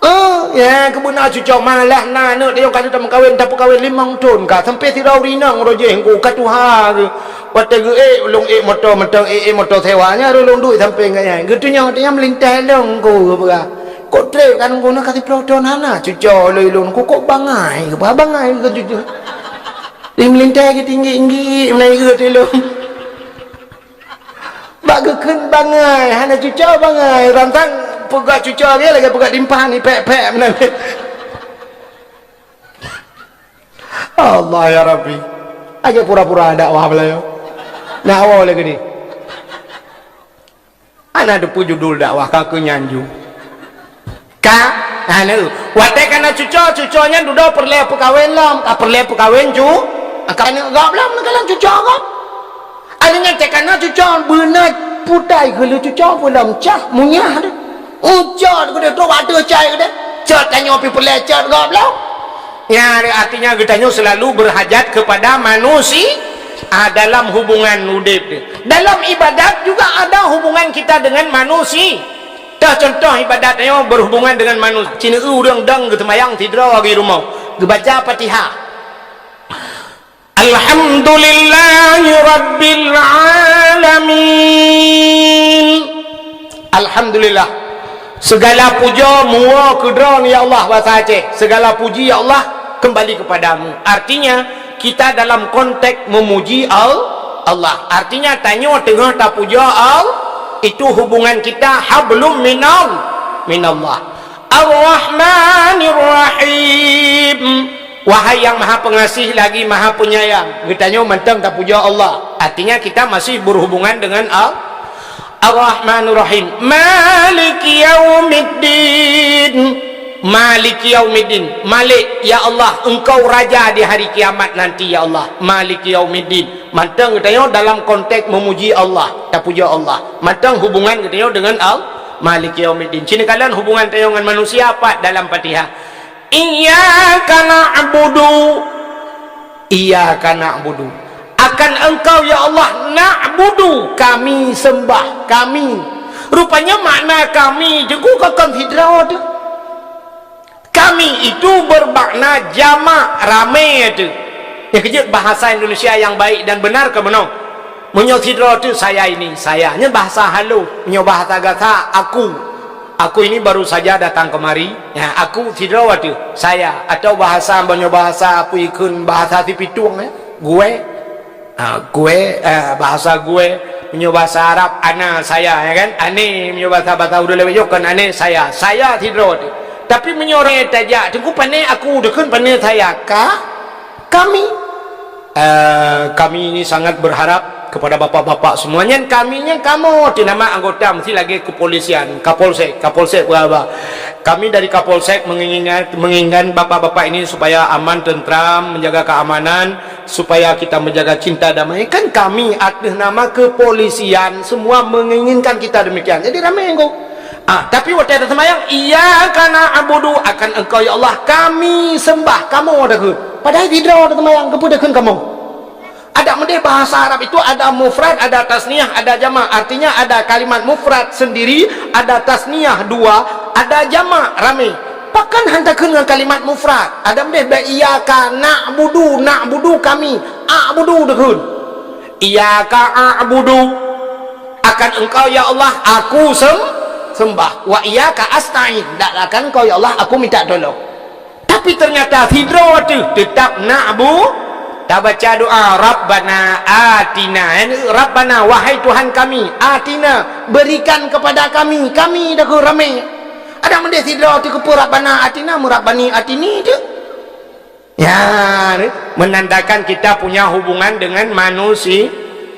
Oh, ya, keubeuna cuco malah na aneuk tanyoe ka tameukawen, tapeukawen limong thon ka, sampai sidroe ureueng inong roh jih ngku ka tuha geuh. Watée geuék, ulôn ék moto mantong, ék, ék moto sewa, nyan ulôn duek sampai ngon nyan. Geutunyok teunyam lintah lôn ngku geupeugah. Kok trép kan ngku na ka siplôh thon hana cuco lôn, lôn ngku kok bangai geupeugah, bangai geupeugah cuco. Di meulintah geutinggi-tinggi, meunai geutilôn. Bak geukheun bangai, hana cuco bangai. Rantang peugah cuco dia lagée peugah dimpah ni pek-pek meunan. Allah ya Rabbi. Aja pura-pura dakwah belayo. Nah, awal lagi ni. Ana deupeu judul dakwah ka keu nyanju. Ka, nah, watée kana cuco, cuco nyan dudoe peureulée peukawen lom, ka peureulée peukawen cu, ka aneuk gob lom, neukalon cuco gob. Aneuk nyan teuh kana cuco beuna putai geuleu cuco peulom cah munyah deh. Ucot geude trok bak ateueh cai geude. Cot tanyoe pi peureulée cot gob lom. Nyan artinya geutanyoe selalu berhajat kepada manusia, ah, dalam hubungan udeb. Dalam ibadat juga ada hubungan kita dengan manusia. Tah contoh ibadat nyoe berhubungan dengan manusia. Cina ureuëng dang geuteumayang sidroe di rumoh, geubaca Fatihah. Alhamdulillahi rabbil alamin. Alhamdulillah. Segala puja muwa keu Droe, ya Allah, bahasa Aceh. Segala puji, ya Allah, kembali kepadamu. Artinya, kita dalam konteks memuji Al-, Allah. Artinya, tanyoe teungoh tapuja Al-, itu hubungan kita hablum minal-, minallah. Ar-Rahmanir Rahim. Wahai yang Maha Pengasih lagi Maha Penyayang. Geutanyoe mantong tapuja Allah. Artinya kita masih berhubungan dengan Al-, Ar-Rahmanir Rahim. Maliki yaumiddin. Maliki yaumiddin. Malik, ya Allah, Engkau Raja di hari kiamat nanti, ya Allah. Maliki yaumiddin. Mantong geutanyoe dalam konteks memuji Allah, tapuja Allah. Mantong hubungan geutanyoe dengan Al-, Maliki yaumiddin. Cina kalon hubungan tanyoe ngon manusia pat dalam Fatihah. Iyyaka na'budu. Iyyaka na'budu. Akan Engkau, ya Allah, na'budu, kami sembah, kami. Rupanya makna kami jeuet kon sidroe teuh. Kami itu bermakna jamak, ramé teuh. Nyang keujeuet bahasa Indonesia yang baik dan benar keunoe. Meunyoe sidroe teuh saya ini, saya. Nyan bahasa halus. Meunyoe bahasa gata, aku. Aku ini baru saja datang kemari. Ya, aku sidroe teuh, saya. Atau bahasa, meunyoe bahasa aku ikheun bahasa sipitueng, ya. Gue. Ha, gue, eh, bahasa gue. Meunyoe bahasa Arab, ana, saya, ya kan? Ane, meunyoe bahasa, bahasa ureuëng lawét nyoe kon ane, saya. Saya sidroe teuh. Tapi meunyoe ureuëng tajak, teungku pane aku, deukheun pane saya. Ka, kami. Eh, kami ini sangat berharap kepada bapak-bapak semua. Nyan kami nyan kamoe teuh nama anggota mesti lagée kepolisian, Kapolsek, Kapolsek berapa. Kami dari Kapolsek menginginkan, menginginkan bapak-bapak ini supaya aman, tentram, menjaga keamanan, supaya kita menjaga cinta damai. Kan kami atas nama kepolisian semua menginginkan kita demikian. Jadi ramai yang kau. Ah, tapi waktu ada sembahyang, iyyaka na'budu, akan Engkau ya Allah kami sembah, kamoe deukheun. Padahai sidroe ada sembahyang, keupeue deukheun kamoe? Ada mendeh bahasa Arab itu ada mufrad, ada tasniah, ada jamak. Artinya ada kalimat mufrad sendiri, ada tasniah dua, ada jamak ramai. Pakon hana deukheun ngon kalimat mufrad? Ada mendeh bak iyyaka na'budu, na'budu kami, a'budu deukheun. Iyyaka a'budu, akan Engkau ya Allah aku sem-, sembah. Wa iyyaka asta'in, dan akan Engkau ya Allah aku minta tolong. Tapi ternyata sidroe teuh tetap na'bu-, tabaca doa, Rabbana atina. Rabbana, wahai Tuhan kami, atina, berikan kepada kami, kami deukheun ramai. Ada mendeh sidroe teuh keupeue Rabbana atina, meurabbani atini teuh. Ya, ni menandakan kita punya hubungan dengan manusia,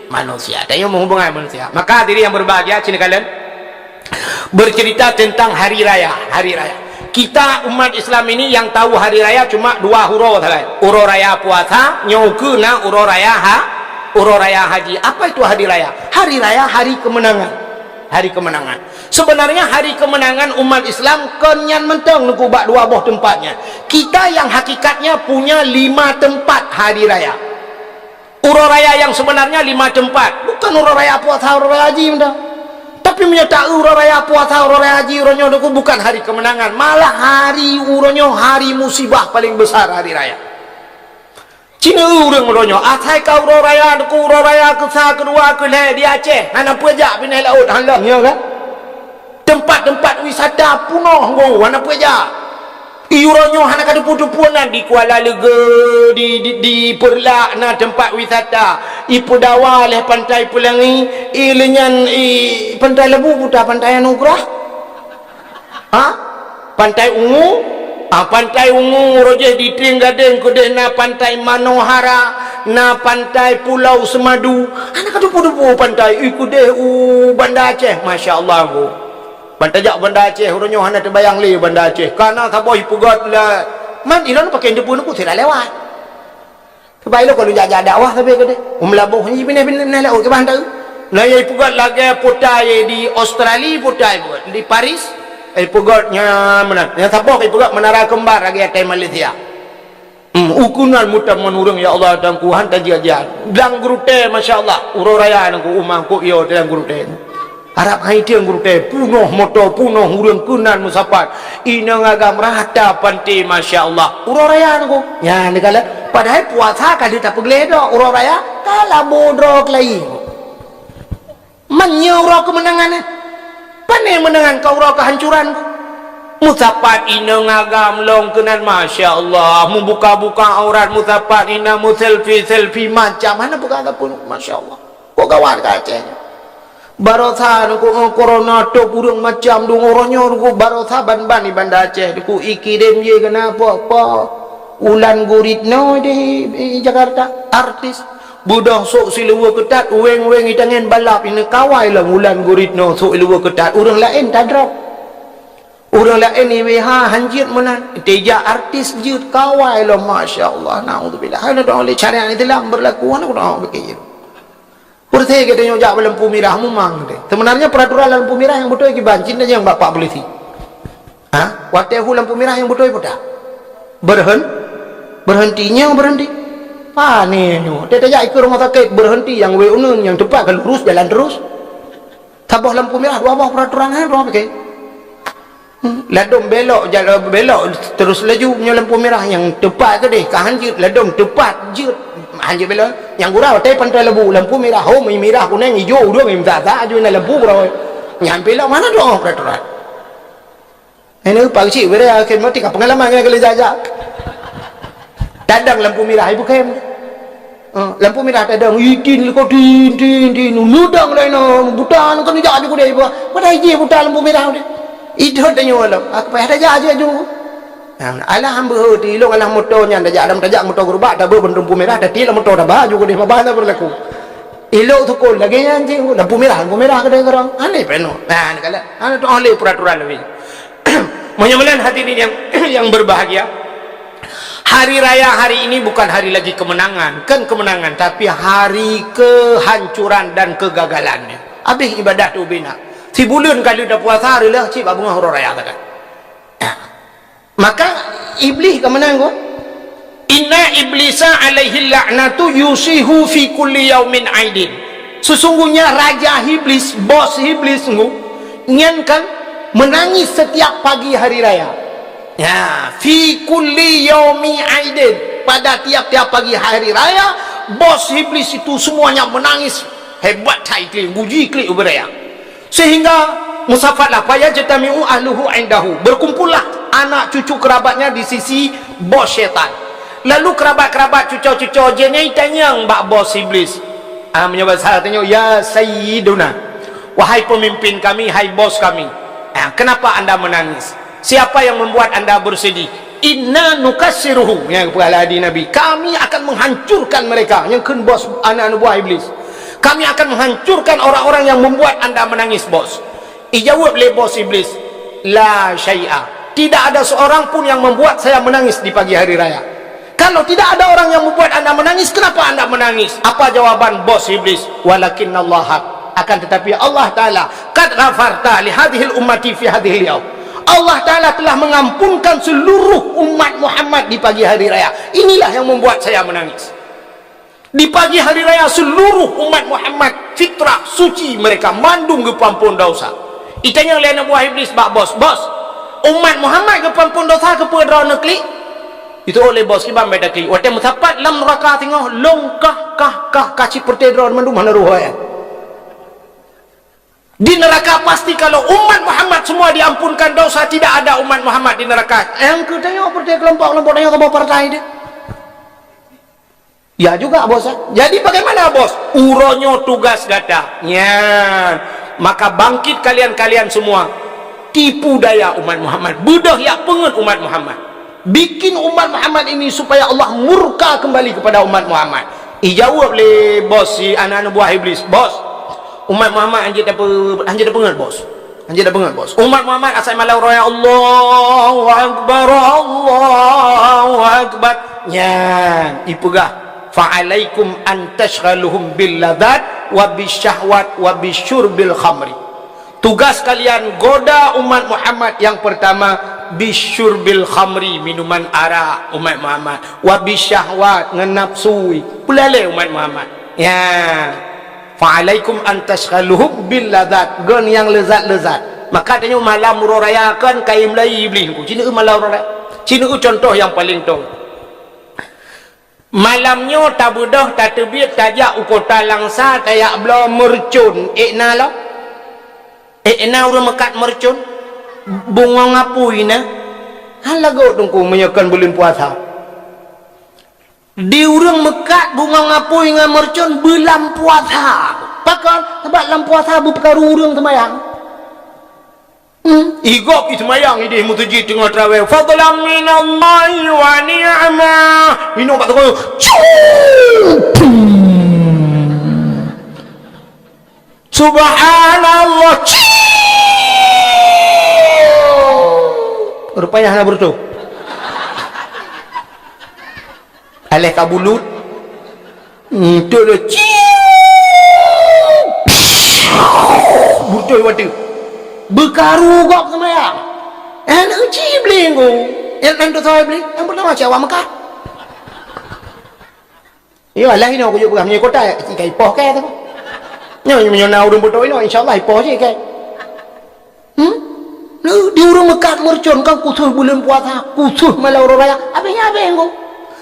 manusia. Tanyoe menghubungan manusia. Maka hadirin yang berbahagia, sini kalian bercerita tentang hari raya, hari raya. Kita umat Islam ini yang tahu hari raya cuma dua uroe sagai. Uroe raya puasa, nyoe ukeue na uroe raya ha-, uroe raya haji. Apa itu hari raya? Hari raya hari kemenangan. Hari kemenangan. Sebenarnya hari kemenangan umat Islam kon nyan mantong, Teungku, bak dua boh tempatnya. Kita yang hakikatnya punya lima tempat hari raya. Uroe raya yang sebenarnya lima tempat. Bukan uroe raya puasa, uroe raya haji mantong. Tapi meunyoe ta uroe raya puasa, uroe raya haji, uroe nyoe, Teungku, bukan hari kemenangan. Malah hari uroe nyoe hari musibah paling besar hari raya. Cina ureuëng uroe nyoe, asai ka uroe raya, Teungku, uroe raya keusa, keudua, keulhée di Aceh, hana peue jak binéh laôt, hana lom, ya kan? Tempat-tempat wisata punoh, Teungku, hana peue jak. Uroe nyoe hana ka teupeu-teupeu nan di Kuala Leuga, di, di, di Peureulak na tempat wisata. Ipeudawa lé Pantai Peulangi, i lé nyan, i Pantai Lebu buta, Pantai Anugerah. Ha? Pantai Ungu? Ah, Pantai Ungu, rojih di Trieng Gadeng, keudeh na Pantai Manohara, na Pantai Pulau Semadu. Hana ka teupeu-teupeu pantai, i keudeh u Banda Aceh, masya Allah, Teungku. Ban tajak Banda Aceh, uroe nyoe hana teubayang lé Banda Aceh. Kana saboh ipeugét lé, man ilôn pakai debu-debu sira lewat. Sebab ilôn kalau jak-jak dakwah sabe keudeh. Um laboh ni pinah-pinah laôt ke bahan tahu. Nah, ya ipeugét lagée putai di Australia, putai ipeugét di Paris. Ipeugét nya meunan. Yang saboh ipeugét Menara Kembar lagi atai Malaysia. Hmm, ukunan mutaman ureuëng, ya Allah, dan Tuhan tajak-jak. Dalam gurute, masya Allah. Uroe raya nangku umah kok yo dalam gurute. Arab hai tiang gurute, punoh moto, punoh ureuëng keunan musapat. Inong agam rata panti, masya Allah. Uroe raya nangku. Ya, ni kala. Padahal puasa ka di tapeugleh dah. Uroe raya, kala bodro kelai. Meunyoe uroe keumeunangan, eh? Pane meunangan ka uroe keuhancuran? Musapat inong agam lom keunan, masya Allah. Mubuka-buka aurat musapat inong, mu selfie-selfie macam. Hana peugah sapeue, masya Allah. Kok gawat ka Aceh nyoe. Barosa nangku, eh, corona top ureuëng macam dong uroe nyoe nangku, barosa ban-ban di Banda Aceh nangku ikirém je keunan apa-apa. Ulan Guritno di, di Jakarta, artis. Beudôh sôk siluweue keutat, weng-weng itangen balap, ineuk kawai lom Ulan Guritno sôk siluweue keutat, ureuëng laén tadrop. Ureuëng laén iweh ha, han jeuet meunan. Teuja artis jeuet kawai lom, masya Allah, naudzubillah. Hana doa lé syariat Islam berlaku, hana doa begitu. Beureuté geutanyoe jak bak lampu mirah mumang teuh. Sebenarnya peraturan lampu mirah nyang beutôi kiban, cit nyang bapak polisi. Ha? Watée hu lampu mirah nyang beutôi peue ta? Berhen-, berhenti, nyang berhenti. Pane nyoe. Teuh tajak ikeue rumoh sakét, berhenti nyang wée uneun, nyang teupat ka lurus jalan terus. Saboh lampu mirah, dua boh peraturan, ha, dua boh. Hmm, ladom belok, jalan belok terus laju, nyoe lampu mirah nyang teupat keudeh, ka han jeuet, ladom teupat jeuet, han jeuet belok. Nyang gura watée Pantai Lebu, lampu mirah, hom, mirah, kuneng, ijo, udong, imtata, aju na lampu gura. Nyang belok mana doa peraturan? Ini pagi cik bere akhir mati ka pengalaman ngai kali jajak. Tadang lampu mirah ibu kem. Ha, lampu mirah tadang, itin leko tin, tin, tin, nudang lain, buta, kan jak aju kudai, buta iji, buta lampu mirah deh. Idhot tanyoe lom, aku payah tajak aju, aju. Ha, alah hamba heuti, ilong alah moto nyan tajak, adam tajak moto gerubak, tabe bendung lampu mirah, tati lam moto taba, aju kudai, mabah na berlaku. Ilok sukul lagée nyan cit, lampu mirah, lampu mirah keudeh keurang. Aneh peno. Nah, ni kala, ana tu ahli peraturan lebih. Meunyoe meunan hadirin yang, yang berbahagia, hari raya hari ini bukan hari lagi kemenangan, kan kemenangan, tapi hari kehancuran dan kegagalannya. Habis ibadah tu bina. Sibuleuen ka lheueh puasa, reulah cit bak beungoh uroe raya sagai. Maka Iblis ka meunan ko. Inna iblisa alaihi la'natu yusihu fi kulli yaumin aidin. Sesungguhnya raja Iblis, bos Iblis ngu, nyan kan menangis setiap pagi hari raya. Ya, fi kulli yaumi aidin. Pada tiap-tiap pagi hari raya, bos Iblis itu semuanya menangis. Hebat hai klik, guji klik ubé raya. Sehingga musafatlah, fayajtami'u ahluhu indahu. Berkumpullah anak cucu kerabatnya di sisi bos syaitan. Lalu kerabat-kerabat cuco-cuco jih nyan tanyong bak bos Iblis. Ah, meunyoe bahasa tanyoe, "Ya Sayyiduna, wahai pemimpin kami, hai bos kami. Ah, kenapa anda menangis? Siapa yang membuat anda bersedih?" "Inna nukassiruhu," nyang peugah lé Nabi, "Kami akan menghancurkan mereka," nyang kheun bos aneuk-aneuk buah Iblis. "Kami akan menghancurkan orang-orang yang membuat anda menangis, bos." Ijaweueb lé bos Iblis, "La syai'a, Tidak ada seorang pun yang membuat saya menangis di pagi hari raya. Kalau tidak ada orang yang membuat anda menangis, kenapa anda menangis? Apa jawaban bos iblis? Walakinnallaha haq. Akan tetapi Allah Ta'ala, qad ghafarta li hadhil ummati fi hadhil yaum. Allah Ta'ala telah mengampunkan seluruh umat Muhammad di pagi hari raya. Inilah yang membuat saya menangis. Di pagi hari raya seluruh umat Muhammad fitrah suci mereka mandum geupeuampon dosa. Itanyong lé aneuk buah iblis bak bos, "Bos, umat Muhammad geupeuampon dosa keupeue droeneuh klik?" Itu oleh bos kiban beda klik. Watée meusapat lam neraka singoh long kah kah kah kah cit peureute droe mandum hana roh. Di neraka pasti kalau umat Muhammad semua diampunkan dosa, tidak ada umat Muhammad di neraka. Nyang keu tanyoe peureute kelompok-kelompok tanyoe saboh partai deh. Ya juga, Bos, eh. Jadi bagaimana, Bos? Uroe nyoe tugas gata. Nyan. Maka bangkit kalian-kalian semua. Tipu daya umat Muhammad. Beudôh yak peungeut umat Muhammad. Bikin umat Muhammad ini supaya Allah murka kembali kepada umat Muhammad. Ijaweueb lé bos si aneuk-aneuk buah iblis, "Bos, umat Muhammad hanjeuet tape-, hanjeuet tapeungeut, Bos." Hanjeuet tapeungeut, Bos. Umat Muhammad asai malam raya, "Allahu Akbar, Allahu Akbar." Nyan, ipeugah, "Fa'alaikum an tasyghaluhum bil ladzat wa bisyahwat wa bisyurbil khamri." Tugas kalian goda umat Muhammad yang pertama, bisyurbil khamri, minuman arak umat Muhammad, wa bisyahwat, ngon nafsu. Peulalé umat Muhammad. Ya. "Fa'alaikum an tasyghaluhum bil ladzat," gon nyang leuzat-leuzat. Maka tanyoe malam uroe raya kan kayém lai Iblih nyoe. Ci neueu malam uroe raya. Ci neueu contoh nyang paleng tong. Malam nyoe tabeudôh tateubiet tajak u kota Langsa tajak bloe meureucon. Ék na lom? Ék na ureuëng meukat meureucon? Bungong apui na? Han lagot teungku meunyoe kon buleuen puasa. Di ureuëng meukat bungong apui ngon meureucon beulam puasa. Pakon? Sabab lam puasa beupeukaru ureuëng seumayang. Hmm, igop i seumayang ideh meuseujid teungoh traweh. Fadlan minallahi wa ni'mah. Inong bak teungoh. Cuu! Subhanallah. Ciu! Rupanya hana beureutoh. Aléh ka bulut. Enteuk lé. Ciu! Beureutoh watèe. Beukaru gob seumayang. Aneuk ci Iblih ngku. Nyang nan dosa Iblih. Nyang pertama cit awak Mekah. Yo, alah inoe kujok peugah meunyoe kota, ikai poh kèe tu. Nyoe, meunyoe na ureueng beutôi inoe, insya Allah ipoh jih kèe. Hmm? Di ureueng meukat meureucon kan khusus buleuen puasa, khusus malam uroe raya. Abéh nyan abéh ngko.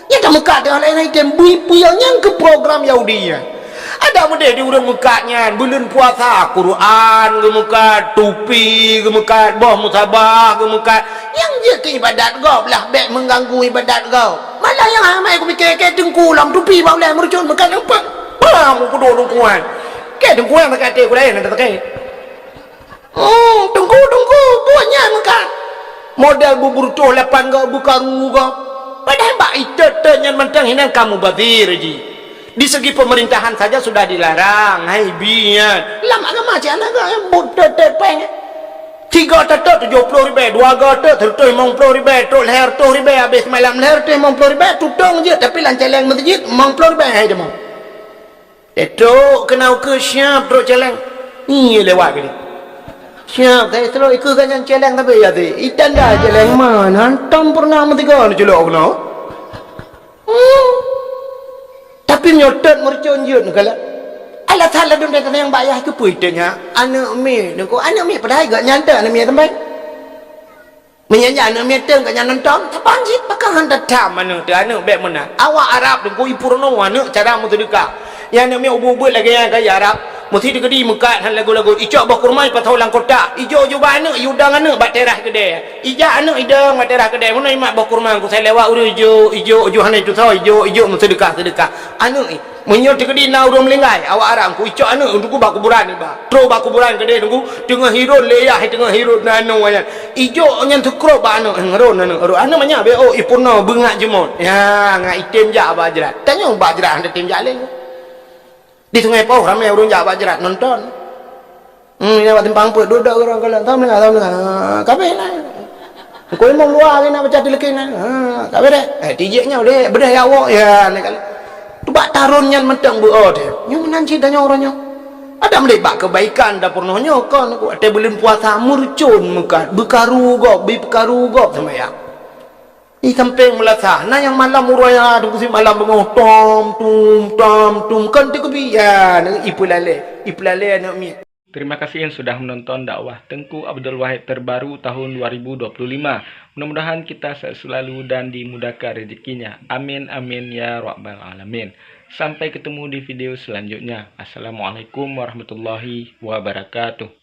Nyan ka meukat teuh laén item bui puyang nyan keu program Yahudi nyan. Adak meudeh di ureueng meukat nyan buleuen puasa, Quran geumeukat, tupi geumeukat, boh musabah geumeukat. Nyang jeuet keu ibadat gob lah bèk meuganggu ibadat gob. Malah nyang ramè kupike kèe teungku lom tupi bak ulèe meureucon meukat nampak. Bah, meukudo teungku nyan. Kèe teungku nyan sakét até ku laén ata sakét. Hmm, teungku, teungku, buet nyan meukat. Model bubur toh lapan gob beukaru gob. Padahai bak itot-tot nyan mantong hinan ka mubazir jih. Di segi pemerintahan saja sudah dilarang, hai bi nyan. Lam agama cit hana geuh, eh, buet tet-tet péng, eh. Tiga tetet tujoh ploh ribèe, dua go tet seratus limong ploh ribèe, trok lhèe reutôh ribèe, abéh seumalam lhèe reutôh limong ploh ribèe, tutong jeuet, tapi lam cèlèng meuseujid limong ploh ribèe hai deungoe. Eh, trok keunoe keu siap trok cèlèng. Nyoe lewat keu dia. Siap, saya trok ikeu ka nyan cèlèng tapi ya ti. Itanda cèlèng man, hantom pernah meusigoe neuculok keunoe. Hmm. Tapi meunyoe tet meureucon jeuet neukalon. Alasan ladôm that nyang bak yah keupeue tet nyan? Aneuk miet, neuko aneuk miet padahai gobnyan tet aneuk miet teumpat. Meunyan nyan aneuk miet tet gobnyan nonton, saban cit pakon han tatham aneuk teuh aneuk bèk meunan. Awak Arab teungku ipeurunoe aneuk cara meuseudeukah. Nyang aneuk miet ubeuet-ubeuet lagèe nyan kayèe Arab. Meusi teukeudi meukat han lagot-lagot. Icok boh kurma ipasoe lam kotak. Ijok jubah aneuk, iudang aneuk bak teras keudè. Ijak aneuk idong bak teras keudè. Meunan imat boh kurma, ku sai lewat ureueng ijok, ijok, ijok hana itusoe, ijok, ijok meuseudeukah-seudeukah. Aneuk, meunyoe teukeudi na ureueng meuninggai, awak Arab ku icok aneuk teungku bak kuburan iba. Trok bak kuburan keudè teungku, teungoh hiron lé yah, teungoh hiron na aneuk nyan. Ijok nyan teukrop bak aneuk, ngeron aneuk, ron aneuk manyang bèk oh ipeurunoe beungat jeumot. Ya, ngat item jak bak jrat. Tanyong bak jrat han tatem jak lé. Di Sungai Pauh ramè ureueng jak bak jrat nonton. Hmm, nyang bak simpang peuet duek-duek ureueng kalon. Alhamdulillah, alhamdulillah. Kabeh lah. Keu imum luwa lagèe na baca tilkin na. Ha, ka beureh. Eh, tijek nyoe deh, beudeh ya Allah. Ya, lé kali. Tubak taron nyan mantong beu oh deh. Nyoe meunan cit tanyoe uroe nyoe. Ada meulibat kebaikan dapur noh nyoe kon. Watèe buleuen puasa meureucon meukat, beukaru gob, beukaru gob seumayang. Di sampéng meulasa, na nyang malam uroe nyan, teungku sit malam beungoh, tom, tum, tom, tum, kon teukeubit, ya, ipeulalé, ipeulalé aneuk miet. Terima kasih yang sudah menonton dakwah Tengku Abdul Wahid terbaru tahun dua ribu dua puluh lima. Mudah-mudahan kita sehat selalu dan dimudahkan rezekinya. Amin, amin, ya rabbal alamin. Sampai ketemu di video selanjutnya. Assalamualaikum warahmatullahi wabarakatuh.